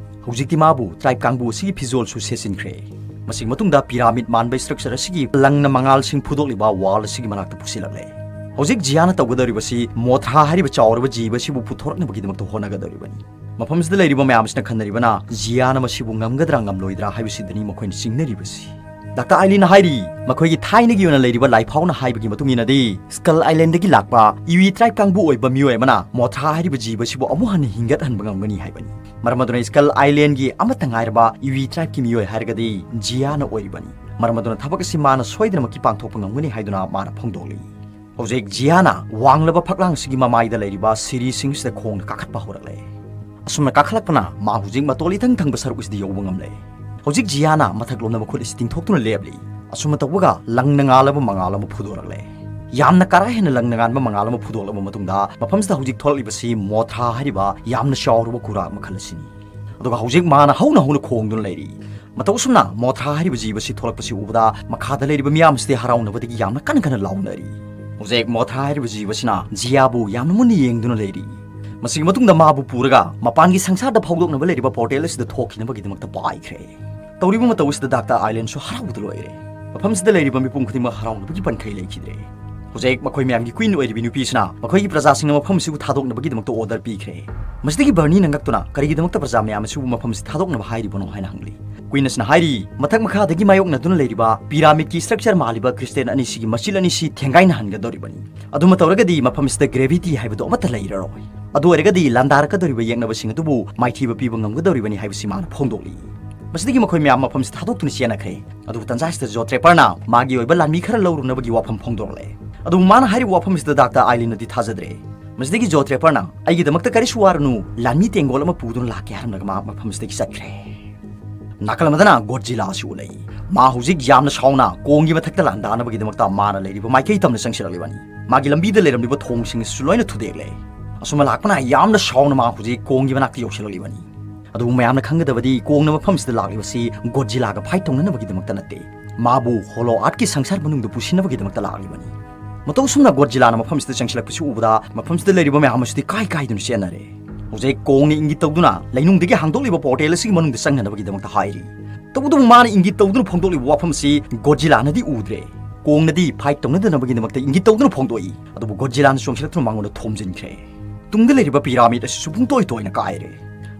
ꯍꯧꯖꯤꯛꯇꯤ ꯃꯥꯕꯨ ꯇ꯭ꯔꯥꯏꯕ ꯀꯥꯡꯕꯨ ꯑꯁꯤꯒꯤ ꯐꯤꯖꯣꯜꯁꯨ ꯁꯦꯠꯆꯤꯟꯈ꯭ꯔꯦ꯫ ꯃꯁꯤꯒꯤ ꯃꯇꯨꯡꯗ ꯄꯤꯔꯥꯃꯤꯗ ꯃꯥꯟꯕ ꯁ꯭ꯇ꯭ꯔꯛꯆꯔ ꯑꯁꯤꯒꯤ ꯂꯪꯅ ꯃꯉꯥꯜꯁꯤꯡ ꯐꯨꯗꯣꯛꯂꯤꯕ ꯋꯥꯜ ꯑꯁꯤꯒꯤ ꯃꯅꯥꯛꯇ ꯄꯨꯁꯤꯜꯂꯛꯂꯦ꯫ ꯍꯧꯖꯤꯛ ꯖꯤꯌꯥꯅ ꯇꯧꯒꯗꯧꯔꯤꯕꯁꯤ ꯃꯣꯊ꯭ꯔꯥ ꯍꯥꯏꯔꯤꯕ ꯆꯥꯎꯔꯕ ꯖꯤꯕ ꯑꯁꯤꯕꯨ ꯄꯨꯊꯣꯔꯛꯅꯕꯒꯤꯗꯃꯛꯇ ꯍꯣꯠꯅꯒꯗꯧꯔꯤꯕꯅꯤ꯫ ꯃꯐꯝꯁꯤꯗ ꯂꯩꯔꯤꯕ ꯃꯌꯥꯝꯁꯤꯅ ꯈꯟꯅꯔꯤꯕꯅ ꯖꯤꯌꯥꯅ ꯃꯁꯤꯕꯨ ꯉꯝꯒꯗ꯭ꯔꯥ ꯉꯝꯂꯣꯏꯗ꯭ꯔꯥ ꯍꯥꯏꯕꯁꯤꯗꯅꯤ ꯃꯈꯣꯏꯅ ꯆꯤꯡꯅꯔꯤꯕꯁꯤ꯫ ꯗꯥꯛꯇꯔ ꯑꯥꯏꯂꯤꯟꯅ ꯍꯥꯏꯔꯤ, ꯃꯈꯣꯏꯒꯤ ꯊꯥꯏꯅꯒꯤ ꯑꯣꯏꯅ ꯂꯩꯔꯤꯕ ꯂꯥꯏꯐꯥꯎꯅ ꯍꯥꯏꯕꯒꯤ ꯃꯇꯨꯡ ꯏꯟꯅꯗꯤ, ꯁ꯭ꯀꯜ ꯑꯥꯏꯂꯦꯟꯗꯒꯤ ꯂꯥꯛꯄ ꯏꯋꯤ ꯇ꯭ꯔꯥꯏꯕ ꯀꯥꯡꯕꯨ ꯑꯣꯏꯕ ꯃꯤꯑꯣꯏ ꯑꯃꯅ ꯃꯣꯊ꯭ꯔꯥ ꯍꯥꯏꯔꯤꯕ ꯖꯤꯕꯁꯤꯕꯨ ꯑꯃꯨꯛ ꯍꯟꯅ ꯍꯤꯡꯒꯠꯍꯟꯕ ꯉꯝꯒꯅꯤ ꯍꯥꯏꯕꯅꯤ꯫ ꯃꯔꯝ ꯑꯗꯨꯅ ꯁ꯭ꯀꯜ ꯑꯥꯏꯂꯦꯟꯒꯤ ꯑꯃꯠꯇ ꯉꯥꯏꯔꯕ ꯏꯋꯤ ꯇ꯭ꯔꯥꯏꯕꯀꯤ ꯃꯤꯑꯣꯏ ꯍꯥꯏꯔꯒꯗꯤ ꯖꯤꯌꯥꯅ ꯑꯣꯏꯔꯤꯕꯅꯤ꯫ ꯃꯔꯝ ꯑꯗꯨꯅ ꯊꯕꯛ ꯑꯁꯤ ꯃꯥꯅ ꯁꯣꯏꯗꯅꯃꯛꯀꯤ ꯄꯥꯡꯊꯣꯛꯄ ꯉꯝꯒꯅꯤ ꯍꯥꯏꯗꯨꯅ ꯃꯥꯅ ꯐꯣꯡꯗꯣꯛꯂꯤ꯫ ꯍꯧꯖꯤꯛ ꯖꯤꯌꯥꯅ ꯋꯥꯡꯂꯕ ꯐꯛꯂꯥꯡꯁꯤꯒꯤ ꯃꯃꯥꯏꯗ ꯂꯩꯔꯤꯕ ꯁꯤꯔꯤꯁꯤꯡꯁꯤꯗ ꯈꯣꯡꯅ ꯀꯥꯈꯠꯄ ꯍꯧꯔꯛꯂꯦ꯫ ꯑꯁꯨꯝꯅ ꯀꯥꯈꯠꯂꯛꯄꯅ ꯃꯥ ꯍꯧꯖꯤꯛ ꯃꯇꯣꯜ ꯏꯊꯪ ꯊꯪꯕ ꯁꯔꯨꯛ ꯑꯁꯤꯗ ꯌꯧꯕ ꯉꯝꯂꯦ꯫ ꯍꯧꯖꯤꯛ ꯖꯤꯌꯥꯅ ꯃꯊꯛꯂꯣꯝꯗ ꯃꯈꯨꯠ ꯑꯁꯤ ꯇꯤꯡꯊꯣꯛꯇꯨꯅ ꯂꯦꯞꯂꯤ꯫ ꯑꯁꯨꯝꯅ ꯇꯧꯕꯒ ꯂꯪꯅ ꯉꯥꯜꯂꯕ ꯃꯉꯥꯜ ꯑꯃ ꯐꯨꯗꯣꯔꯛꯂꯦ꯫ ꯌꯥꯝꯅ ꯀꯥ ꯍꯦꯟꯅ ꯂꯪꯅ ꯉꯥꯟꯕ ꯃꯉꯥꯜ ꯑꯃ ꯐꯨꯗꯣꯛꯂꯕ ꯃꯇꯨꯡꯗ, ꯃꯐꯝꯁꯤꯗ ꯍꯧꯖꯤꯛ ꯊꯣꯛꯂꯛꯂꯤꯕꯁꯤ ꯃꯣꯊ꯭ꯔꯥ ꯍꯥꯏꯔꯤꯕ ꯌꯥꯝꯅ ꯆꯥꯎꯔꯕ ꯀꯨꯔꯥꯛ ꯃꯈꯜ ꯑꯁꯤꯅꯤ꯫ ꯑꯗꯨꯒ ꯍꯧꯖꯤꯛ ꯃꯥꯅ ꯍꯧꯅ ꯍꯧꯅ ꯈꯣꯡꯗꯨꯅ ꯂꯩꯔꯤ꯫ ꯃꯇꯧ ꯑꯁꯨꯝꯅ ꯃꯣꯊ꯭ꯔꯥ ꯍꯥꯏꯔꯤꯕ ꯖꯤꯕꯁꯤ ꯊꯣꯛꯂꯛꯄꯁꯤ ꯎꯕꯗ, ꯃꯈꯥꯗ ꯂꯩꯔꯤꯕ ꯃꯤꯌꯥꯝꯁꯤꯗꯤ ꯍꯔꯥꯎꯅꯕꯗꯒꯤ ꯌꯥꯝꯅ ꯀꯟꯅ ꯀꯟꯅ ꯂꯥꯎꯅꯔꯤ꯫ ꯍꯧꯖꯤꯛ ꯃꯣꯊ꯭ꯔꯥ ꯍꯥꯏꯔꯤꯕ ꯖꯤꯕꯁꯤꯅ ꯖꯤꯌꯥꯕꯨ ꯌꯥꯝꯅ ꯃꯨꯟꯅ ꯌꯦꯡꯗꯨꯅ ꯂꯩꯔꯤ꯫ ꯃꯁꯤꯒꯤ ꯃꯇꯨꯡꯗ ꯃꯥꯕꯨ ꯄꯨꯔꯒ ꯃꯄꯥꯟꯒꯤ ꯁꯪꯁꯥꯔꯗ ꯐꯥꯎꯗꯣꯛꯅꯕ ꯂꯩꯔꯤꯕ ꯄꯣꯔꯇꯦꯜ ꯑꯁꯤꯗ ꯊꯣꯛꯈꯤꯅꯕꯒꯤꯗꯃꯛꯇ ꯄꯥꯏꯈ꯭ꯔꯦ꯫ ꯇꯧꯔꯤꯕ ꯃꯇꯧ ꯑꯁꯤꯗ ꯗꯥꯛꯇꯔ ꯑꯥꯏꯂꯦꯟꯁꯨ ꯍꯔꯥꯎꯕꯗ ꯂꯣꯏꯔꯦ꯫ ꯃꯐꯝꯁꯤꯗ ꯂꯩꯔꯤꯕ ꯃꯤꯄꯨꯝ ꯈꯨꯗꯤꯡꯃꯛ ꯍꯔꯥꯎꯅꯕꯒꯤ ꯄꯟꯈꯩ ꯂꯩꯈꯤꯗ꯭ꯔꯦ꯫ ꯍꯧꯖꯤꯛ ꯃꯈꯣꯏ ꯃꯌꯥꯝꯒꯤ ꯀ꯭ꯋꯤꯟ ꯑꯣꯏꯔꯤꯕꯤ ꯅꯨꯄꯤꯁꯤꯅ ꯃꯈꯣꯏꯒꯤ ꯄ꯭ꯔꯖꯥꯁꯤꯡꯅ ꯃꯐꯝ ꯑꯁꯤꯕꯨ ꯊꯥꯗꯣꯛꯅꯕꯒꯤꯗꯃꯛꯇ ꯑꯣꯔꯗꯔ ꯄꯤꯈ꯭ꯔꯦ꯫ ꯃꯁꯤꯗꯒꯤ ꯕꯔꯅꯤꯅ ꯉꯛꯇꯨꯅ, "ꯀꯔꯤꯒꯤꯗꯃꯛꯇ ꯄ꯭ꯔꯖꯥ ꯃꯌꯥꯝ ꯑꯁꯤꯕꯨ ꯃꯐꯝ ꯑꯁꯤ ꯊꯥꯗꯣꯛꯅꯕ ꯍꯥꯏꯔꯤꯕꯅꯣ?" ꯍꯥꯏꯅ ꯍꯪꯂꯤ꯫ ꯀ꯭ꯋꯤꯟ ꯑꯁꯤꯅ ꯍꯥꯏꯔꯤ, "ꯃꯊꯛ ꯃꯈꯥꯗꯒꯤ ꯃꯥꯌꯣꯛꯅꯗꯨꯅ ꯂꯩꯔꯤꯕ ꯄꯤꯔꯥꯃꯤꯗꯀꯤ ꯁ꯭ꯇ꯭ꯔꯛꯆꯔ ꯃꯥꯜꯂꯤꯕ ꯀ꯭ꯔꯤꯁꯇꯦꯟ ꯑꯅꯤꯁꯤꯒꯤ ꯃꯆꯤꯜ ꯑꯅꯤꯁꯤ ꯊꯦꯡꯒꯥꯏꯅꯍꯟꯒꯗꯧꯔꯤꯕꯅꯤ꯫ ꯑꯗꯨꯃ ꯇꯧꯔꯒꯗꯤ ꯃꯐꯝ ꯑꯁꯤꯗ ꯒ꯭ꯔꯦꯚꯤꯇꯤ ꯍꯥꯏꯕꯗꯨ ꯑꯃꯠꯇ ꯂꯩꯔꯔꯣꯏ꯫ ꯑꯗꯨ ꯑꯣꯏꯔꯒꯗꯤ ꯂꯥꯟꯗꯥꯔꯛꯀꯗꯧꯔꯤꯕ ꯌꯦꯛꯅꯕꯁꯤꯡ ꯑꯗꯨꯕꯨ ꯃꯥꯏꯊꯤꯕ ꯄꯤꯕ ꯉꯝꯒꯗꯧꯔꯤꯕꯅꯤ" ꯍꯥꯏꯕꯁꯤ ꯃꯥꯅ ꯐꯣꯡꯗꯣꯛꯂꯤ꯫ ꯃꯁꯤꯗꯒꯤ ꯃꯈꯣꯏ ꯃꯌꯥꯝ ꯃꯐꯝꯁꯤ ꯊꯥꯗꯣꯛꯇꯨꯅ ꯆꯦꯟꯅꯈ꯭ꯔꯦ꯫ ꯑꯗꯨꯕꯨ ꯇꯟꯖꯥ ꯑꯁꯤꯗ ꯖꯣ ꯇ꯭ꯔꯦꯄꯔꯅ ꯃꯥꯒꯤ ꯑꯣꯏꯕ ꯂꯥꯟꯃꯤ ꯈꯔ ꯂꯧꯔꯨꯅꯕꯒꯤ ꯋꯥꯐꯝ ꯐꯣꯡꯗꯣꯔꯛꯂꯦ꯫ ꯑꯗꯨꯕꯨ ꯃꯥꯅ ꯍꯥꯏꯔꯤꯕ ꯋꯥꯐꯝ ꯑꯁꯤꯗ ꯗꯥꯛꯇꯔ ꯑꯥꯏꯂꯤꯟꯅꯗꯤ ꯊꯥꯖꯗ꯭ꯔꯦ꯫ ꯃꯁꯤꯗꯒꯤ ꯖꯣ ꯇ꯭ꯔꯦꯄꯔꯅ, "ꯑꯩꯒꯤꯗꯃꯛꯇ ꯀꯔꯤꯁꯨ ꯋꯥꯔꯨꯅꯨ, ꯂꯥꯟꯃꯤ ꯇꯦꯡꯒꯣꯜ ꯑꯃ ꯄꯨꯗꯨꯅ ꯂꯥꯛꯀꯦ" ꯍꯥꯏꯔꯝꯂꯒ ꯃꯍꯥꯛ ꯃꯐꯝ ꯑꯁꯤꯗꯒꯤ ꯆꯠꯈ꯭ꯔꯦ꯫ ꯅꯥꯀꯜ ꯑꯃꯗꯅ ꯒꯣꯗꯖꯤꯂꯥ ꯑꯁꯤ ꯎꯠꯂꯛꯏ꯫ ꯃꯥ ꯍꯧꯖꯤꯛ ꯌꯥꯝꯅ ꯁꯥꯎꯅ ꯀꯣꯡꯒꯤ ꯃꯊꯛꯇ ꯂꯥꯟꯗꯥꯅꯕꯒꯤꯗꯃꯛꯇ ꯃꯥꯅ ꯂꯩꯔꯤꯕ ꯃꯥꯏꯀꯩ ꯇꯝꯅ ꯆꯪꯁꯤꯜꯂꯛꯂꯤꯕꯅꯤ꯫ ꯃꯥꯒꯤ ꯂꯝꯕꯤꯗ ꯂꯩꯔꯝꯂꯤꯕ ꯊꯣꯡꯁꯤꯡ ꯑꯁꯤꯁꯨ ꯂꯣꯏꯅ ꯊꯨꯗꯦꯛꯂꯦ꯫ ꯑꯁꯨꯝꯅ ꯂꯥꯛꯄꯅ ꯌꯥꯝꯅ ꯁꯥꯎꯅ ꯃꯥ ꯍꯧꯖꯤꯛ ꯀꯣꯡꯒꯤ ꯃꯅꯥꯛꯇ ꯌꯧꯁꯤꯜꯂꯛꯂꯤꯕꯅꯤ꯫ ꯑꯗꯨꯕꯨ ꯃꯌꯥꯝꯅ ꯈꯪꯒꯗꯕꯗꯤ, ꯀꯣꯡꯅ ꯃꯐꯝꯁꯤꯗ ꯂꯥꯛꯂꯤꯕꯁꯤ ꯒꯣꯗꯖꯤꯂꯥꯒ ꯐꯥꯏꯠ ꯇꯧꯅꯅꯕꯒꯤꯗꯃꯛꯇ ꯅꯠꯇꯦ꯫ ꯃꯥꯕꯨ ꯍꯣꯂꯣ ꯑꯥꯔꯠꯀꯤ ꯁꯪꯁꯥꯔ ꯃꯅꯨꯡꯗ ꯄꯨꯁꯤꯟꯅꯕꯒꯤꯗꯃꯛꯇ ꯂꯥꯛꯂꯤꯕꯅꯤ꯫ ꯃꯇꯧ ꯑꯁꯨꯝꯅ ꯒꯣꯗꯖꯤꯂꯥꯅ ꯃꯐꯝꯁꯤꯗ ꯆꯪꯁꯤꯜꯂꯛꯄꯁꯤ ꯎꯕꯗ, ꯃꯐꯝꯁꯤꯗ ꯂꯩꯔꯤꯕ ꯃꯌꯥꯝ ꯑꯁꯤꯗꯤ ꯀꯥꯏ ꯀꯥꯏꯗꯨꯅ ꯆꯦꯟꯅꯔꯦ꯫ ꯍꯧꯖꯤꯛ ꯀꯣꯡꯅ ꯏꯪꯒꯤꯠ ꯇꯧꯗꯨꯅ ꯂꯩꯅꯨꯡꯗꯒꯤ ꯍꯥꯡꯗꯣꯛꯂꯤꯕ ꯄꯣꯔꯇꯦꯜ ꯑꯁꯤꯒꯤ ꯃꯅꯨꯡꯗ ꯆꯪꯅꯅꯕꯒꯤꯗꯃꯛꯇ ꯍꯥꯏꯔꯤ꯫ ꯇꯧꯕꯇꯕꯨ ꯃꯥꯅ ꯏꯪꯒꯤꯠ ꯇꯧꯗꯨꯅ ꯐꯣꯡꯗꯣꯛꯂꯤꯕ ꯋꯥꯐꯝ ꯑꯁꯤ ꯒꯣꯗꯖꯤꯂꯥꯅꯗꯤ ꯎꯗ꯭ꯔꯦ꯫ ꯀꯣꯡꯅꯗꯤ ꯐꯥꯏꯠ ꯇꯧꯅꯗꯅꯕꯒꯤꯗꯃꯛꯇ ꯏꯪꯒꯤꯠ ꯇꯧꯗꯨꯅ ꯐꯣꯡꯗꯣꯛꯏ꯫ ꯑꯗꯨꯕꯨ ꯒꯣꯗꯖꯤꯂꯥꯅ ꯆꯣꯡꯁꯤꯜꯂꯛꯇꯨꯅ ꯃꯉꯣꯟꯗ ꯊꯣꯝꯖꯤꯟꯈ꯭ꯔꯦ꯫ ꯇꯨꯡꯗ ꯂꯩꯔꯤꯕ ꯄꯤꯔꯥꯃꯤꯗ ꯑꯁꯤꯁꯨ ꯄꯨꯡꯇꯣꯏ ꯇꯣꯏꯅ ꯀꯥꯏꯔꯦ꯫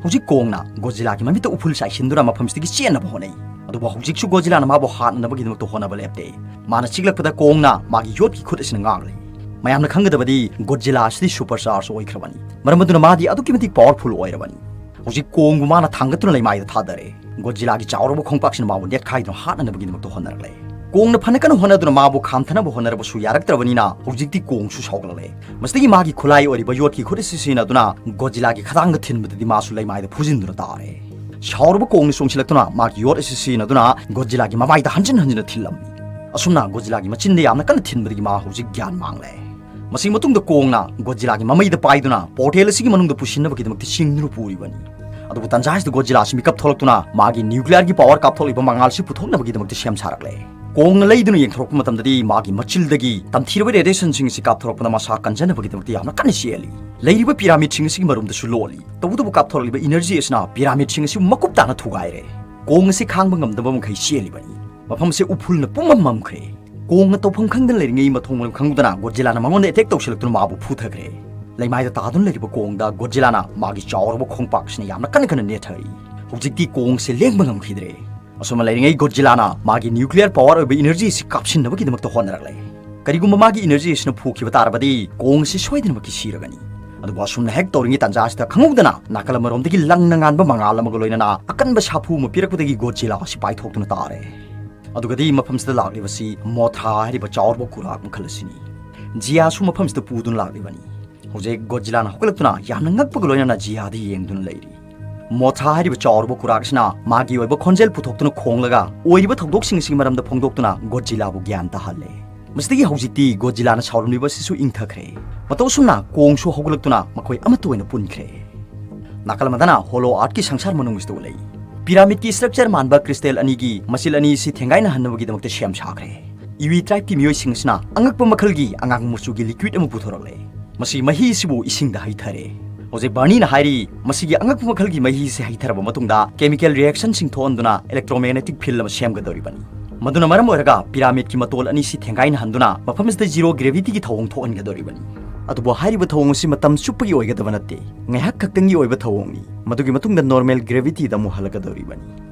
ꯍꯧꯖꯤꯛ ꯀꯣꯡꯅ ꯒꯣꯗꯖꯤꯂꯥꯒꯤ ꯃꯃꯤꯠꯇ ꯎꯐꯨꯜ ꯆꯥꯏꯁꯤꯟꯗꯨꯅ ꯃꯐꯝꯁꯤꯗꯒꯤ ꯆꯦꯟꯅꯕ ꯍꯣꯠꯅꯩ꯫ ꯑꯗꯨꯕꯨ ꯍꯧꯖꯤꯛꯁꯨ ꯒꯣꯗꯖꯤꯂꯥꯅ ꯃꯥꯕꯨ ꯍꯥꯠꯅꯅꯕꯒꯤꯗꯃꯛꯇ ꯍꯣꯠꯅꯕ ꯂꯦꯞꯇꯦ꯫ ꯃꯥꯅ ꯆꯤꯛꯂꯛꯄꯗ ꯀꯣꯡꯅ ꯃꯥꯒꯤ ꯌꯣꯠꯀꯤ ꯈꯨꯠ ꯑꯁꯤꯅ ꯉꯥꯛꯂꯤ꯫ ꯃꯌꯥꯝꯅ ꯈꯪꯒꯗꯕꯗꯤ, ꯒꯣꯗꯖꯤꯂꯥ ꯑꯁꯤꯗꯤ ꯁꯨꯄꯔ ꯆꯥꯔꯖ ꯑꯣꯏꯈ꯭ꯔꯕꯅꯤ꯫ ꯃꯔꯝ ꯑꯗꯨꯅ ꯃꯥꯗꯤ ꯑꯗꯨꯛꯀꯤ ꯃꯇꯤꯛ ꯄꯥꯋꯔꯐꯨꯜ ꯑꯣꯏꯔꯕꯅꯤ꯫ ꯍꯧꯖꯤꯛ ꯀꯣꯡꯕꯨ ꯃꯥꯅ ꯊꯥꯡꯒꯠꯇꯨꯅ ꯂꯩꯃꯥꯏꯗ ꯊꯥꯗꯔꯦ꯫ ꯒꯣꯗꯖꯤꯂꯥꯒꯤ ꯆꯥꯎꯔꯕ ꯈꯣꯡꯄꯥꯛꯁꯤꯅ ꯃꯥꯕꯨ ꯅꯦꯠꯈꯥꯏꯗꯨꯅ ꯍꯥꯠꯅꯅꯕꯒꯤꯗꯃꯛꯇ ꯍꯣꯠꯅꯔꯛꯂꯦ꯫ ꯀꯣꯡꯅ ꯐꯅ ꯀꯟꯅ ꯍꯣꯠꯅꯗꯨꯅ ꯃꯥꯕꯨ ꯈꯥꯝꯊꯅꯕ ꯍꯣꯠꯅꯔꯕꯁꯨ ꯌꯥꯔꯛꯇ꯭ꯔꯕꯅꯤꯅ, ꯍꯧꯖꯤꯛꯇꯤ ꯀꯣꯡꯁꯨ ꯁꯥꯎꯒꯠꯂꯛꯂꯦ꯫ ꯃꯁꯤꯗꯒꯤ ꯃꯥꯒꯤ ꯈꯨꯠꯂꯥꯏ ꯑꯣꯏꯔꯤꯕ ꯌꯣꯠꯀꯤ ꯈꯨꯠ ꯑꯁꯤ ꯁꯤꯖꯤꯟꯅꯗꯨꯅ ꯒꯣꯗꯖꯤꯂꯥꯒꯤ ꯈꯗꯥꯡꯗ ꯊꯤꯟꯕꯗꯗꯤ ꯃꯥꯁꯨ ꯂꯩꯃꯥꯏꯗ ꯐꯨꯖꯤꯟꯗꯨꯅ ꯇꯥꯔꯦ꯫ ꯁꯥꯎꯔꯕ ꯀꯣꯡꯅ ꯆꯣꯡꯁꯤꯜꯂꯛꯇꯨꯅ ꯃꯥꯒꯤ ꯌꯣꯠ ꯑꯁꯤ ꯁꯤꯖꯤꯟꯅꯗꯨꯅ ꯒꯣꯗꯖꯤꯂꯥꯒꯤ ꯃꯃꯥꯏꯗ ꯍꯟꯖꯤꯟ ꯍꯟꯖꯤꯟꯅ ꯊꯤꯜꯂꯝꯃꯤ꯫ ꯑꯁꯨꯝꯅ ꯒꯣꯖꯤꯂꯥꯒꯤ ꯃꯆꯤꯟꯗ ꯌꯥꯝꯅ ꯀꯟꯅ ꯊꯤꯟꯕꯗꯒꯤ ꯃꯥ ꯍꯧꯖꯤꯛ ꯒ꯭ꯌꯥꯟ ꯃꯥꯡꯂꯦ꯫ ꯃꯁꯤ ꯃꯇꯨꯡꯗ ꯀꯣꯡꯅ ꯒꯣꯖꯤꯂꯥꯒꯤ ꯃꯃꯩꯗ ꯄꯥꯏꯗꯨꯅ ꯄꯣꯔꯇꯦꯜ ꯑꯁꯤꯒꯤ ꯃꯅꯨꯡꯗ ꯄꯨꯁꯤꯟꯅꯕꯒꯤꯗꯃꯛꯇ ꯆꯤꯡꯗꯨꯅ ꯄꯨꯔꯤꯕꯅꯤ꯫ ꯑꯗꯨꯕꯨ ꯇꯟꯖꯥꯁꯤꯗ ꯒꯣꯖꯤꯂꯥ ꯑꯁꯤ ꯃꯤꯀꯞ ꯊꯣꯛꯂꯛꯇꯨꯅ ꯃꯥꯒꯤ ꯅ꯭ꯌꯨꯀ꯭ꯂꯤꯌꯔꯒꯤ ꯄꯥꯋꯔ ꯀꯥꯞꯊꯣꯛꯂꯤꯕ ꯃꯉꯥꯜꯁꯤ ꯄꯨꯊꯣꯛꯅꯕꯒꯤꯗꯃꯛꯇ ꯁꯦꯝ ꯁꯥꯔꯛꯂꯦ꯫ ꯀꯣꯡꯅ ꯂꯩꯗꯨꯅ ꯌꯦꯡꯊꯣꯔꯛꯄ ꯃꯇꯝꯗꯗꯤ ꯃꯥꯒꯤ ꯃꯆꯤꯜꯗꯒꯤ ꯇꯝꯊꯤꯔꯕ ꯔꯦꯗꯤꯌꯦꯁꯟꯁꯤꯡ ꯑꯁꯤ ꯀꯥꯞꯊꯣꯔꯛꯄꯗ ꯃꯁꯥ ꯀꯟꯖꯅꯕꯒꯤꯗꯃꯛꯇ ꯌꯥꯝꯅ ꯀꯟꯅ ꯆꯦꯜꯂꯤ꯫ ꯂꯩꯔꯤꯕ ꯄꯤꯔꯥꯃꯤꯗꯁꯤꯡ ꯑꯁꯤꯒꯤ ꯃꯔꯨꯝꯗꯁꯨ ꯂꯣꯜꯂꯤ꯫ ꯇꯧꯕꯇꯕꯨ ꯀꯥꯞꯊꯣꯔꯛꯂꯤꯕ ꯏꯅꯔꯖꯤ ꯑꯁꯤꯅ ꯄꯤꯔꯥꯃꯤꯗꯁꯤꯡ ꯑꯁꯤꯕꯨ ꯃꯀꯨꯞ ꯇꯥꯅ ꯊꯨꯒꯥꯏꯔꯦ꯫ ꯀꯣꯡ ꯑꯁꯤ ꯈꯥꯡꯕ ꯉꯝꯗꯕ ꯃꯈꯩ ꯆꯦꯜꯂꯤꯕꯅꯤ꯫ ꯃꯐꯝ ꯑꯁꯤ ꯎꯐꯨꯜꯅ ꯄꯨꯝꯃꯝ ꯃꯝꯈ꯭ꯔꯦ꯫ ꯀꯣꯡꯅ ꯇꯧꯐꯝ ꯈꯪꯗꯅ ꯂꯩꯔꯤꯉꯩ ꯃꯊꯣꯡ ꯃꯔꯝ ꯈꯪꯗꯅ ꯒꯣꯖꯤꯂꯥꯅ ꯃꯉꯣꯟꯗ ꯑꯦꯇꯦꯛ ꯇꯧꯁꯤꯜꯂꯛꯇꯨꯅ ꯃꯥꯕꯨ ꯐꯨꯊꯈ꯭ꯔꯦ꯫ ꯂꯩꯃꯥꯏꯗ ꯇꯥꯗꯨꯅ ꯂꯩꯔꯤꯕ ꯀꯣꯡꯗ ꯒꯣꯖꯤꯂꯥꯅ ꯃꯥꯒꯤ ꯆꯥꯎꯔꯕ ꯈꯣꯡꯄꯥꯛꯁꯤꯅ ꯌꯥꯝꯅ ꯀꯟꯅ ꯀꯟꯅ ꯅꯦꯠꯊꯔꯤ꯫ ꯍꯧꯖꯤꯛꯇꯤ ꯀꯣꯡꯁꯦ ꯂꯦꯡꯕ ꯉꯝꯈꯤꯗ꯭ꯔꯦ꯫ ꯑꯁꯨꯝꯅ ꯂꯩꯔꯤꯉꯩ ꯒꯣꯖꯤꯂꯥꯅ ꯃꯥꯒꯤ ꯅ꯭ꯌꯨꯀ꯭ꯂꯤꯌꯔ ꯄꯥꯋꯔ ꯑꯣꯏꯕ ꯏꯅꯔꯖꯤ ꯑꯁꯤ ꯀꯥꯞꯁꯤꯟꯅꯕꯒꯤꯗꯃꯛꯇ ꯍꯣꯠꯅꯔꯛꯂꯦ꯫ ꯀꯔꯤꯒꯨꯝꯕ ꯃꯥꯒꯤ ꯏꯅꯔꯖꯤ ꯑꯁꯤꯅ ꯐꯨꯈꯤꯕ ꯇꯥꯔꯕꯗꯤ ꯀꯣꯡ ꯑꯁꯤ ꯁꯣꯏꯗꯅꯃꯛꯀꯤ ꯁꯤꯔꯒꯅꯤ꯫ ꯑꯗꯨꯕꯨ ꯑꯁꯨꯝꯅ ꯍꯦꯛ ꯇꯧꯔꯤꯉꯩ ꯇꯥꯟꯖꯥ ꯑꯁꯤꯗ ꯈꯪꯍꯧꯗꯅ ꯅꯥꯀꯜ ꯑꯃꯔꯣꯝꯗꯒꯤ ꯂꯪꯅ ꯉꯥꯟꯕ ꯃꯉꯥꯜ ꯑꯃꯒ ꯂꯣꯏꯅꯅ ꯑꯀꯟꯕ ꯁꯥꯐꯨ ꯑꯃ ꯄꯤꯔꯛꯄꯗꯒꯤ ꯒꯣꯖꯤꯂꯥ ꯑꯁꯤ ꯄꯥꯏꯊꯣꯛꯇꯨꯅ ꯇꯥꯔꯦ꯫ ꯑꯗꯨꯒꯗꯤ ꯃꯐꯝꯁꯤꯗ ꯂꯥꯛꯂꯤꯕꯁꯤ ꯃꯣꯊ꯭ꯔꯥ ꯍꯥꯏꯔꯤꯕ ꯆꯥꯎꯔꯕ ꯀꯨꯔꯥꯛ ꯃꯈꯜ ꯑꯁꯤꯅꯤ꯫ ꯖꯤꯌꯥꯁꯨ ꯃꯐꯝꯁꯤꯗ ꯄꯨꯗꯨꯅ ꯂꯥꯛꯂꯤꯕꯅꯤ꯫ ꯍꯧꯖꯤꯛ ꯒꯣꯖꯤꯂꯥꯅ ꯍꯧꯒꯠꯂꯛꯇꯨꯅ ꯌꯥꯝꯅ ꯉꯛꯄꯒ ꯂꯣꯏꯅꯅ ꯖꯤꯌꯥꯗ ꯌꯦꯡꯗꯨꯅ ꯂꯩꯔꯤ꯫ ꯃꯣꯊ꯭ꯔꯥ ꯍꯥꯏꯔꯤꯕ ꯆꯥꯎꯔꯕ ꯀꯨꯔꯥꯛ ꯑꯁꯤꯅ ꯃꯥꯒꯤ ꯑꯣꯏꯕ ꯈꯣꯟꯖꯦꯜ ꯄꯨꯊꯣꯛꯇꯨꯅ ꯈꯣꯡꯂꯒ ꯑꯣꯏꯔꯤꯕ ꯊꯧꯗꯣꯛꯁꯤꯡ ꯑꯁꯤꯒꯤ ꯃꯔꯝꯗ ꯐꯣꯡꯗꯣꯛꯇꯨꯅ ꯒꯣꯖꯤꯂꯥꯕꯨ ꯒ꯭ꯌꯥꯟ ꯇꯥꯍꯜꯂꯦ꯫ ꯃꯁꯤꯗꯒꯤ ꯍꯧꯖꯤꯛꯇꯤ ꯒꯣꯖꯤꯂꯥꯅ ꯁꯥꯎꯔꯝꯂꯤꯕ ꯑꯁꯤꯁꯨ ꯏꯪꯊꯈ꯭ꯔꯦ꯫ ꯃꯇꯧ ꯑꯁꯨꯝꯅ ꯀꯣꯡꯁꯨ ꯍꯧꯒꯠꯂꯛꯇꯨꯅ ꯃꯈꯣꯏ ꯑꯃꯠꯇ ꯑꯣꯏꯅ ꯄꯨꯟꯈ꯭ꯔꯦ꯫ ꯅꯥꯀꯜ ꯑꯃꯗꯅ ꯍꯣꯂꯣ ꯑꯥꯔꯠꯀꯤ ꯁꯪꯁꯥꯔ ꯃꯅꯨꯡ ꯑꯁꯤꯗ ꯎꯠꯂꯛꯏ꯫ ꯄꯤꯔꯥꯃꯤꯗꯀꯤ ꯁ꯭ꯇ꯭ꯔꯛꯆꯔ ꯃꯥꯟꯕ ꯀ꯭ꯔꯤꯁꯇꯦꯜ ꯑꯅꯤꯒꯤ ꯃꯆꯤꯜ ꯑꯅꯤ ꯑꯁꯤ ꯊꯦꯡꯒꯥꯏꯅꯍꯟꯅꯕꯒꯤꯗꯃꯛꯇ ꯁꯦꯝ ꯁꯥꯈ꯭ꯔꯦ꯫ ꯏꯋꯤ ꯇ꯭ꯔꯥꯏꯕꯀꯤ ꯃꯤꯑꯣꯏꯁꯤꯡ ꯑꯁꯤꯅ ꯑꯉꯛꯄ ꯃꯈꯜꯒꯤ ꯑꯉꯥꯡꯕ ꯃꯆꯨꯒꯤ ꯂꯤꯀ꯭ꯋꯤꯗ ꯑꯃ ꯄꯨꯊꯣꯔꯛꯂꯦ꯫ ꯃꯁꯤ ꯃꯍꯤ ꯑꯁꯤꯕꯨ ꯏꯁꯤꯡꯗ ꯍꯩꯊꯔꯦ꯫ ꯍꯧꯖꯤꯛ ꯕꯥꯔꯅꯤꯅ ꯍꯥꯏꯔꯤ, ꯃꯁꯤꯒꯤ ꯑꯉꯛꯄ ꯃꯈꯜꯒꯤ ꯃꯍꯤ ꯑꯁꯤ ꯍꯩꯊꯔꯕ ꯃꯇꯨꯡꯗ ꯀꯦꯃꯤꯀꯦꯜ ꯔꯤꯌꯦꯛꯁꯟꯁꯤꯡ ꯊꯣꯛꯍꯟꯗꯨꯅ ꯏꯂꯦꯛꯇ꯭ꯔꯣꯃꯦꯒꯅꯦꯇꯤꯛ ꯐꯤꯜꯗ ꯑꯃ ꯁꯦꯝꯒꯗꯧꯔꯤꯕꯅꯤ꯫ ꯃꯗꯨꯅ ꯃꯔꯝ ꯑꯣꯏꯔꯒ ꯄꯤꯔꯥꯃꯤꯗꯀꯤ ꯃꯇꯣꯜ ꯑꯅꯤꯁꯤ ꯊꯦꯡꯒꯥꯏꯅꯍꯟꯗꯨꯅ ꯃꯐꯝ ꯑꯁꯤꯗ ꯖꯤꯔꯣ ꯒ꯭ꯔꯦꯚꯤꯇꯤꯒꯤ ꯊꯧꯑꯣꯡ ꯊꯣꯛꯍꯟꯒꯗꯧꯔꯤꯕꯅꯤ꯫ ꯑꯗꯨꯕꯨ ꯍꯥꯏꯔꯤꯕ ꯊꯧꯑꯣꯡ ꯑꯁꯤ ꯃꯇꯝ ꯆꯨꯞꯄꯒꯤ ꯑꯣꯏꯒꯗꯕ ꯅꯠꯇꯦ, ꯉꯥꯏꯍꯥꯛ ꯈꯛꯇꯪꯒꯤ ꯑꯣꯏꯕ ꯊꯧꯑꯣꯡꯅꯤ꯫ ꯃꯗꯨꯒꯤ ꯃꯇꯨꯡꯗ ꯅꯣꯔꯃꯦꯜ ꯒ꯭ꯔꯦꯚꯤꯇꯤꯗ ꯑꯃꯨꯛ ꯍꯜꯂꯛꯀꯗꯧꯔꯤꯕꯅꯤ꯫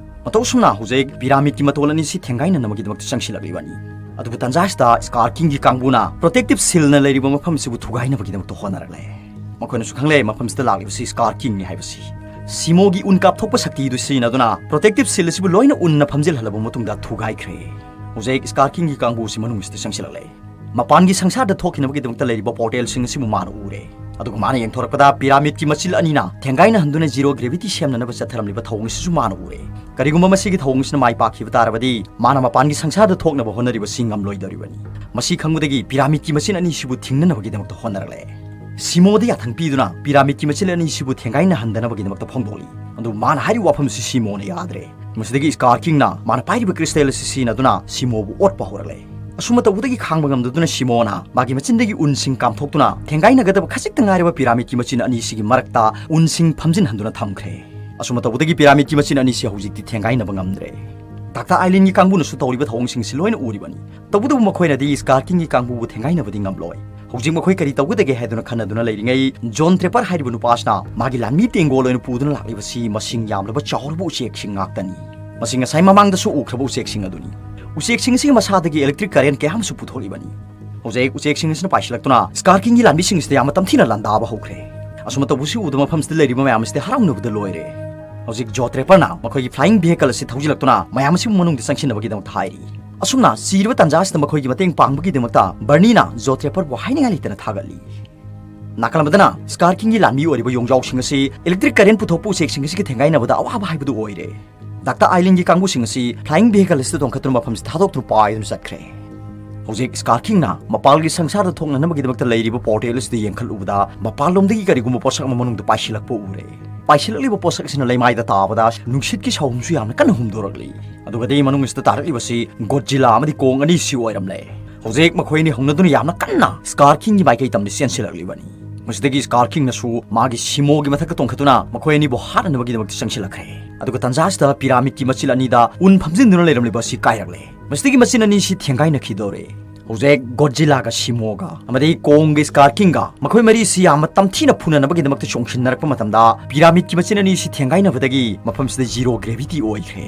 ꯃꯇꯧ ꯑꯁꯨꯝꯅ ꯍꯧꯖꯤꯛ ꯄꯤꯔꯥꯃꯤꯗꯀꯤ ꯃꯇꯣꯜ ꯑꯅꯤꯁꯤ ꯊꯦꯡꯒꯥꯏꯅꯅꯕꯒꯤꯗꯃꯛꯇ ꯆꯪꯁꯤꯜꯂꯛꯂꯤꯕꯅꯤ꯫ ꯑꯗꯨꯕꯨ ꯇꯥꯟꯖꯥꯁꯤꯗ ꯁ꯭ꯀꯥꯔ ꯀꯤꯡꯒꯤ ꯀꯥꯡꯕꯨꯅ ꯄ꯭ꯔꯣꯇꯦꯛꯇꯤꯚ ꯁꯤꯜꯅ ꯂꯩꯔꯤꯕ ꯃꯐꯝꯁꯤꯕꯨ ꯊꯨꯒꯥꯏꯅꯕꯒꯤꯗꯃꯛꯇ ꯍꯣꯠꯅꯔꯛꯂꯦ꯫ ꯃꯈꯣꯏꯅꯁꯨ ꯈꯪꯂꯦ ꯃꯐꯝꯁꯤꯗ ꯂꯥꯛꯂꯤꯕꯁꯤ ꯁ꯭ꯀꯥꯔ ꯀꯤꯡꯅꯤ ꯍꯥꯏꯕꯁꯤ꯫ ꯁꯤꯃꯣꯒꯤ ꯎꯟ ꯀꯥꯞꯊꯣꯛꯄ ꯁꯛꯇꯤꯗꯨ ꯁꯤꯖꯤꯟꯅꯗꯨꯅ ꯄ꯭ꯔꯣꯇꯦꯛꯇꯤꯚ ꯁꯤꯜ ꯑꯁꯤꯕꯨ ꯂꯣꯏꯅ ꯎꯟꯅ ꯐꯝꯖꯤꯜꯍꯜꯂꯕ ꯃꯇꯨꯡꯗ ꯊꯨꯒꯥꯏꯈ꯭ꯔꯦ꯫ ꯍꯧꯖꯤꯛ ꯁ꯭ꯀꯥꯔ ꯀꯤꯡꯒꯤ ꯀꯥꯡꯕꯨ ꯑꯁꯤ ꯃꯅꯨꯡ ꯑꯁꯤꯗ ꯆꯪꯁꯤꯜꯂꯛꯂꯦ꯫ ꯃꯄꯥꯟꯒꯤ ꯁꯪꯁꯥꯔꯗ ꯊꯣꯛꯈꯤꯅꯕꯒꯤꯗꯃꯛꯇ ꯂꯩꯔꯤꯕ ꯄꯣꯔꯇꯦꯜꯁꯤꯡ ꯑꯁꯤꯕꯨ ꯃꯥꯅ ꯎꯔꯦ꯫ ꯑꯗꯨꯒ ꯃꯥꯅ ꯌꯦꯡꯊꯣꯔꯛꯄꯗ ꯄꯤꯔꯥꯃꯤꯗꯀꯤ ꯃꯆꯤꯜ ꯑꯅꯤꯅ ꯊꯦꯡꯒꯥꯏꯅ ꯍꯟꯗꯨꯅ ꯖꯤꯔꯣ ꯒ꯭ꯔꯦꯚꯤꯇꯤ ꯁꯦꯝꯅꯅꯕ ꯆꯠꯊꯔꯝꯂꯤꯕ ꯊꯧꯑꯣꯡ ꯑꯁꯤꯁꯨ ꯃꯥꯅ ꯎꯔꯦ꯫ ꯀꯔꯤꯒꯨꯝꯕ ꯃꯁꯤꯒꯤ ꯊꯧꯑꯣꯡ ꯑꯁꯤꯅ ꯃꯥꯏ ꯄꯥꯛꯈꯤꯕ ꯇꯥꯔꯕꯗꯤ, ꯃꯥꯅ ꯃꯄꯥꯟꯒꯤ ꯁꯪꯁꯥꯔꯗ ꯊꯣꯛꯅꯕ ꯍꯣꯠꯅꯔꯤꯕꯁꯤ ꯉꯝꯂꯣꯏꯗꯧꯔꯤꯕꯅꯤ꯫ ꯃꯁꯤ ꯈꯪꯕꯗꯒꯤ ꯄꯤꯔꯥꯃꯤꯗꯀꯤ ꯃꯆꯤꯜ ꯑꯅꯤꯁꯤꯕꯨ ꯊꯤꯡꯅꯅꯕꯒꯤꯗꯃꯛꯇ ꯍꯣꯠꯅꯔꯛꯂꯦ꯫ ꯁꯤꯃꯣꯗ ꯌꯥꯊꯪ ꯄꯤꯗꯨꯅ ꯄꯤꯔꯥꯃꯤꯗꯀꯤ ꯃꯆꯤꯜ ꯑꯅꯤꯁꯤꯕꯨ ꯊꯦꯡꯒꯥꯏꯅꯍꯟꯗꯅꯕꯒꯤꯗꯃꯛꯇ ꯐꯣꯡꯗꯣꯛꯂꯤ꯫ ꯑꯗꯨ ꯃꯥꯅ ꯍꯥꯏꯔꯤꯕ ꯋꯥꯐꯝꯁꯤ ꯁꯤꯃꯣꯅ ꯌꯥꯗ꯭ꯔꯦ꯫ ꯃꯁꯤꯗꯒꯤ ꯁ꯭ꯀꯥꯔ ꯀꯤꯡꯅ ꯃꯥꯅ ꯄꯥꯏꯔꯤꯕ ꯀ꯭ꯔꯤꯁꯇꯦꯜ ꯑꯁꯤ ꯁꯤꯖꯤꯟꯅꯗꯨꯅ ꯁꯤꯃꯣꯕꯨ ꯑꯣꯠꯄ ꯍꯧꯔꯛꯂꯦ꯫ ꯑꯁꯨꯝꯅ ꯇꯧꯕꯗꯒꯤ ꯈꯥꯡꯕ ꯉꯝꯗꯗꯨꯅ ꯁꯤꯃꯣꯅ ꯃꯥꯒꯤ ꯃꯆꯤꯟꯗꯒꯤ ꯎꯟꯁꯤꯡ ꯀꯥꯝꯊꯣꯛꯇꯨꯅ ꯊꯦꯡꯒꯥꯏꯅꯒꯗꯕ ꯈꯖꯤꯛꯇ ꯉꯥꯏꯔꯕ ꯄꯤꯔꯥꯃꯤꯗꯀꯤ ꯃꯆꯤꯟ ꯑꯅꯤꯁꯤꯒꯤ ꯃꯔꯛꯇ ꯎꯟꯁꯤꯡ ꯐꯝꯖꯤꯟꯍꯟꯗꯨꯅ ꯊꯝꯈ꯭ꯔꯦ꯫ ꯑꯁꯨꯝꯅ ꯇꯧꯕꯗꯒꯤ ꯄꯤꯔꯥꯃꯤꯗꯀꯤ ꯃꯆꯤꯟ ꯑꯅꯤꯁꯤ ꯍꯧꯖꯤꯛꯇꯤ ꯊꯦꯡꯒꯥꯏꯅꯕ ꯉꯝꯗ꯭ꯔꯦ꯫ ꯗꯥꯛꯇꯔ ꯑꯥꯏꯂꯤꯟꯒꯤ ꯀꯥꯡꯕꯨꯅꯁꯨ ꯇꯧꯔꯤꯕ ꯊꯧꯑꯣꯡꯁꯤꯡꯁꯤ ꯂꯣꯏꯅ ꯎꯔꯤꯕꯅꯤ꯫ ꯇꯧꯕꯇꯕꯨ ꯃꯈꯣꯏꯅꯗꯤ ꯁ꯭ꯀꯥꯔ ꯀꯤꯡꯒꯤ ꯀꯥꯡꯕꯨꯕꯨ ꯊꯦꯡꯒꯥꯏꯅꯕꯗꯤ ꯉꯝꯂꯣꯏ꯫ ꯍꯧꯖꯤꯛ ꯃꯈꯣꯏ ꯀꯔꯤ ꯇꯧꯒꯗꯒꯦ ꯍꯥꯏꯗꯨꯅ ꯈꯟꯅꯗꯨꯅ ꯂꯩꯔꯤꯉꯩ, ꯖꯣꯟ ꯇ꯭ꯔꯦꯄꯔ ꯍꯥꯏꯔꯤꯕ ꯅꯨꯄꯥꯁꯤꯅ ꯃꯥꯒꯤ ꯂꯥꯟꯃꯤ ꯇꯦꯡꯒꯣꯜ ꯑꯣꯏꯅ ꯄꯨꯗꯨꯅ ꯂꯥꯛꯂꯤꯕꯁꯤ ꯃꯁꯤꯡ ꯌꯥꯝꯂꯕ ꯆꯥꯎꯔꯕ ꯎꯆꯦꯛꯁꯤꯡ ꯉꯥꯛꯇꯅꯤ꯫ ꯃꯁꯤ ꯉꯁꯥꯏ ꯃꯃꯥꯡꯗꯁꯨ ꯎꯈ꯭ꯔꯕ ꯎꯆꯦꯛꯁꯤꯡ ꯑꯗꯨꯅꯤ꯫ ꯎꯆꯦꯛꯁꯤꯡ ꯑꯁꯤꯒꯤ ꯃꯁꯥꯗꯒꯤ ꯏꯂꯦꯛꯇ꯭ꯔꯤꯛ ꯀꯔꯦꯟ ꯀꯌꯥ ꯑꯃꯁꯨ ꯄꯨꯊꯣꯛꯂꯤꯕꯅꯤ꯫ ꯍꯧꯖꯤꯛ ꯎꯆꯦꯛꯁꯤꯡ ꯑꯁꯤꯅ ꯄꯥꯏꯁꯤꯜꯂꯛꯇꯨꯅ ꯁ꯭ꯀꯥꯔ ꯀꯤꯡꯒꯤ ꯂꯥꯟꯃꯤꯁꯤꯡ ꯑꯁꯤꯗ ꯌꯥꯝꯅ ꯇꯝꯊꯤꯅ ꯂꯥꯟꯗꯥꯕ ꯍꯧꯈ꯭ꯔꯦ꯫ ꯑꯁꯨꯝꯅ ꯇꯧꯕꯁꯤ ꯎꯕꯗ ꯃꯐꯝꯁꯤꯗ ꯂꯩꯔꯤꯕ ꯃꯌꯥꯝ ꯑꯁꯤꯗꯤ ꯍꯔꯥꯎꯅꯕꯗ ꯂꯣꯏꯔꯦ꯫ ꯍꯧꯖꯤꯛ ꯖꯣ ꯇ꯭ꯔꯦꯄꯔꯅ ꯃꯈꯣꯏꯒꯤ ꯐ꯭ꯂꯥꯏꯌꯤꯡ ꯚꯤꯍꯤꯀꯜ ꯑꯁꯤ ꯊꯧꯖꯤꯜꯂꯛꯇꯨꯅ ꯃꯌꯥꯝ ꯑꯁꯤꯕꯨ ꯃꯅꯨꯡꯗ ꯆꯪꯁꯤꯟꯅꯕꯒꯤꯗꯃꯛꯇ ꯍꯥꯏꯔꯤ꯫ ꯑꯁꯨꯝꯅ ꯆꯤꯔꯕ ꯇꯥꯟꯖꯥ ꯑꯁꯤꯗ ꯃꯈꯣꯏꯒꯤ ꯃꯇꯦꯡ ꯄꯥꯡꯕꯒꯤꯗꯃꯛꯇ ꯕꯔꯅꯤꯅ ꯖꯣ ꯇ꯭ꯔꯦꯄꯔꯕꯨ ꯍꯥꯏꯅꯤꯡꯉꯥꯏ ꯂꯩꯇꯅ ꯊꯥꯒꯠꯂꯤ꯫ ꯅꯥꯀꯜ ꯑꯃꯗꯅ ꯁ꯭ꯀꯥꯔ ꯀꯤꯡꯒꯤ ꯂꯥꯟꯃꯤ ꯑꯣꯏꯔꯤꯕ ꯌꯣꯡꯖꯥꯎꯁꯤꯡ ꯑꯁꯤ ꯏꯂꯦꯛꯇ꯭ꯔꯤꯛ ꯀꯔꯦꯟ ꯄꯨꯊꯣꯛꯄ ꯎꯆꯦꯛꯁꯤꯡ ꯑꯁꯤꯒ ꯊꯦꯡꯒꯥꯏꯅꯕꯗ ꯑꯋꯥꯕ ꯍꯥꯏꯕꯗꯨ ꯑꯣꯏꯔꯦ꯫ ꯗꯥꯛꯇꯔ ꯑꯥꯏꯂꯤꯟꯒꯤ ꯀꯥꯡꯕꯨꯁꯤꯡ ꯑꯁꯤ ꯐ꯭ꯂꯥꯏꯌꯤꯡ ꯚꯤꯍꯤꯀꯜ ꯑꯁꯤꯗ ꯇꯣꯡꯈꯠꯇꯨꯅ ꯃꯐꯝꯁꯤ ꯊꯥꯗꯣꯛꯇꯨꯅ ꯄꯥꯏꯗꯨꯅ ꯆꯠꯈ꯭ꯔꯦ꯫ ꯍꯧꯖꯤꯛ ꯁ꯭ꯀꯥꯔ ꯀꯤꯡꯅ ꯃꯄꯥꯜꯒꯤ ꯁꯪꯁꯥꯔꯗ ꯊꯣꯛꯅꯅꯕꯒꯤꯗꯃꯛꯇ ꯂꯩꯔꯤꯕ ꯄꯣꯔꯇꯦꯜ ꯑꯁꯤꯗ ꯌꯦꯡꯈꯠꯂꯨꯕꯗ ꯃꯄꯥꯟꯂꯣꯝꯗꯒꯤ ꯀꯔꯤꯒꯨꯝꯕ ꯄꯣꯠꯁꯛ ꯑꯃ ꯃꯅꯨꯡꯗ ꯄꯥꯏꯁꯤꯜꯂꯛꯄ ꯎꯔꯦ꯫ ꯄꯥꯏꯁꯤꯜꯂꯛꯂꯤꯕ ꯄꯣꯠꯁꯛ ꯑꯁꯤꯅ ꯂꯩꯃꯥꯏꯗ ꯇꯥꯕꯗ ꯅꯨꯡꯁꯤꯠꯀꯤ ꯁꯥꯍꯨꯝꯁꯨ ꯌꯥꯝꯅ ꯀꯟꯅ ꯍꯨꯝꯗꯣꯔꯛꯂꯤ꯫ ꯑꯗꯨꯒꯗꯤ ꯃꯅꯨꯡ ꯑꯁꯤꯗ ꯇꯥꯔꯛꯂꯤꯕꯁꯤ ꯒꯣꯗꯖꯤꯂꯥ ꯑꯃꯗꯤ ꯀꯣꯡ ꯑꯅꯤꯁꯤ ꯑꯣꯏꯔꯝꯂꯦ꯫ ꯍꯧꯖꯤꯛ ꯃꯈꯣꯏ ꯑꯅꯤ ꯍꯧꯅꯗꯨꯅ ꯌꯥꯝꯅ ꯀꯟꯅ ꯁ꯭ꯀꯥꯔ ꯀꯤꯡꯒꯤ ꯃꯥꯏꯀꯩ ꯇꯝꯅ ꯆꯦꯟꯁꯤꯜꯂꯛꯂꯤꯕꯅꯤ꯫ ꯃꯁꯤꯗꯒꯤ ꯁ꯭ꯀꯥꯔ ꯀꯤꯡꯅꯁꯨ ꯃꯥꯒꯤ ꯁꯤꯃꯣꯒꯤ ꯃꯊꯛꯇ ꯇꯣꯡꯈꯠꯇꯨꯅ ꯃꯈꯣꯏ ꯑꯅꯤꯕꯨ ꯍꯥꯠꯅꯅꯕꯒꯤꯗꯃꯛꯇ ꯆꯪꯁꯤꯜꯂꯛꯈ꯭ꯔꯦ꯫ ꯑꯗꯨꯒ ꯇꯟꯖꯥ ꯑꯁꯤꯗ ꯄꯤꯔꯥꯃꯤꯗꯀꯤ ꯃꯆꯤꯜ ꯑꯅꯤꯗ ꯎꯟ ꯐꯝꯖꯤꯟꯗꯨꯅ ꯂꯩꯔꯝꯂꯤꯕ ꯑꯁꯤ ꯀꯥꯏꯔꯛꯂꯦ꯫ ꯃꯁꯤꯗꯒꯤ ꯃꯆꯤꯟ ꯑꯅꯤꯁꯤ ꯊꯦꯡꯒꯥꯏꯅꯈꯤꯗꯧꯔꯦ꯫ ꯍꯧꯖꯤꯛ ꯒꯣꯗꯖꯤꯂꯥꯒ ꯁꯤꯃꯣꯒ ꯑꯃꯗꯤ ꯀꯣꯡꯒ ꯁ꯭ꯀꯥꯔ ꯀꯤꯡꯒ ꯃꯈꯣꯏ ꯃꯔꯤꯁꯤ ꯌꯥꯝꯅ ꯇꯝꯊꯤꯅ ꯐꯨꯅꯅꯕꯒꯤꯗꯃꯛꯇ ꯆꯣꯡꯁꯤꯟꯅꯔꯛꯄ ꯃꯇꯝꯗ ꯄꯤꯔꯥꯃꯤꯗꯀꯤ ꯃꯆꯤꯟ ꯑꯅꯤꯁꯤ ꯊꯦꯡꯒꯥꯏꯅꯕꯗꯒꯤ ꯃꯐꯝꯁꯤꯗ ꯖꯤꯔꯣ ꯒ꯭ꯔꯦꯚꯤꯇꯤ ꯑꯣꯏꯈ꯭ꯔꯦ꯫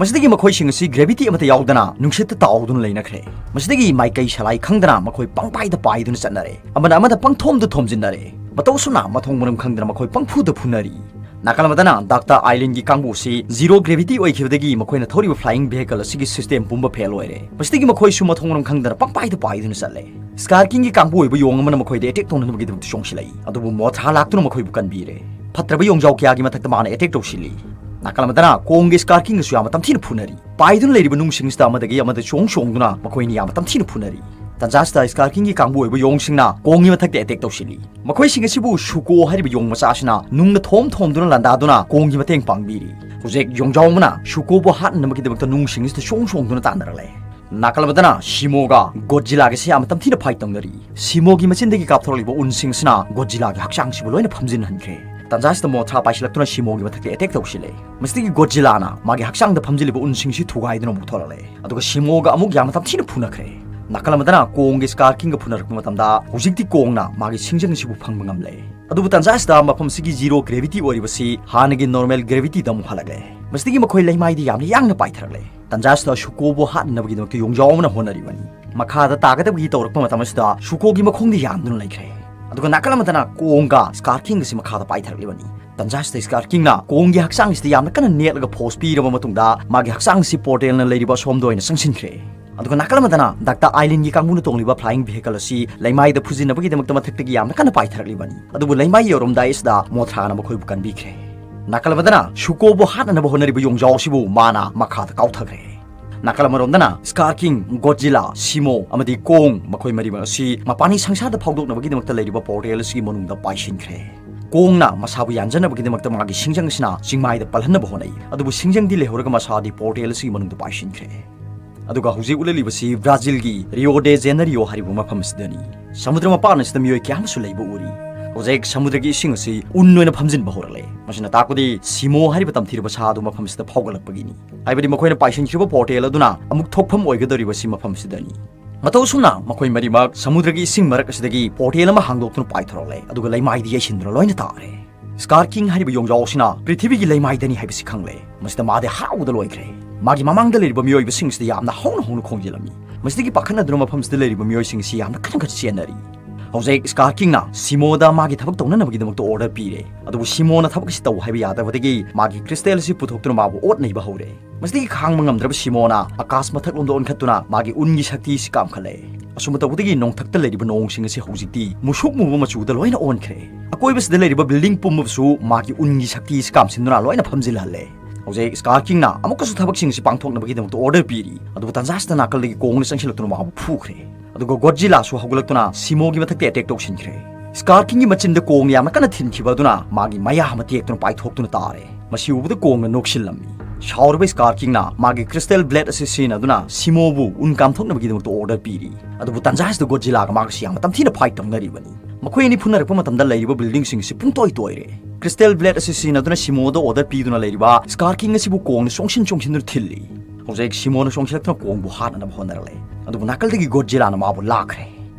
ꯃꯁꯤꯗꯒꯤ ꯃꯈꯣꯏꯁꯤꯡ ꯑꯁꯤ ꯒ꯭ꯔꯦꯚꯤꯇꯤ ꯑꯃꯠꯇ ꯌꯥꯎꯗꯅ ꯅꯨꯡꯁꯤꯠꯇ ꯇꯥꯎꯗꯨꯅ ꯂꯩꯅꯈ꯭ꯔꯦ꯫ ꯃꯁꯤꯗꯒꯤ ꯃꯥꯏꯀꯩ ꯁꯂꯥꯏ ꯈꯪꯗꯅ ꯃꯈꯣꯏ ꯄꯪꯄꯥꯏꯗ ꯄꯥꯏꯗꯨꯅ ꯆꯠꯅꯔꯦ꯫ ꯑꯃꯅ ꯑꯃꯗ ꯄꯪꯊꯣꯝꯗ ꯊꯣꯝꯖꯤꯟꯅꯔꯦ꯫ ꯃꯇꯧ ꯑꯁꯨꯝꯅ ꯃꯊꯣꯡ ꯃꯔꯝ ꯈꯪꯗꯅ ꯃꯈꯣꯏ ꯄꯪꯐꯨꯗ ꯐꯨꯅꯔꯤ꯫ ꯅꯥꯀꯜ ꯑꯃꯗꯅ ꯗꯥꯛꯇꯔ ꯑꯥꯏꯂꯤꯟꯒꯤ ꯀꯥꯡꯕꯨ ꯑꯁꯤ zero gravity ꯑꯣꯏꯈꯤꯕꯗꯒꯤ ꯃꯈꯣꯏꯅ ꯊꯧꯔꯤꯕ flying vehicle ꯑꯁꯤꯒꯤ system ꯄꯨꯝꯕ fail ꯑꯣꯏꯔꯦ꯫ ꯃꯁꯤꯗꯒꯤ ꯃꯈꯣꯏꯁꯨ ꯃꯊꯣꯡ ꯃꯔꯝ ꯈꯪꯗꯅ ꯄꯪꯄꯥꯏꯗ ꯄꯥꯏꯗꯨꯅ ꯆꯠꯂꯦ꯫ Scar Kingꯒꯤ ꯀꯥꯡꯕꯨ ꯑꯣꯏꯕ ꯌꯣꯡ ꯑꯃꯅ ꯃꯈꯣꯏꯗ attack ꯇꯧꯅꯅꯕꯒꯤꯗꯃꯛꯇ ꯆꯣꯡꯁꯤꯜꯂꯛꯏ, ꯑꯗꯨꯕꯨ ꯃꯣꯊ꯭ꯔꯥ ꯂꯥꯛꯇꯨꯅ ꯃꯈꯣꯏꯕꯨ ꯀꯟꯕꯤꯔꯦ꯫ ꯐꯠꯇ꯭ꯔꯕ ꯌꯣꯡꯖꯥꯎ ꯀꯌꯥꯒꯤ ꯃꯊꯛꯇ ꯃꯥꯅ attack ꯇꯧꯁꯤꯜꯂꯤ꯫ ꯅꯥꯀꯜ ꯑꯃꯗꯅ ꯀꯣꯡꯒ Scar Kingꯒꯁꯨ ꯌꯥꯝꯅ ꯇꯝꯊꯤꯅ ꯐꯨꯅꯔꯤ꯫ ꯄꯥꯏꯗꯨꯅ ꯂꯩꯔꯤꯕ ꯅꯨꯡꯁꯤꯡꯁꯤꯗ ꯑꯃꯗꯒꯤ ꯑꯃꯗ ꯆꯣꯡ ꯆꯣꯡꯗꯨꯅ ꯃꯈꯣꯏꯅ ꯌꯥꯝꯅ ꯇꯝꯊꯤꯅ ꯐꯨꯅꯔꯤ꯫ ꯇꯟꯖꯥꯁꯤꯗ Scar Kingꯒꯤ ꯀꯥꯡꯕꯨ ꯑꯣꯏꯕ ꯌꯣꯡꯁꯤꯡꯅ ꯀꯣꯡꯒꯤ ꯃꯊꯛꯇ attack ꯇꯧꯁꯤꯜꯂꯤ꯫ ꯃꯈꯣꯏꯁꯤꯡ ꯑꯁꯤꯕꯨ ꯁꯨꯀꯣ ꯍꯥꯏꯔꯤꯕ ꯌꯣꯡ ꯃꯆꯥꯁꯤꯅ ꯅꯨꯡꯅ ꯊꯣꯝ ꯊꯣꯝꯗꯨꯅ ꯂꯥꯟꯗꯥꯗꯨꯅ ꯀꯣꯡꯒꯤ ꯃꯇꯦꯡ ꯄꯥꯡꯕꯤꯔꯤ꯫ ꯍꯧꯖꯤꯛ ꯌꯣꯡꯖꯥꯎ ꯑꯃꯅ ꯁꯨꯀꯣꯕꯨ ꯍꯥꯠꯅꯅꯕꯒꯤꯗꯃꯛꯇ ꯅꯨꯡꯁꯤꯡ ꯑꯁꯤꯗ ꯆꯣꯡ ꯆꯣꯡꯗꯨꯅ ꯇꯥꯟꯅꯔꯛꯂꯦ꯫ ꯅꯥꯀꯜ ꯑꯃꯗꯅ ꯁꯤꯃꯣꯒ ꯒꯣꯗꯖꯤꯂꯥꯒꯁꯤ ꯌꯥꯝꯅ ꯇꯝꯊꯤꯅ fight ꯇꯧꯅꯔꯤ꯫ ꯁꯤꯃꯣꯒꯤ ꯃꯆꯤꯟꯗꯒꯤ ꯀꯥꯞꯊꯣꯔꯛꯂꯤꯕ ꯎꯟꯁꯤꯡ ꯑꯁꯤꯅ ꯒꯣꯗꯖꯤꯂꯥꯒꯤ ꯍꯛꯆꯥꯡꯁꯤꯕꯨ ꯂꯣꯏꯅ ꯐꯝꯖꯤꯟꯍꯟꯈ꯭ꯔꯦ꯫ ꯇꯟꯖꯥꯁꯤꯗ ꯃꯣꯊ꯭ꯔꯥ ꯄꯥꯏꯁꯤꯜꯂꯛꯇꯨꯅ ꯁꯤꯃꯣꯒꯤ ꯃꯊꯛꯇ attack ꯇꯧꯁꯤꯜꯂꯦ꯫ ꯃꯁꯤꯗꯒꯤ ꯒꯣꯗꯖꯤꯂꯥꯅ ꯃꯥꯒꯤ ꯍꯛꯆꯥꯡꯗ ꯐꯝꯖꯤꯜꯂꯤꯕ ꯎꯟꯁꯤꯡꯁꯤ ꯊꯨꯒꯥꯏꯗꯨꯅ ꯑꯃꯨꯛ ꯊꯣꯛꯂꯛꯂꯦ꯫ ꯑꯗꯨꯒ ꯁꯤꯃꯣꯒ ꯑꯃꯨꯛ ꯌꯥꯝꯅ ꯇꯝꯊꯤꯅ ꯐꯨꯅꯈ꯭ꯔꯦ꯫ ꯅꯥꯀꯜ ꯑꯃꯗꯅ ꯀꯣꯡꯒꯤ Scar Kingꯒ ꯐꯨꯅꯔꯛꯄ ꯃꯇꯝꯗ ꯍꯧꯖꯤꯛꯇꯤ ꯀꯣꯡꯅ ꯃꯥꯒꯤ ꯁꯤꯡꯖꯪ ꯑꯁꯤꯕꯨ ꯐꯪꯕ ꯉꯝꯂꯦ꯫ ꯑꯗꯨꯕꯨ ꯇꯟꯖꯥ ꯑꯁꯤꯗ ꯃꯐꯝ ꯑꯁꯤꯒꯤ zero gravity ꯑꯣꯏꯔꯤꯕꯁꯤ ꯍꯥꯟꯅꯒꯤ normal gravityꯗ ꯑꯃꯨꯛ ꯍꯜꯂꯛꯂꯦ꯫ ꯃꯁꯤꯗꯒꯤ ꯃꯈꯣꯏ ꯂꯩꯃꯥꯏꯗ ꯌꯥꯝꯅ ꯌꯥꯡꯅ ꯄꯥꯏꯊꯔꯛꯂꯦ꯫ ꯇꯟꯖꯥ ꯑꯁꯤꯗ ꯁꯨꯀꯣꯕꯨ ꯍꯥꯠꯅꯅꯕꯒꯤꯗꯃꯛꯇ ꯌꯣꯡꯖꯥꯎ ꯑꯃꯅ ꯍꯣꯠꯅꯔꯤꯕꯅꯤ꯫ ꯃꯈꯥꯗ ꯇꯥꯒꯗꯕꯒꯤ ꯇꯧꯔꯛꯄ ꯃꯇꯝ ꯑꯁꯤꯗ ꯁꯨꯀꯣꯒꯤ ꯃꯈꯣꯡꯗ ꯌꯥꯟꯗꯨꯅ ꯂꯩꯈ꯭ꯔꯦ꯫ ꯑꯗꯨꯒ ꯅꯥꯀꯜ ꯑꯃꯗꯅ ꯀꯣꯡꯒ Scar Kingꯒꯁꯤ ꯃꯈꯥꯗ ꯄꯥꯏꯊꯔꯛꯂꯤꯕꯅꯤ꯫ ꯇꯟꯖꯥ ꯑꯁꯤꯗ Scar Kingꯅ ꯀꯣꯡꯒꯤ ꯍꯛꯆꯥꯡ ꯑꯁꯤꯗ ꯌꯥꯝꯅ ꯀꯟꯅ ꯅꯦꯠꯂꯒ force ꯄꯤꯔꯕ ꯃꯇꯨꯡꯗ ꯃꯥꯒꯤ ꯍꯛꯆꯥꯡ ꯑꯁꯤ portalꯅ ꯂꯩꯔꯤꯕ ꯑꯁꯣꯝꯗ ꯑꯣꯏꯅ ꯆꯪꯁꯤꯟꯈ꯭ꯔꯦ꯫ ꯑꯗꯨꯒ ꯅꯥꯀꯜ ꯑꯃꯗꯅ ꯗꯥꯛꯇꯔ ꯑꯥꯏꯂꯤꯟꯒꯤ ꯀꯥꯡꯕꯨꯅ ꯇꯣꯡꯂꯤꯕ flying vehicle ꯑꯁꯤ ꯂꯩꯃꯥꯏꯗ ꯐꯨꯖꯤꯟꯅꯕꯒꯤꯗꯃꯛꯇ ꯃꯊꯛꯇꯒꯤ ꯌꯥꯝꯅ ꯀꯟꯅ ꯄꯥꯏꯊꯔꯛꯂꯤꯕꯅꯤ꯫ ꯑꯗꯨꯕꯨ ꯂꯩꯃꯥꯏ ꯌꯧꯔꯝꯗꯥꯏ ꯑꯁꯤꯗ ꯃꯣꯊ꯭ꯔꯥꯅ ꯃꯈꯣꯏꯕꯨ ꯀꯟꯕꯤꯈ꯭ꯔꯦ꯫ ꯅꯥꯀꯜ ꯑꯃꯗꯅ ꯁꯨꯀꯣꯕꯨ ꯍꯥꯠꯅꯅꯕ ꯍꯣꯠꯅꯔꯤꯕ ꯌꯣꯡꯖꯥꯎ ꯑꯁꯤꯕꯨ ꯃꯥꯅ ꯃꯈꯥꯗ ꯀꯥꯎꯊꯈ꯭ꯔꯦ꯫ ꯅꯥꯀꯜ ꯑꯃꯔꯣꯝꯗꯅ Scar King, ꯒꯣꯗꯖꯤꯂꯥ, ꯁꯤꯃꯣ ꯑꯃꯗꯤ ꯀꯣꯡ ꯃꯈꯣꯏ ꯃꯔꯤꯃꯛ ꯑꯁꯤ ꯃꯄꯥꯟꯒꯤ ꯁꯪꯁꯥꯔꯗ ꯐꯥꯎꯗꯣꯛꯅꯕꯒꯤꯗꯃꯛꯇ ꯂꯩꯔꯤꯕ portal ꯑꯁꯤꯒꯤ ꯃꯅꯨꯡꯗ ꯄꯥꯏꯁꯤꯟꯈ꯭ꯔꯦ꯫ ꯀꯣꯡꯅ ꯃꯁꯥꯕꯨ ꯌꯥꯟꯖꯅꯕꯒꯤꯗꯃꯛꯇ ꯃꯥꯒꯤ ꯁꯤꯡꯖꯪ ꯑꯁꯤꯅ ꯆꯤꯡꯃꯥꯏꯗ ꯄꯜꯍꯟꯅꯕ ꯍꯣꯠꯅꯩ, ꯑꯗꯨꯕꯨ ꯁꯤꯡꯖꯪꯗꯤ ꯂꯩꯍꯧꯔꯒ ꯃꯁꯥꯗꯤ portal ꯑꯁꯤꯒꯤ ꯃꯅꯨꯡꯗ ꯄꯥꯏꯁꯤꯟꯈ꯭ꯔꯦ꯫ ꯑꯗꯨꯒ ꯍꯧꯖꯤꯛ ꯎꯠꯂꯛꯂꯤꯕꯁꯤ ꯕ꯭ꯔꯥꯖꯤꯜꯒꯤ Rio de Janeiro ꯍꯥꯏꯔꯤꯕ ꯃꯐꯝ ꯑꯁꯤꯗꯅꯤ꯫ ꯁꯃꯨꯗ꯭ꯔ ꯃꯄꯥꯟ ꯑꯁꯤꯗ ꯃꯤꯑꯣꯏ ꯀꯌꯥ ꯑꯃꯁꯨ ꯂꯩꯕ ꯎꯔꯤ꯫ ꯍꯧꯖꯤꯛ ꯁꯃꯨꯗ꯭ꯔꯒꯤ ꯏꯁꯤꯡ ꯑꯁꯤ ꯎꯟ ꯑꯣꯏꯅ ꯐꯝꯖꯤꯟꯕ ꯍꯧꯔꯛꯂꯦ꯫ ꯃꯁꯤꯅ ꯇꯥꯛꯄꯗꯤ ꯁꯤꯃꯣ ꯍꯥꯏꯔꯤꯕ ꯇꯝꯊꯤꯔꯕ ꯁꯥ ꯑꯗꯨ ꯃꯐꯝ ꯑꯁꯤꯗ ꯐꯥꯎꯒꯠꯂꯛꯄꯒꯤꯅꯤ꯫ ꯍꯥꯏꯕꯗꯤ ꯃꯈꯣꯏꯅ ꯄꯥꯏꯁꯤꯟꯈꯤꯕ portal ꯑꯗꯨꯅ ꯑꯃꯨꯛ ꯊꯣꯛꯐꯝ ꯑꯣꯏꯒꯗꯧꯔꯤꯕꯁꯤ ꯃꯐꯝ ꯑꯁꯤꯗꯅꯤ꯫ ꯃꯇꯧ ꯑꯁꯨꯝꯅ ꯃꯈꯣꯏ ꯃꯔꯤꯃꯛ ꯁꯃꯨꯗ꯭ꯔꯒꯤ ꯏꯁꯤꯡ ꯃꯔꯛ ꯑꯁꯤꯗꯒꯤ portal ꯑꯃ ꯍꯥꯡꯗꯣꯛꯇꯨꯅ ꯄꯥꯏꯊꯣꯔꯛꯂꯦ, ꯑꯗꯨꯒ ꯂꯩꯃꯥꯏꯗ ꯌꯩꯁꯤꯟꯗꯨꯅ ꯂꯣꯏꯅ ꯇꯥꯔꯦ꯫ Scar King ꯍꯥꯏꯔꯤꯕ ꯌꯣꯡꯖꯥꯎ ꯑꯁꯤꯅ ꯄ꯭ꯔꯤꯊꯤꯕꯤꯒꯤ ꯂꯩꯃꯥꯏꯗꯅꯤ ꯍꯥꯏꯕꯁꯤ ꯈꯪꯂꯦ꯫ ꯃꯁꯤꯗ ꯃꯥꯗꯤ ꯍꯔꯥꯎꯕꯗ ꯂꯣꯏꯈ꯭ꯔꯦ꯫ ꯃꯥꯒꯤ ꯃꯃꯥꯡꯗ ꯂꯩꯔꯤꯕ ꯃꯤꯑꯣꯏꯕꯁꯤꯡ ꯑꯁꯤꯗ ꯌꯥꯝꯅ ꯍꯧꯅ ꯍꯧꯅ ꯈꯣꯡꯖꯤꯜꯂꯝꯃꯤ꯫ ꯃꯁꯤꯗꯒꯤ ꯄꯥꯈꯠꯅꯗꯨꯅ ꯃꯐꯝꯁꯤꯗ ꯂꯩꯔꯤꯕ ꯃꯤꯑꯣꯏꯁꯤꯡ ꯑꯁꯤ ꯌꯥꯝꯅ ꯀꯟꯅ ꯀꯟꯅ ꯆꯦꯟꯅꯔꯤ꯫ ꯍꯧꯖꯤꯛ ꯁ꯭ꯀꯥꯔ ꯀꯤꯡꯅ ꯁꯤꯃꯣꯗ ꯃꯥꯒꯤ ꯊꯕꯛ ꯇꯧꯅꯅꯕꯒꯤꯗꯃꯛꯇ ꯑꯣꯔꯗꯔ ꯄꯤꯔꯦ꯫ ꯑꯗꯨꯕꯨ ꯁꯤꯃꯣꯅ ꯊꯕꯛ ꯑꯁꯤ ꯇꯧ ꯍꯥꯏꯕ ꯌꯥꯗꯕꯗꯒꯤ ꯃꯥꯒꯤ ꯀ꯭ꯔꯤꯁꯇꯦꯜ ꯑꯁꯤ ꯄꯨꯊꯣꯛꯇꯨꯅ ꯃꯥꯕꯨ ꯑꯣꯠ ꯅꯩꯕ ꯍꯧꯔꯦ꯫ ꯃꯁꯤꯗꯒꯤ ꯈꯥꯡꯕ ꯉꯝꯗ꯭ꯔꯕ ꯁꯤꯃꯣꯅ ꯑꯀꯥꯁ ꯃꯊꯛꯂꯣꯝꯗ ꯑꯣꯟꯈꯠꯇꯨꯅ ꯃꯥꯒꯤ ꯎꯟꯒꯤ ꯁꯛꯇꯤ ꯑꯁꯤ ꯀꯥꯝꯈꯠꯂꯦ꯫ ꯑꯁꯨꯝꯅ ꯇꯧꯕꯗꯒꯤ ꯅꯣꯡꯊꯛꯇ ꯂꯩꯔꯤꯕ ꯅꯣꯡꯁꯤꯡ ꯑꯁꯤ ꯍꯧꯖꯤꯛꯇꯤ ꯃꯨꯁꯨꯛ ꯃꯨꯕ ꯃꯆꯨꯗ ꯂꯣꯏꯅ ꯑꯣꯟꯈ꯭ꯔꯦ꯫ ꯑꯀꯣꯏꯕꯁꯤꯗ ꯂꯩꯔꯤꯕ ꯕꯤꯜꯗꯤꯡ ꯄꯨꯝꯕꯁꯨ ꯃꯥꯒꯤ ꯎꯟꯒꯤ ꯁꯛꯇꯤ ꯑꯁꯤ ꯀꯥꯝꯁꯤꯟꯗꯨꯅ ꯂꯣꯏꯅ ꯐꯝꯖꯤꯜꯍꯜꯂꯦ꯫ ꯍꯧꯖꯤꯛ ꯁ꯭ꯀꯥꯔ ꯀꯤꯡꯅ ꯑꯃꯨꯛꯀꯁꯨ ꯊꯕꯛꯁꯤꯡ ꯑꯁꯤ ꯄꯥꯡꯊꯣꯛꯅꯕꯒꯤꯗꯃꯛꯇ ꯑꯣꯔꯗꯔ ꯄꯤꯔꯤ꯫ ꯑꯗꯨꯕꯨ ꯇꯟꯖꯥꯁꯤꯗ ꯅꯥꯀꯜꯗꯒꯤ ꯀꯣꯡꯅ ꯆꯪꯁꯤꯜꯂꯛꯇꯨꯅ ꯃꯥꯕꯨ ꯐꯨꯈ꯭ꯔꯦ꯫ ꯑꯗꯨꯒ ꯒꯣꯗꯖꯤꯂꯥꯁꯨ ꯍꯧꯒꯠꯂꯛꯇꯨꯅ ꯁꯤꯃꯣꯒꯤ ꯃꯊꯛꯇ ꯑꯦꯇꯦꯛ ꯇꯧꯁꯤꯟꯈ꯭ꯔꯦ꯫ ꯁ꯭ꯀꯥꯔ ꯀꯤꯡꯒꯤ ꯃꯆꯤꯟꯗ ꯀꯣꯡꯅ ꯌꯥꯝꯅ ꯀꯟꯅ ꯊꯤꯟꯈꯤꯕ ꯑꯗꯨꯅ ꯃꯥꯒꯤ ꯃꯌꯥ ꯑꯃ ꯇꯦꯛꯇꯨꯅ ꯄꯥꯏꯊꯣꯛꯇꯨꯅ ꯇꯥꯔꯦ꯫ ꯃꯁꯤ ꯎꯕꯗ ꯀꯣꯡꯅ ꯅꯣꯛꯁꯤꯜꯂꯝꯃꯤ꯫ ꯁꯥꯎꯔꯕ ꯁ꯭ꯀꯥꯔ ꯀꯤꯡꯅ ꯃꯥꯒꯤ ꯀ꯭ꯔꯤꯁꯇꯦꯜ ꯕ꯭ꯂꯦꯗ ꯑꯁꯤ ꯁꯤꯖꯤꯟꯅꯗꯨꯅ ꯁꯤꯃꯣꯕꯨ ꯎꯟ ꯀꯥꯝꯊꯣꯛꯅꯕꯒꯤꯗꯃꯛꯇ ꯑꯣꯔꯗꯔ ꯄꯤꯔꯤ꯫ ꯑꯗꯨꯕꯨ ꯇꯟꯖꯥꯁꯤꯗ ꯒꯣꯗꯖꯤꯂꯥꯒ ꯃꯥꯒꯁꯤ ꯌꯥꯝꯅ ꯇꯝꯊꯤꯅ ꯐꯥꯏꯠ ꯇꯧꯅꯔꯤꯕꯅꯤ꯫ ꯃꯈꯣꯏ ꯑꯅꯤ ꯐꯨꯅꯔꯛꯄ ꯃꯇꯝꯗ ꯂꯩꯔꯤꯕ ꯕꯤꯜꯗꯤꯡꯁꯤꯡ ꯑꯁꯤ ꯄꯨꯡꯇꯣꯏ ꯇꯣꯏꯔꯦ꯫ ꯀ꯭ꯔꯤꯁꯇꯦꯜ ꯕ꯭ꯂꯦꯗ ꯑꯁꯤ ꯁꯤꯖꯤꯟꯅꯗꯨꯅ ꯁꯤꯃꯣꯗ ꯑꯣꯔꯗꯔ ꯄꯤꯗꯨꯅ ꯂꯩꯔꯤꯕ ꯁ꯭ꯀꯥꯔ ꯀꯤꯡ ꯑꯁꯤꯕꯨ ꯀꯣꯡꯅ ꯆꯣꯡꯁꯤꯟ ꯆꯣꯡꯁꯤꯟꯗꯨꯅ ꯊꯤꯜꯂꯤ꯫ ꯍꯧꯖꯤꯛ ꯁꯤꯃꯣꯅ ꯆꯣꯡꯁꯤꯜꯂꯛꯇꯨꯅ ꯀꯣꯡꯕꯨ ꯍꯥꯠꯅꯅꯕ ꯍꯣꯠꯅꯔꯛꯂꯦ꯫ ꯑꯗꯨꯕꯨ ꯅꯥꯀꯜꯗꯒꯤ ꯒꯣꯗꯖꯤꯂꯥꯅ ꯃꯥꯕꯨ ꯂꯥꯛꯈ꯭ꯔꯦ꯫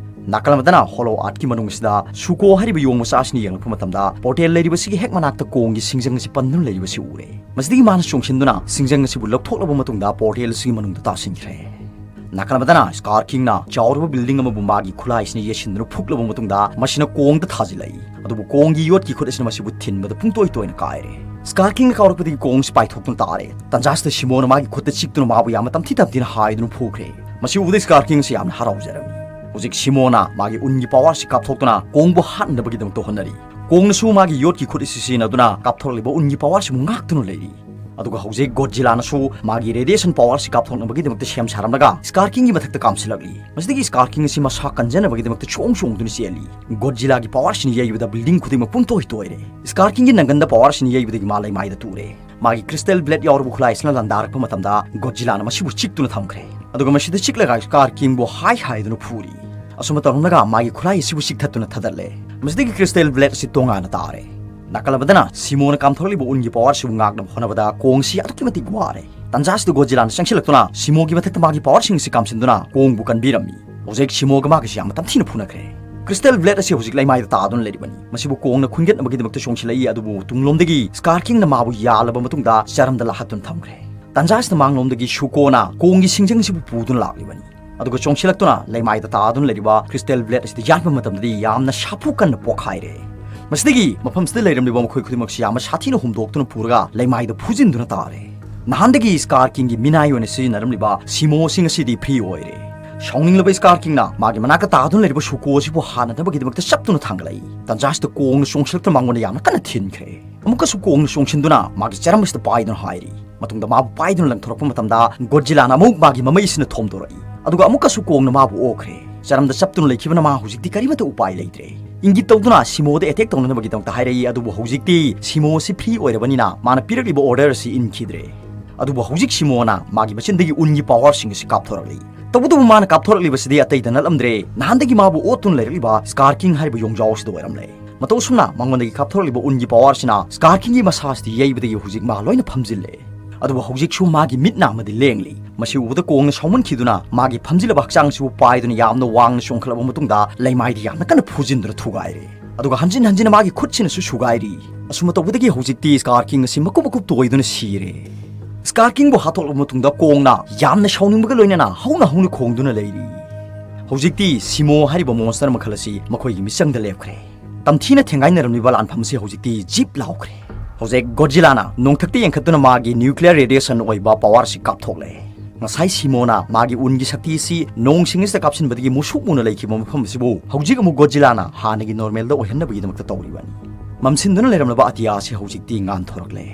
ꯅꯥꯀꯜ ꯑꯃꯗꯅ ꯍꯣꯂꯣ ꯑꯥꯔꯠꯀꯤ ꯃꯅꯨꯡꯁꯤꯗ ꯁꯨꯀꯣ ꯍꯥꯏꯔꯤꯕ ꯌꯣꯡ ꯃꯆꯥ ꯑꯁꯤꯅ ꯌꯦꯡꯂꯛꯄ ꯃꯇꯝꯗ ꯄꯣꯔꯇꯦꯜ ꯂꯩꯔꯤꯕꯁꯤꯒꯤ ꯍꯦꯛ ꯃꯅꯥꯛꯇ ꯀꯣꯡꯒꯤ ꯁꯤꯡꯖꯪ ꯑꯁꯤ ꯄꯟꯗꯨꯅ ꯂꯩꯔꯤꯕꯁꯤ ꯎꯔꯦ꯫ ꯃꯁꯤꯗꯒꯤ ꯃꯥꯅ ꯆꯣꯡꯁꯤꯟꯗꯨꯅ ꯁꯤꯡꯖꯪ ꯑꯁꯤꯕꯨ ꯂꯧꯊꯣꯛꯂꯕ ꯃꯇꯨꯡꯗ ꯄꯣꯔꯇꯦꯜ ꯑꯁꯤꯒꯤ ꯃꯅꯨꯡꯗ ꯇꯥꯁꯤꯟꯈ꯭ꯔꯦ꯫ ꯅꯥꯀꯜ ꯑꯃꯗꯅ ꯁ꯭ꯀꯥꯔ ꯀꯤꯡꯅ ꯆꯥꯎꯔꯕ ꯕꯤꯜꯗꯤꯡ ꯑꯃꯕꯨ ꯃꯥꯒꯤ ꯈꯨꯠꯂꯥꯏꯁꯤꯅ ꯌꯦꯠꯁꯤꯟꯗꯨꯅ ꯐꯨꯛꯂꯕ ꯃꯇꯨꯡꯗ ꯃꯁꯤꯅ ꯀꯣꯡꯗ ꯊꯥꯖꯤꯜꯂꯛꯏ꯫ ꯑꯗꯨꯕꯨ ꯀꯣꯡꯒꯤ ꯌꯣꯠꯀꯤ ꯈꯨꯠ ꯑꯁꯤꯅ ꯃꯁꯤꯕꯨ ꯊꯤꯟꯕꯗ ꯄꯨꯡꯇꯣꯏ ꯇꯣꯏꯅ ꯀꯥꯏꯔꯦ꯫ ꯁ꯭ꯀꯥꯔ ꯀꯤꯡꯅ ꯀꯥꯎꯔꯛꯄꯗꯒꯤ ꯀꯣꯡꯁꯤ ꯄꯥꯏꯊꯣꯛꯇꯨꯅ ꯇꯥꯔꯦ꯫ ꯇꯟꯖꯥꯁꯤꯗ ꯁꯤꯃꯣꯅ ꯃꯥꯒꯤ ꯈꯨꯠꯇ ꯆꯤꯛꯇꯨꯅ ꯃꯥꯕꯨ ꯌꯥꯝꯅ ꯇꯝꯊꯤ ꯇꯝꯊꯤꯅ ꯍꯥꯏꯗꯨꯅ ꯐꯨꯈ꯭ꯔꯦ꯫ ꯃꯁꯤ ꯎꯕꯗ ꯁ꯭ꯀꯥꯔ ꯀꯤꯡ ꯑꯁꯤ ꯌꯥꯝꯅ ꯍꯔꯥꯎꯖꯔꯝꯃꯤ꯫ ꯍꯧꯖꯤꯛ ꯁꯤꯃꯣꯅ ꯃꯥꯒꯤ ꯎꯟꯒꯤ ꯄꯋꯥꯔꯁꯤ ꯀꯥꯞꯊꯣꯛꯇꯨꯅ ꯀꯣꯡꯕꯨ ꯍꯥꯠꯅꯕꯒꯤꯗꯃꯛꯇ ꯍꯣꯠꯅꯔꯤ꯫ ꯀꯣꯡꯅꯁꯨ ꯃꯥꯒꯤ ꯌꯣꯠꯀꯤ ꯈꯨꯠ ꯑꯁꯤ ꯁꯤꯖꯤꯟꯅꯗꯨꯅ ꯀꯥꯞꯊꯣꯔꯛꯂꯤꯕ ꯎꯟꯒꯤ ꯄꯋꯥꯔꯁꯤꯕꯨ ꯉꯥꯛꯇꯨꯅ ꯂꯩꯔꯤ꯫ ꯑꯗꯨꯒ ꯍꯧꯖꯤꯛ ꯒꯣꯗꯖꯤꯂꯥꯅꯁꯨ ꯃꯥꯒꯤ ꯔꯦꯗꯤꯌꯦꯁꯟ ꯄꯋꯥꯔꯁꯤ ꯀꯥꯞꯊꯣꯛꯅꯕꯒꯤꯗꯃꯛꯇ ꯁꯦꯝ ꯁꯥꯔꯝꯂꯒ ꯁ꯭ꯀꯥꯔ ꯀꯤꯡꯒꯤ ꯃꯊꯛꯇ ꯀꯥꯝꯁꯤꯜꯂꯛꯂꯤ꯫ ꯃꯁꯤꯗꯒꯤ ꯁ꯭ꯀꯥꯔ ꯀꯤꯡ ꯑꯁꯤ ꯃꯁꯥ ꯀꯟꯖꯅꯕꯒꯤꯗꯃꯛꯇ ꯆꯣꯡ ꯆꯣꯡꯗꯨꯅ ꯆꯦꯜꯂꯤ꯫ ꯒꯣꯗꯖꯤꯂꯥꯒꯤ ꯄꯋꯥꯔꯁꯤꯅ ꯌꯩꯕꯗ ꯕꯤꯜꯗꯤꯡ ꯈꯨꯗꯤꯡꯃꯛ ꯄꯨꯝꯇꯣꯏ ꯇꯣꯏꯔꯦ꯫ ꯁ꯭ꯀꯥꯔ ꯀꯤꯡꯒꯤ ꯅꯪꯒꯟꯗ ꯄꯋꯥꯔꯁꯤꯅ ꯌꯩꯕꯗꯒꯤ ꯃꯥ ꯂꯩꯃꯥꯏꯗ ꯇꯨꯔꯦ꯫ ꯃꯥꯒꯤ ꯀ꯭ꯔꯤꯁꯇꯦꯜ ꯕ꯭ꯂꯦꯗ ꯌꯥꯎꯔꯕ ꯈꯨꯠꯂꯥꯏꯁꯤꯅ ꯂꯥꯟꯗꯥꯔꯛꯄ ꯃꯇꯝꯗ ꯒꯣꯗꯖꯤꯂꯥꯅ ꯃꯁꯤꯕꯨ ꯆꯤꯛꯇꯨꯅ ꯊꯝꯈ꯭ꯔꯦ꯫ ꯑꯗꯨꯒ ꯃꯁꯤꯗ ꯆꯤꯛꯂꯒ ꯁ꯭ꯀꯥꯔ ꯀꯤꯡꯕꯨ ꯍꯥꯏ ꯍꯥꯏꯗꯨꯅ ꯐꯨꯔꯤ꯫ ꯑꯁꯨꯝꯅ ꯇꯧꯔꯝꯂꯒ ꯃꯥꯒꯤ ꯈꯨꯠꯂꯥꯏ ꯑꯁꯤꯕꯨ ꯆꯤꯛꯊꯠꯇꯨꯅ ꯊꯥꯗꯠꯂꯦ꯫ ꯃꯁꯤꯗꯒꯤ ꯀ꯭ꯔꯤꯁꯇꯦꯜ ꯕ꯭ꯂꯦꯗ ꯑꯁꯤ ꯇꯣꯉꯥꯟꯅ ꯇꯥꯔꯦ꯫ ꯅꯥꯀꯜ ꯑꯃꯗꯅ ꯁꯤꯃꯣꯅ ꯀꯥꯝꯊꯣꯔꯛꯂꯤꯕ ꯎꯟꯒꯤ ꯄꯋꯥꯔꯁꯤꯕꯨ ꯉꯥꯛꯅꯕ ꯍꯣꯠꯅꯕꯗ ꯀꯣꯡꯁꯤ ꯑꯗꯨꯛꯀꯤ ꯃꯇꯤꯛ ꯋꯥꯔꯦ꯫ ꯇꯟꯖꯥꯁꯤꯗ ꯒꯣꯗꯖꯤꯂꯥꯅ ꯆꯪꯁꯤꯜꯂꯛꯇꯨꯅ ꯁꯤꯃꯣꯒꯤ ꯃꯊꯛꯇ ꯃꯥꯒꯤ ꯄꯋꯥꯔꯁꯤꯡ ꯑꯁꯤ ꯀꯥꯝꯁꯤꯟꯗꯨꯅ ꯀꯣꯡꯕꯨ ꯀꯟꯕꯤꯔꯝꯃꯤ꯫ ꯍꯧꯖꯤꯛ ꯁꯤꯃꯣꯒ ꯃꯥꯒꯁꯤ ꯌꯥꯝꯅ ꯇꯝꯊꯤꯅ ꯐꯨꯅꯈ꯭ꯔꯦ꯫ ꯀ꯭ꯔꯤꯁꯇꯦꯜ ꯕ꯭ꯂꯦꯗ ꯑꯁꯤ ꯍꯧꯖꯤꯛ ꯂꯩꯃꯥꯏꯗ ꯇꯥꯗꯨꯅ ꯂꯩꯔꯤꯕꯅꯤ꯫ ꯃꯁꯤꯕꯨ ꯀꯣꯡꯅ ꯈꯨꯟꯒꯠꯅꯕꯒꯤꯗꯃꯛꯇ ꯆꯣꯡꯁꯤꯜꯂꯛꯏ, ꯑꯗꯨꯕꯨ ꯇꯨꯡꯂꯣꯝꯗꯒꯤ ꯁ꯭ꯀꯥꯔ ꯀꯤꯡꯅ ꯃꯥꯕꯨ ꯌꯥꯜꯂꯕ ꯃꯇꯨꯡꯗ ꯆꯔꯝꯗ ꯂꯥꯛꯍꯠꯇꯨꯅ ꯊꯝꯈ꯭ꯔꯦ꯫ ꯇꯟꯖꯥꯁꯤꯗ ꯃꯥꯡꯂꯣꯝꯗꯒꯤ ꯁꯨꯀꯣꯅ ꯀꯣꯡꯒꯤ ꯁꯤꯡꯖꯪ ꯑꯁꯤꯕꯨ ꯄꯨꯗꯨꯅ ꯂꯥꯛꯂꯤꯕꯅꯤ꯫ ꯑꯗꯨꯒ ꯆꯣꯡꯁꯤꯜꯂꯛꯇꯨꯅ ꯂꯩꯃꯥꯏꯗ ꯇꯥꯗꯨꯅ ꯂꯩꯔꯤꯕ crystal blade ꯑꯁꯤꯗ ꯌꯥꯟꯕ ꯃꯇꯝꯗꯗꯤ ꯌꯥꯝꯅ ꯁꯥꯐꯨ ꯀꯟꯅ ꯄꯣꯛꯈꯥꯏꯔꯦ꯫ ꯃꯁꯤꯗꯒꯤ ꯃꯐꯝꯁꯤꯗ ꯂꯩꯔꯝꯂꯤꯕ ꯃꯈꯣꯏ ꯈꯨꯗꯤꯡꯃꯛꯁꯤ ꯌꯥꯝꯅ ꯁꯥꯊꯤꯅ ꯍꯨꯝꯗꯣꯛꯇꯨꯅ ꯄꯨꯔꯒ ꯂꯩꯃꯥꯏꯗ ꯐꯨꯖꯤꯟꯗꯨꯅ ꯇꯥꯔꯦ꯫ ꯅꯍꯥꯟꯗꯒꯤ Scar Kingꯒꯤ ꯃꯤꯅꯥꯏ ꯑꯣꯏꯅ ꯁꯤꯖꯤꯟꯅꯔꯝꯂꯤꯕ ꯁꯤꯃꯣꯁꯤꯡ ꯑꯁꯤꯗꯤ free ꯑꯣꯏꯔꯦ꯫ ꯁꯥꯎꯅꯤꯡꯂꯕ Scar Kingꯅ ꯃꯥꯒꯤ ꯃꯅꯥꯛꯇ ꯇꯥꯗꯨꯅ ꯂꯩꯔꯤꯕ ꯁꯨꯀꯣ ꯑꯁꯤꯕꯨ ꯍꯥꯟꯅꯅꯕꯒꯤꯗꯃꯛꯇ ꯆꯞꯇꯨꯅ ꯊꯥꯡꯒꯠꯂꯛꯏ꯫ ꯇꯟꯖꯥꯁꯤꯗ ꯀꯣꯡꯅ ꯆꯣꯡꯁꯤꯜꯂꯛꯇꯨꯅ ꯃꯉꯣꯟꯗ ꯌꯥꯝꯅ ꯀꯟꯅ ꯊꯤꯟꯈ꯭ꯔꯦ꯫ ꯑꯃꯨꯛꯀꯁꯨ ꯀꯣꯡꯅ ꯆꯣꯡꯁꯤꯟꯗꯨꯅ ꯃꯥꯒꯤ ꯆꯔꯝ ꯑꯁꯤꯗ ꯄꯥꯏꯗꯨꯅ ꯍꯥꯏꯔꯤ꯫ ꯃꯇꯨꯡꯗ ꯃꯥꯕꯨ ꯄꯥꯏꯗꯨꯅ ꯂꯪꯊꯣꯔꯛꯄ ꯃꯇꯝꯗ Godzillaꯅ ꯑꯃꯨꯛ ꯃꯥꯒꯤ ꯃꯃꯩ ꯑꯁꯤꯅ ꯊꯣꯝꯗꯣꯔꯛꯏ꯫ ꯑꯗꯨꯒ ꯑꯃꯨꯛꯀꯁꯨ ꯀꯣꯡꯅ ꯃꯥꯕꯨ ꯑꯣꯛꯈ꯭ꯔꯦ꯫ ꯆꯔꯝꯗ ꯆꯞꯇꯨꯅ ꯂꯩꯈꯤꯕꯅ ꯃꯥ ꯍꯧꯖꯤꯛꯇꯤ ꯀꯔꯤꯃꯠꯇ ꯎꯄꯥꯏ ꯂꯩꯇ꯭ꯔꯦ꯫ ꯏꯪꯒꯤꯠ ꯇꯧꯗꯨꯅ ꯁꯤꯃꯣꯗ attack ꯇꯧꯅꯅꯕꯒꯤꯗꯃꯛꯇ ꯍꯥꯏꯔꯛꯏ, ꯑꯗꯨꯕꯨ ꯍꯧꯖꯤꯛꯇꯤ ꯁꯤꯃꯣ ꯑꯁꯤ free ꯑꯣꯏꯔꯕꯅꯤꯅ ꯃꯥꯅ ꯄꯤꯔꯛꯂꯤꯕ order ꯑꯁꯤ ꯏꯟꯈꯤꯗ꯭ꯔꯦ꯫ ꯑꯗꯨꯕꯨ ꯍꯧꯖꯤꯛ ꯁꯤꯃꯣꯅ ꯃꯥꯒꯤ ꯃꯆꯤꯟꯗꯒꯤ ꯎꯟꯒꯤ powerꯁꯤꯡ ꯑꯁꯤ ꯀꯥꯞꯊꯣꯔꯛꯂꯤ꯫ ꯇꯧꯕꯇꯕꯨ ꯃꯥꯅ ꯀꯥꯞꯊꯣꯔꯛꯂꯤꯕꯁꯤꯗꯤ ꯑꯇꯩꯗ ꯅꯠꯂꯝꯗ꯭ꯔꯦ, ꯅꯍꯥꯟꯗꯒꯤ ꯃꯥꯕꯨ ꯑꯣꯠꯇꯨꯅ ꯂꯩꯔꯛꯂꯤꯕ Scar King ꯍꯥꯏꯔꯤꯕ ꯌꯣꯡꯖꯥꯎ ꯑꯁꯤꯗ ꯑꯣꯏꯔꯝꯂꯦ꯫ ꯃꯇꯧ ꯑꯁꯨꯝꯅ ꯃꯉꯣꯟꯗꯒꯤ ꯀꯥꯞꯊꯣꯔꯛꯂꯤꯕ ꯎꯟꯒꯤ powerꯁꯤꯅ Scar Kingꯒꯤ ꯃꯁꯥꯁꯤꯗ ꯌꯩꯕꯗꯒꯤ ꯍꯧꯖꯤꯛ ꯃꯥ ꯂꯣꯏꯅ ꯐꯝꯖꯤꯜꯂꯦ꯫ ꯑꯗꯨꯕꯨ ꯍꯧꯖꯤꯛꯁꯨ ꯃꯥꯒꯤ ꯃꯤꯠ ꯅꯥ ꯑꯃꯗꯤ ꯂꯦꯡꯂꯤ꯫ ꯃꯁꯤ ꯎꯕꯗ ꯀꯣꯡꯅ ꯁꯥꯎꯃꯟꯈꯤꯗꯨꯅ ꯃꯥꯒꯤ ꯐꯝꯖꯤꯜꯂꯕ ꯍꯛꯆꯥꯡꯁꯤꯕꯨ ꯄꯥꯏꯗꯨꯅ ꯌꯥꯝꯅ ꯋꯥꯡꯅ ꯆꯣꯡꯈꯠꯂꯕ ꯃꯇꯨꯡꯗ ꯂꯩꯃꯥꯏꯗ ꯌꯥꯝꯅ ꯀꯟꯅ ꯐꯨꯖꯤꯟꯗꯨꯅ ꯊꯨꯒꯥꯏꯔꯦ꯫ ꯑꯗꯨꯒ ꯍꯟꯖꯤꯟ ꯍꯟꯖꯤꯟꯅ ꯃꯥꯒꯤ ꯈꯨꯠꯁꯤꯅꯁꯨ ꯁꯨꯒꯥꯏꯔꯤ꯫ ꯑꯁꯨꯝꯅ ꯇꯧꯕꯗꯒꯤ ꯍꯧꯖꯤꯛꯇꯤ Scar King ꯑꯁꯤ ꯃꯀꯨꯞ ꯃꯀꯨꯞ ꯇꯣꯏꯗꯨꯅ ꯁꯤꯔꯦ꯫ Scar Kingꯕꯨ ꯍꯥꯠꯇꯣꯛꯂꯕ ꯃꯇꯨꯡꯗ ꯀꯣꯡꯅ ꯌꯥꯝꯅ ꯁꯥꯎꯅꯤꯡꯕꯒ ꯂꯣꯏꯅꯅ ꯍꯧꯅ ꯍꯧꯅ ꯈꯣꯡꯗꯨꯅ ꯂꯩꯔꯤ꯫ ꯍꯧꯖꯤꯛꯇꯤ ꯁꯤꯃꯣ ꯍꯥꯏꯔꯤꯕ monster ꯃꯈꯜ ꯑꯁꯤ ꯃꯈꯣꯏꯒꯤ ꯃꯤꯆꯪꯗ ꯂꯦꯞꯈ꯭ꯔꯦ꯫ ꯇꯝꯊꯤꯅ ꯊꯦꯡꯒꯥꯏꯅꯔꯝꯂꯤꯕ ꯂꯥꯟꯐꯝ ꯑꯁꯤ ꯍꯧꯖꯤꯛꯇꯤ ꯖꯤꯞ ꯂꯥꯎꯈ꯭ꯔꯦ꯫ ꯍꯧꯖꯤꯛ Godzillaꯅ ꯅꯣꯡꯊꯛꯇ ꯌꯦꯡꯈꯠꯇꯨꯅ ꯃꯥꯒꯤ nuclear radiation ꯑꯣꯏꯕ power ꯑꯁꯤ ꯀꯥꯞꯊꯣꯛꯂꯦ꯫ ꯉꯁꯥꯏ ꯁꯤꯃꯣꯅ ꯃꯥꯒꯤ ꯎꯟꯒꯤ ꯁꯛꯇꯤ ꯑꯁꯤ ꯅꯣꯡꯁꯤꯡ ꯑꯁꯤꯗ ꯀꯥꯞꯁꯤꯟꯕꯗꯒꯤ ꯃꯨꯁꯨꯛ ꯃꯨꯅ ꯂꯩꯈꯤꯕ ꯃꯐꯝ ꯑꯁꯤꯕꯨ ꯍꯧꯖꯤꯛ ꯑꯃꯨꯛ Godzillaꯅ ꯍꯥꯟꯅꯒꯤ normalꯗ ꯑꯣꯏꯍꯟꯅꯕꯒꯤꯗꯃꯛꯇ ꯇꯧꯔꯤꯕꯅꯤ꯫ ꯃꯝꯁꯤꯟꯗꯨꯅ ꯂꯩꯔꯝꯂꯕ ꯑꯇꯤꯌꯥ ꯑꯁꯤ ꯍꯧꯖꯤꯛꯇꯤ ꯉꯥꯟꯊꯣꯔꯛꯂꯦ꯫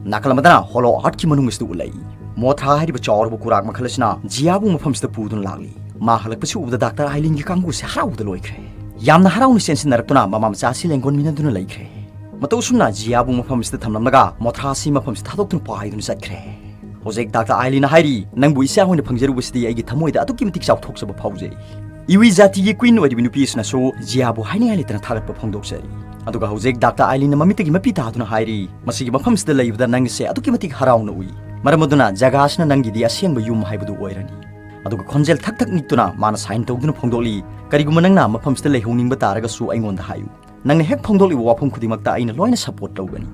ꯅꯥꯀꯜ ꯑꯃꯗꯅ Hollow Earthꯀꯤ ꯃꯅꯨꯡ ꯑꯁꯤꯗ ꯎꯠꯂꯛꯏ꯫ ꯃꯣꯊ꯭ꯔꯥ ꯍꯥꯏꯔꯤꯕ ꯆꯥꯎꯔꯕ ꯀꯨꯔꯥꯛ ꯃꯈꯜ ꯑꯁꯤꯅ ꯖꯤꯌꯥꯕꯨ ꯃꯐꯝꯁꯤꯗ ꯄꯨꯗꯨꯅ ꯂꯥꯛꯂꯤ꯫ ꯃꯥ ꯍꯜꯂꯛꯄꯁꯤ ꯎꯕꯗ ꯗꯥꯛꯇꯔ ꯑꯥꯏꯂꯤꯟꯒꯤ ꯀꯥꯡꯕꯨꯁꯤ ꯍꯔꯥꯎꯕꯗ ꯂꯣꯏꯈ꯭ꯔꯦ꯫ ꯌꯥꯝꯅ ꯍꯔꯥꯎꯅ ꯆꯦꯟꯁꯤꯟꯅꯔꯛꯇꯨꯅ ꯃꯃꯥ ꯃꯆꯥ ꯑꯁꯤ ꯂꯦꯡꯒꯣꯟꯃꯤꯟꯅꯗꯨꯅ ꯂꯩꯈ꯭ꯔꯦ꯫ ꯃꯇꯧ ꯑꯁꯨꯝꯅ ꯖꯤꯌꯥꯕꯨ ꯃꯐꯝ ꯑꯁꯤꯗ ꯊꯝꯂꯝꯂꯒ ꯃꯣꯊ꯭ꯔꯥ ꯑꯁꯤ ꯃꯐꯝꯁꯤꯗ ꯊꯥꯗꯣꯛꯇꯨꯅ ꯄꯥꯏꯗꯨꯅ ꯆꯠꯈ꯭ꯔꯦ꯫ ꯍꯧꯖꯤꯛ ꯗꯥꯛꯇꯔ ꯑꯥꯏꯂꯤꯟꯅ ꯍꯥꯏꯔꯤ, "ꯅꯪꯕꯨ ꯏꯆꯥ ꯑꯣꯏꯅ ꯐꯪꯖꯔꯨꯕꯁꯤꯗꯤ ꯑꯩꯒꯤ ꯊꯃꯣꯏꯗ ꯑꯗꯨꯛꯀꯤ ꯃꯇꯤꯛ ꯆꯥꯎꯊꯣꯛꯆꯕ ꯐꯥꯎꯖꯩ꯫" ꯏꯋꯤ ꯖꯥꯇꯤꯒꯤ queen ꯑꯣꯏꯔꯤꯕ ꯅꯨꯄꯤ ꯑꯁꯤꯅꯁꯨ ꯖꯤꯌꯥꯕꯨ ꯍꯥꯏꯅꯤꯡꯉꯥꯏ ꯂꯩꯇꯅ ꯊꯥꯒꯠꯄ ꯐꯣꯡꯗꯣꯛꯆꯔꯤ꯫ ꯑꯗꯨꯒ ꯍꯧꯖꯤꯛ ꯗꯥꯛꯇꯔ ꯑꯥꯏꯂꯤꯟꯅ ꯃꯃꯤꯠꯇꯒꯤ ꯃꯄꯤ ꯇꯥꯗꯨꯅ ꯍꯥꯏꯔꯤ, "ꯃꯁꯤꯒꯤ ꯃꯐꯝꯁꯤꯗ ꯂꯩꯕꯗ ꯅꯪ ꯑꯁꯦ ꯑꯗꯨꯛꯀꯤ ꯃꯇꯤꯛ ꯍꯔꯥꯎꯅ ꯎꯏ꯫ ꯃꯔꯝ ꯑꯗꯨꯅ ꯖꯒꯥ ꯑꯁꯤꯅ ꯅꯪꯒꯤꯗꯤ ꯑꯁꯦꯡꯕ ꯌꯨꯝ ꯍꯥꯏꯕꯗꯨ ꯑꯣꯏꯔꯅꯤ꯫" ꯑꯗꯨꯒ ꯈꯣꯟꯖꯦꯜ ꯊꯛ ꯊꯛ ꯅꯤꯛꯇꯨꯅ ꯃꯥꯅ sign ꯇꯧꯗꯨꯅ ꯐꯣꯡꯗꯣꯛꯂꯤ, "ꯀꯔꯤꯒꯨꯝꯕ ꯅꯪꯅ ꯃꯐꯝꯁꯤꯗ ꯂꯩꯍꯧꯅꯤꯡꯕ ꯇꯥꯔꯒꯁꯨ ꯑꯩꯉꯣꯟꯗ ꯍꯥꯏꯌꯨ꯫ ꯅꯪꯅ ꯍꯦꯛ ꯐꯣꯡꯗꯣꯛꯂꯤꯕ ꯋꯥꯐꯝ ꯈꯨꯗꯤꯡꯃꯛꯇ ꯑꯩꯅ ꯂꯣꯏꯅ support ꯇꯧꯒꯅꯤ꯫"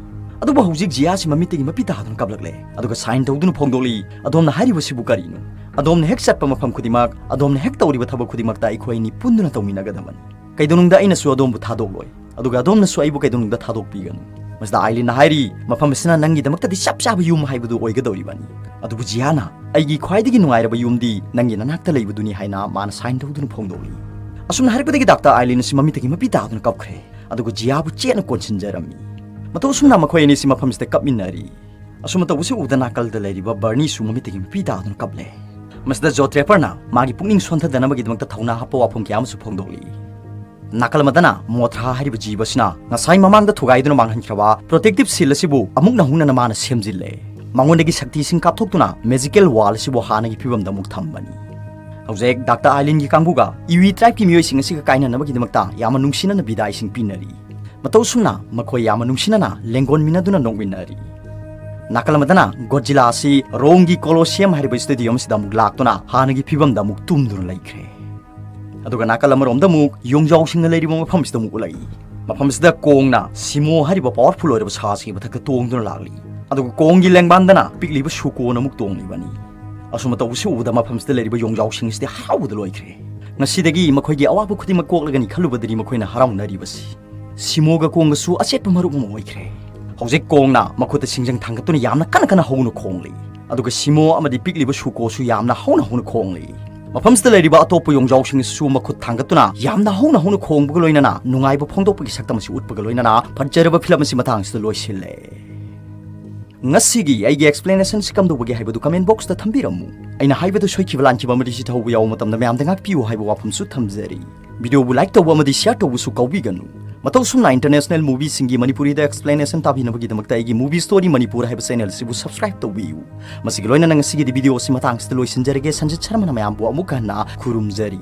ꯑꯗꯨꯕꯨ ꯍꯧꯖꯤꯛ ꯖꯤꯌꯥꯁꯤ ꯃꯃꯤꯠꯇꯒꯤ ꯃꯄꯤ ꯇꯥꯗꯨꯅ ꯀꯞꯂꯛꯂꯦ꯫ ꯑꯗꯨꯒ sign ꯇꯧꯗꯨꯅ ꯐꯣꯡꯗꯣꯛꯂꯤ, "ꯑꯗꯣꯝꯅ ꯍꯥꯏꯔꯤꯕꯁꯤꯕꯨ ꯀꯔꯤꯅꯣ? ꯑꯗꯣꯝꯅ ꯍꯦꯛ ꯆꯠꯄ ꯃꯐꯝ ꯈꯨꯗꯤꯡꯃꯛ, ꯑꯗꯣꯝꯅ ꯍꯦꯛ ꯇꯧꯔꯤꯕ ꯊꯕꯛ ꯈꯨꯗꯤꯡꯃꯛꯇ ꯑꯩꯈꯣꯏ ꯑꯅꯤ ꯄꯨꯟꯗꯨꯅ ꯇꯧꯃꯤꯟꯅꯒꯗꯕꯅꯤ꯫ ꯀꯩꯗꯧꯅꯨꯡꯗ ꯑꯩꯅꯁꯨ ꯑꯗꯣꯝꯕꯨ ꯊꯥꯗꯣꯛꯂꯣꯏ, ꯑꯗꯨꯒ ꯑꯗꯣꯝꯅꯁꯨ ꯑꯩꯕꯨ ꯀꯩꯗꯧꯅꯨꯡꯗ ꯊꯥꯗꯣꯛꯄꯤꯒꯅꯨ꯫ ꯃꯁꯤꯗ ꯑꯥꯏꯂꯤꯟꯅ ꯍꯥꯏꯔꯤ, "ꯃꯐꯝ ꯑꯁꯤꯅ ꯅꯪꯒꯤꯗꯃꯛꯇꯗꯤ ꯆꯞ ꯆꯥꯕ ꯌꯨꯝ ꯍꯥꯏꯕꯗꯨ ꯑꯣꯏꯒꯗꯧꯔꯤꯕꯅꯤ, ꯑꯗꯨꯕꯨ ꯖꯤꯌꯥꯅ, ꯑꯩꯒꯤ ꯈ꯭ꯋꯥꯏꯗꯒꯤ ꯅꯨꯡꯉꯥꯏꯔꯕ ꯌꯨꯝꯗꯤ ꯅꯪꯒꯤ ꯅꯅꯥꯛꯇ ꯂꯩꯕꯗꯨꯅꯤ" ꯍꯥꯏꯅ ꯃꯥꯅ ꯁꯥꯏꯟ ꯇꯧꯗꯨꯅ ꯐꯣꯡꯗꯣꯛꯂꯤ꯫ ꯑꯁꯨꯝꯅ ꯍꯥꯏꯔꯛꯄꯗꯒꯤ ꯗꯥꯛꯇꯔ ꯑꯥꯏꯂꯤꯟ ꯑꯁꯤ ꯃꯃꯤꯠꯇꯒꯤ ꯃꯄꯤ ꯇꯥꯗꯨꯅ ꯀꯞꯈ꯭ꯔꯦ, ꯑꯗꯨꯒ ꯖꯤꯌꯥꯕꯨ ꯆꯦꯠꯅ ꯀꯣꯟꯁꯤꯟꯖꯔꯝꯃꯤ꯫ ꯃꯇꯧ ꯑꯁꯨꯝꯅ ꯃꯈꯣꯏ ꯑꯅꯤꯁꯤ ꯃꯐꯝꯁꯤꯗ ꯀꯞꯃꯤꯟꯅꯔꯤ꯫ ꯑꯁꯨꯝꯅ ꯇꯧꯕꯁꯤ ꯎꯕꯗ ꯅꯥꯀꯜꯗ ꯂꯩꯔꯤꯕ ꯕꯔꯅꯤꯁꯨ ꯃꯃꯤꯠꯇꯒꯤ ꯃꯄꯤ ꯇꯥꯗꯨꯅ ꯀꯞꯂꯦ꯫ ꯃꯁꯤꯗ ꯖꯣ ꯇ꯭ꯔꯦꯄꯔꯅ ꯃꯥꯒꯤ ꯄꯨꯛꯅꯤꯡ ꯁꯣꯟꯊꯗꯅꯕꯒꯤꯗꯃꯛꯇ ꯊꯧꯅꯥ ꯍꯥꯞꯄ ꯋꯥꯐꯝ ꯀꯌꯥ ꯑꯃꯁꯨ ꯐꯣꯡꯗꯣꯛꯂꯤ꯫ ꯅꯥꯀꯜ ꯑꯃꯗꯅ ꯃꯣꯊ꯭ꯔꯥ ꯍꯥꯏꯔꯤꯕ ꯖꯤꯕ ꯑꯁꯤꯅ ꯉꯁꯥꯏ ꯃꯃꯥꯡꯗ ꯊꯨꯒꯥꯏꯗꯨꯅ ꯃꯥꯡꯍꯟꯈ꯭ꯔꯕ ꯄ꯭ꯔꯣꯇꯦꯛꯇꯤꯞ ꯁꯤꯜ ꯑꯁꯤꯕꯨ ꯑꯃꯨꯛ ꯅꯧꯍꯧꯅꯅ ꯃꯥꯅ ꯁꯦꯝꯖꯤꯜꯂꯦ꯫ ꯃꯉꯣꯟꯗꯒꯤ ꯁꯛꯇꯤꯁꯤꯡ ꯀꯥꯞꯊꯣꯛꯇꯨꯅ ꯃꯦꯖꯤꯀꯦꯜ ꯋꯥꯜ ꯑꯁꯤꯕꯨ ꯍꯥꯟꯅꯒꯤ ꯐꯤꯕꯝꯗ ꯑꯃꯨꯛ ꯊꯝꯕꯅꯤ꯫ ꯍꯧꯖꯤꯛ ꯗꯥꯛꯇꯔ ꯑꯥꯏꯂꯤꯟꯒꯤ ꯀꯥꯡꯕꯨꯒ ꯏꯋꯤ ꯇ꯭ꯔꯥꯏꯕꯀꯤ ꯃꯤꯑꯣꯏꯁꯤꯡ ꯑꯁꯤꯒ ꯀꯥꯏꯅꯅꯕꯒꯤꯗꯃꯛꯇ ꯌꯥꯝꯅ ꯅꯨꯡꯁꯤꯅꯅ ꯕꯤꯗꯥꯏꯁꯤꯡ ꯄꯤꯅꯔꯤ꯫ ꯃꯇꯧ ꯑꯁꯨꯝꯅ ꯃꯈꯣꯏ ꯌꯥꯝꯅ ꯅꯨꯡꯁꯤꯅꯅ ꯂꯦꯡꯒꯣꯟꯃꯤꯟꯅꯗꯨꯅ ꯅꯣꯛꯃꯤꯟꯅꯔꯤ꯫ ꯅꯥꯀꯜ ꯑꯃꯗꯅ ꯒꯣꯗꯖꯤꯂꯥ ꯑꯁꯤ ꯔꯣꯝꯒꯤ ꯀꯣꯂꯣꯁꯤꯌꯝ ꯍꯥꯏꯔꯤꯕ ꯁ꯭ꯇꯦꯗꯤꯌꯝ ꯑꯁꯤꯗ ꯑꯃꯨꯛ ꯂꯥꯛꯇꯨꯅ ꯍꯥꯟꯅꯒꯤ ꯐꯤꯕꯝꯗ ꯑꯃꯨꯛ ꯇꯨꯝꯗꯨꯅ ꯂꯩꯈ꯭ꯔꯦ꯫ ꯑꯗꯨꯒ ꯅꯥꯀꯜ ꯑꯃꯔꯣꯝꯗ ꯑꯃꯨꯛ ꯌꯣꯡꯖꯥꯎꯁꯤꯡꯅ ꯂꯩꯔꯤꯕ ꯃꯐꯝꯁꯤꯗ ꯑꯃꯨꯛ ꯎꯠꯂꯛꯏ꯫ ꯃꯐꯝꯁꯤꯗ ꯀꯣꯡꯅ ꯁꯤꯃꯣ ꯍꯥꯏꯔꯤꯕ ꯄꯥꯋꯔꯐꯨꯜ ꯑꯣꯏꯔꯕ ꯁꯥꯁꯤꯒꯤ ꯃꯊꯛꯇ ꯇꯣꯡꯗꯨꯅ ꯂꯥꯛꯂꯤ꯫ ꯑꯗꯨꯒ ꯀꯣꯡꯒꯤ ꯂꯦꯡꯕꯥꯟꯗꯅ ꯄꯤꯛꯂꯤꯕ ꯁꯨꯀꯣꯅ ꯑꯃꯨꯛ ꯇꯣꯡꯂꯤꯕꯅꯤ꯫ ꯑꯁꯨꯝꯅ ꯇꯧꯕꯁꯤ ꯎꯕꯗ ꯃꯐꯝꯁꯤꯗ ꯂꯩꯔꯤꯕ ꯌꯣꯡꯖꯥꯎꯁꯤꯡ ꯑꯁꯤꯗꯤ ꯍꯔꯥꯎꯕꯗ ꯂꯣꯏꯈ꯭ꯔꯦ꯫ ꯉꯁꯤꯗꯒꯤ ꯃꯈꯣꯏꯒꯤ ꯑꯋꯥꯕ ꯈꯨꯗꯤꯡꯃꯛ ꯀꯣꯛꯂꯒꯅꯤ ꯈꯜꯂꯨꯕꯗꯅꯤ ꯃꯈꯣꯏꯅ ꯍꯔꯥꯎꯅꯔꯤꯕꯁꯤ꯫ ꯁꯤꯃꯣꯒ ꯀꯣꯡꯒꯁꯨ ꯑꯆꯦꯠꯄ ꯃꯔꯨꯞ ꯑꯃ ꯑꯣꯏꯈ꯭ꯔꯦ꯫ ꯍꯧꯖꯤꯛ ꯀꯣꯡꯅ ꯃꯈꯨꯠꯇ ꯁꯤꯡꯖꯪ ꯊꯥꯡꯒꯠꯇꯨꯅ ꯌꯥꯝꯅ ꯀꯟꯅ ꯀꯟꯅ ꯍꯧꯅ ꯈꯣꯡꯂꯤ꯫ ꯑꯗꯨꯒ ꯁꯤꯃꯣ ꯑꯃꯗꯤ ꯄꯤꯛꯂꯤꯕ ꯁꯨꯀꯣꯁꯨ ꯌꯥꯝꯅ ꯍꯧꯅ ꯍꯧꯅ ꯈꯣꯡꯂꯤ꯫ ꯃꯐꯝꯁꯤꯗ ꯂꯩꯔꯤꯕ ꯑꯇꯣꯞꯄ ꯌꯣꯡꯖꯥꯎꯁꯤꯡ ꯑꯁꯤꯁꯨ ꯃꯈꯨꯠ ꯊꯥꯡꯒꯠꯇꯨꯅ ꯌꯥꯝꯅ ꯍꯧꯅ ꯍꯧꯅ ꯈꯣꯡꯕꯒ ꯂꯣꯏꯅꯅ ꯅꯨꯡꯉꯥꯏꯕ ꯐꯣꯡꯗꯣꯛꯄꯒꯤ ꯁꯛꯇꯝ ꯑꯁꯤ ꯎꯠꯄꯒ ꯂꯣꯏꯅꯅ ꯐꯖꯔꯕ ꯐꯤꯂꯝ ꯑꯁꯤ ꯃꯇꯥꯡꯁꯤꯗ ꯂꯣꯏꯁꯤꯜꯂꯦ꯫ ꯉꯁꯤꯒꯤ ꯑꯩꯒꯤ ꯑꯦꯛꯁꯄ꯭ꯂꯦꯅꯦꯁꯟꯁꯤ ꯀꯝꯗꯧꯕꯒꯦ ꯍꯥꯏꯕꯗꯨ ꯀꯃꯦꯟ ꯕꯣꯛꯁꯇ ꯊꯝꯕꯤꯔꯝꯃꯨ꯫ ꯑꯩꯅ ꯍꯥꯏꯕꯗ ꯁꯣꯏꯈꯤꯕ ꯂꯥꯟꯈꯤꯕ ꯑꯃꯗꯤ ꯆꯤꯊꯍꯧꯕ ꯌꯥꯎꯕ ꯃꯇꯝꯗ ꯃꯌꯥꯝꯗ ꯉꯥꯛꯄꯤꯌꯨ ꯍꯥꯏꯕ ꯋꯥꯐꯝꯁꯨ ꯊꯝꯖꯔꯤ꯫ ꯚꯤꯗꯤꯑꯣꯕꯨ ꯂꯥꯏꯛ ꯇꯧꯕ ꯑꯃꯗꯤ ꯁꯤꯌꯔ ꯇꯧꯕꯁꯨ ꯀꯥꯎꯕꯤꯒꯅꯨ꯫ ꯃꯇꯧ ꯁꯨꯝꯅ ꯏꯟꯇꯔꯅꯦꯁꯅꯦꯜ ꯃꯨꯚꯤꯁꯤꯡꯒꯤ ꯃꯅꯤꯄꯨꯔꯤꯗ ꯑꯦꯛꯁꯄ꯭ꯂꯦꯅꯦꯁꯟ ꯇꯥꯕꯤꯅꯕꯒꯤꯗꯃꯛꯇ ꯑꯩꯒꯤ ꯃꯨꯚꯤ ꯁ꯭ꯇꯣꯔꯤ ꯃꯅꯤꯄꯨꯔ ꯍꯥꯏꯕ ꯆꯦꯅꯦꯜ ꯑꯁꯤꯕꯨ ꯁꯕꯁꯀ꯭ꯔꯥꯏꯕ ꯇꯧꯕꯤꯌꯨ꯫ ꯃꯁꯤꯒꯤ ꯂꯣꯏꯅꯅ ꯉꯁꯤꯒꯤꯗꯤ ꯚꯤꯗꯤꯑꯣ ꯑꯁꯤ ꯃꯇꯥꯡꯁꯤꯗ ꯂꯣꯏꯁꯤꯟꯖꯔꯒꯦ꯫ ꯁꯟꯖꯤꯠ ꯁꯔꯃꯅ ꯃꯌꯥꯝꯕꯨ ꯑꯃꯨꯛ ꯍꯟꯅ ꯈꯨꯔꯨꯝꯖꯔꯤ꯫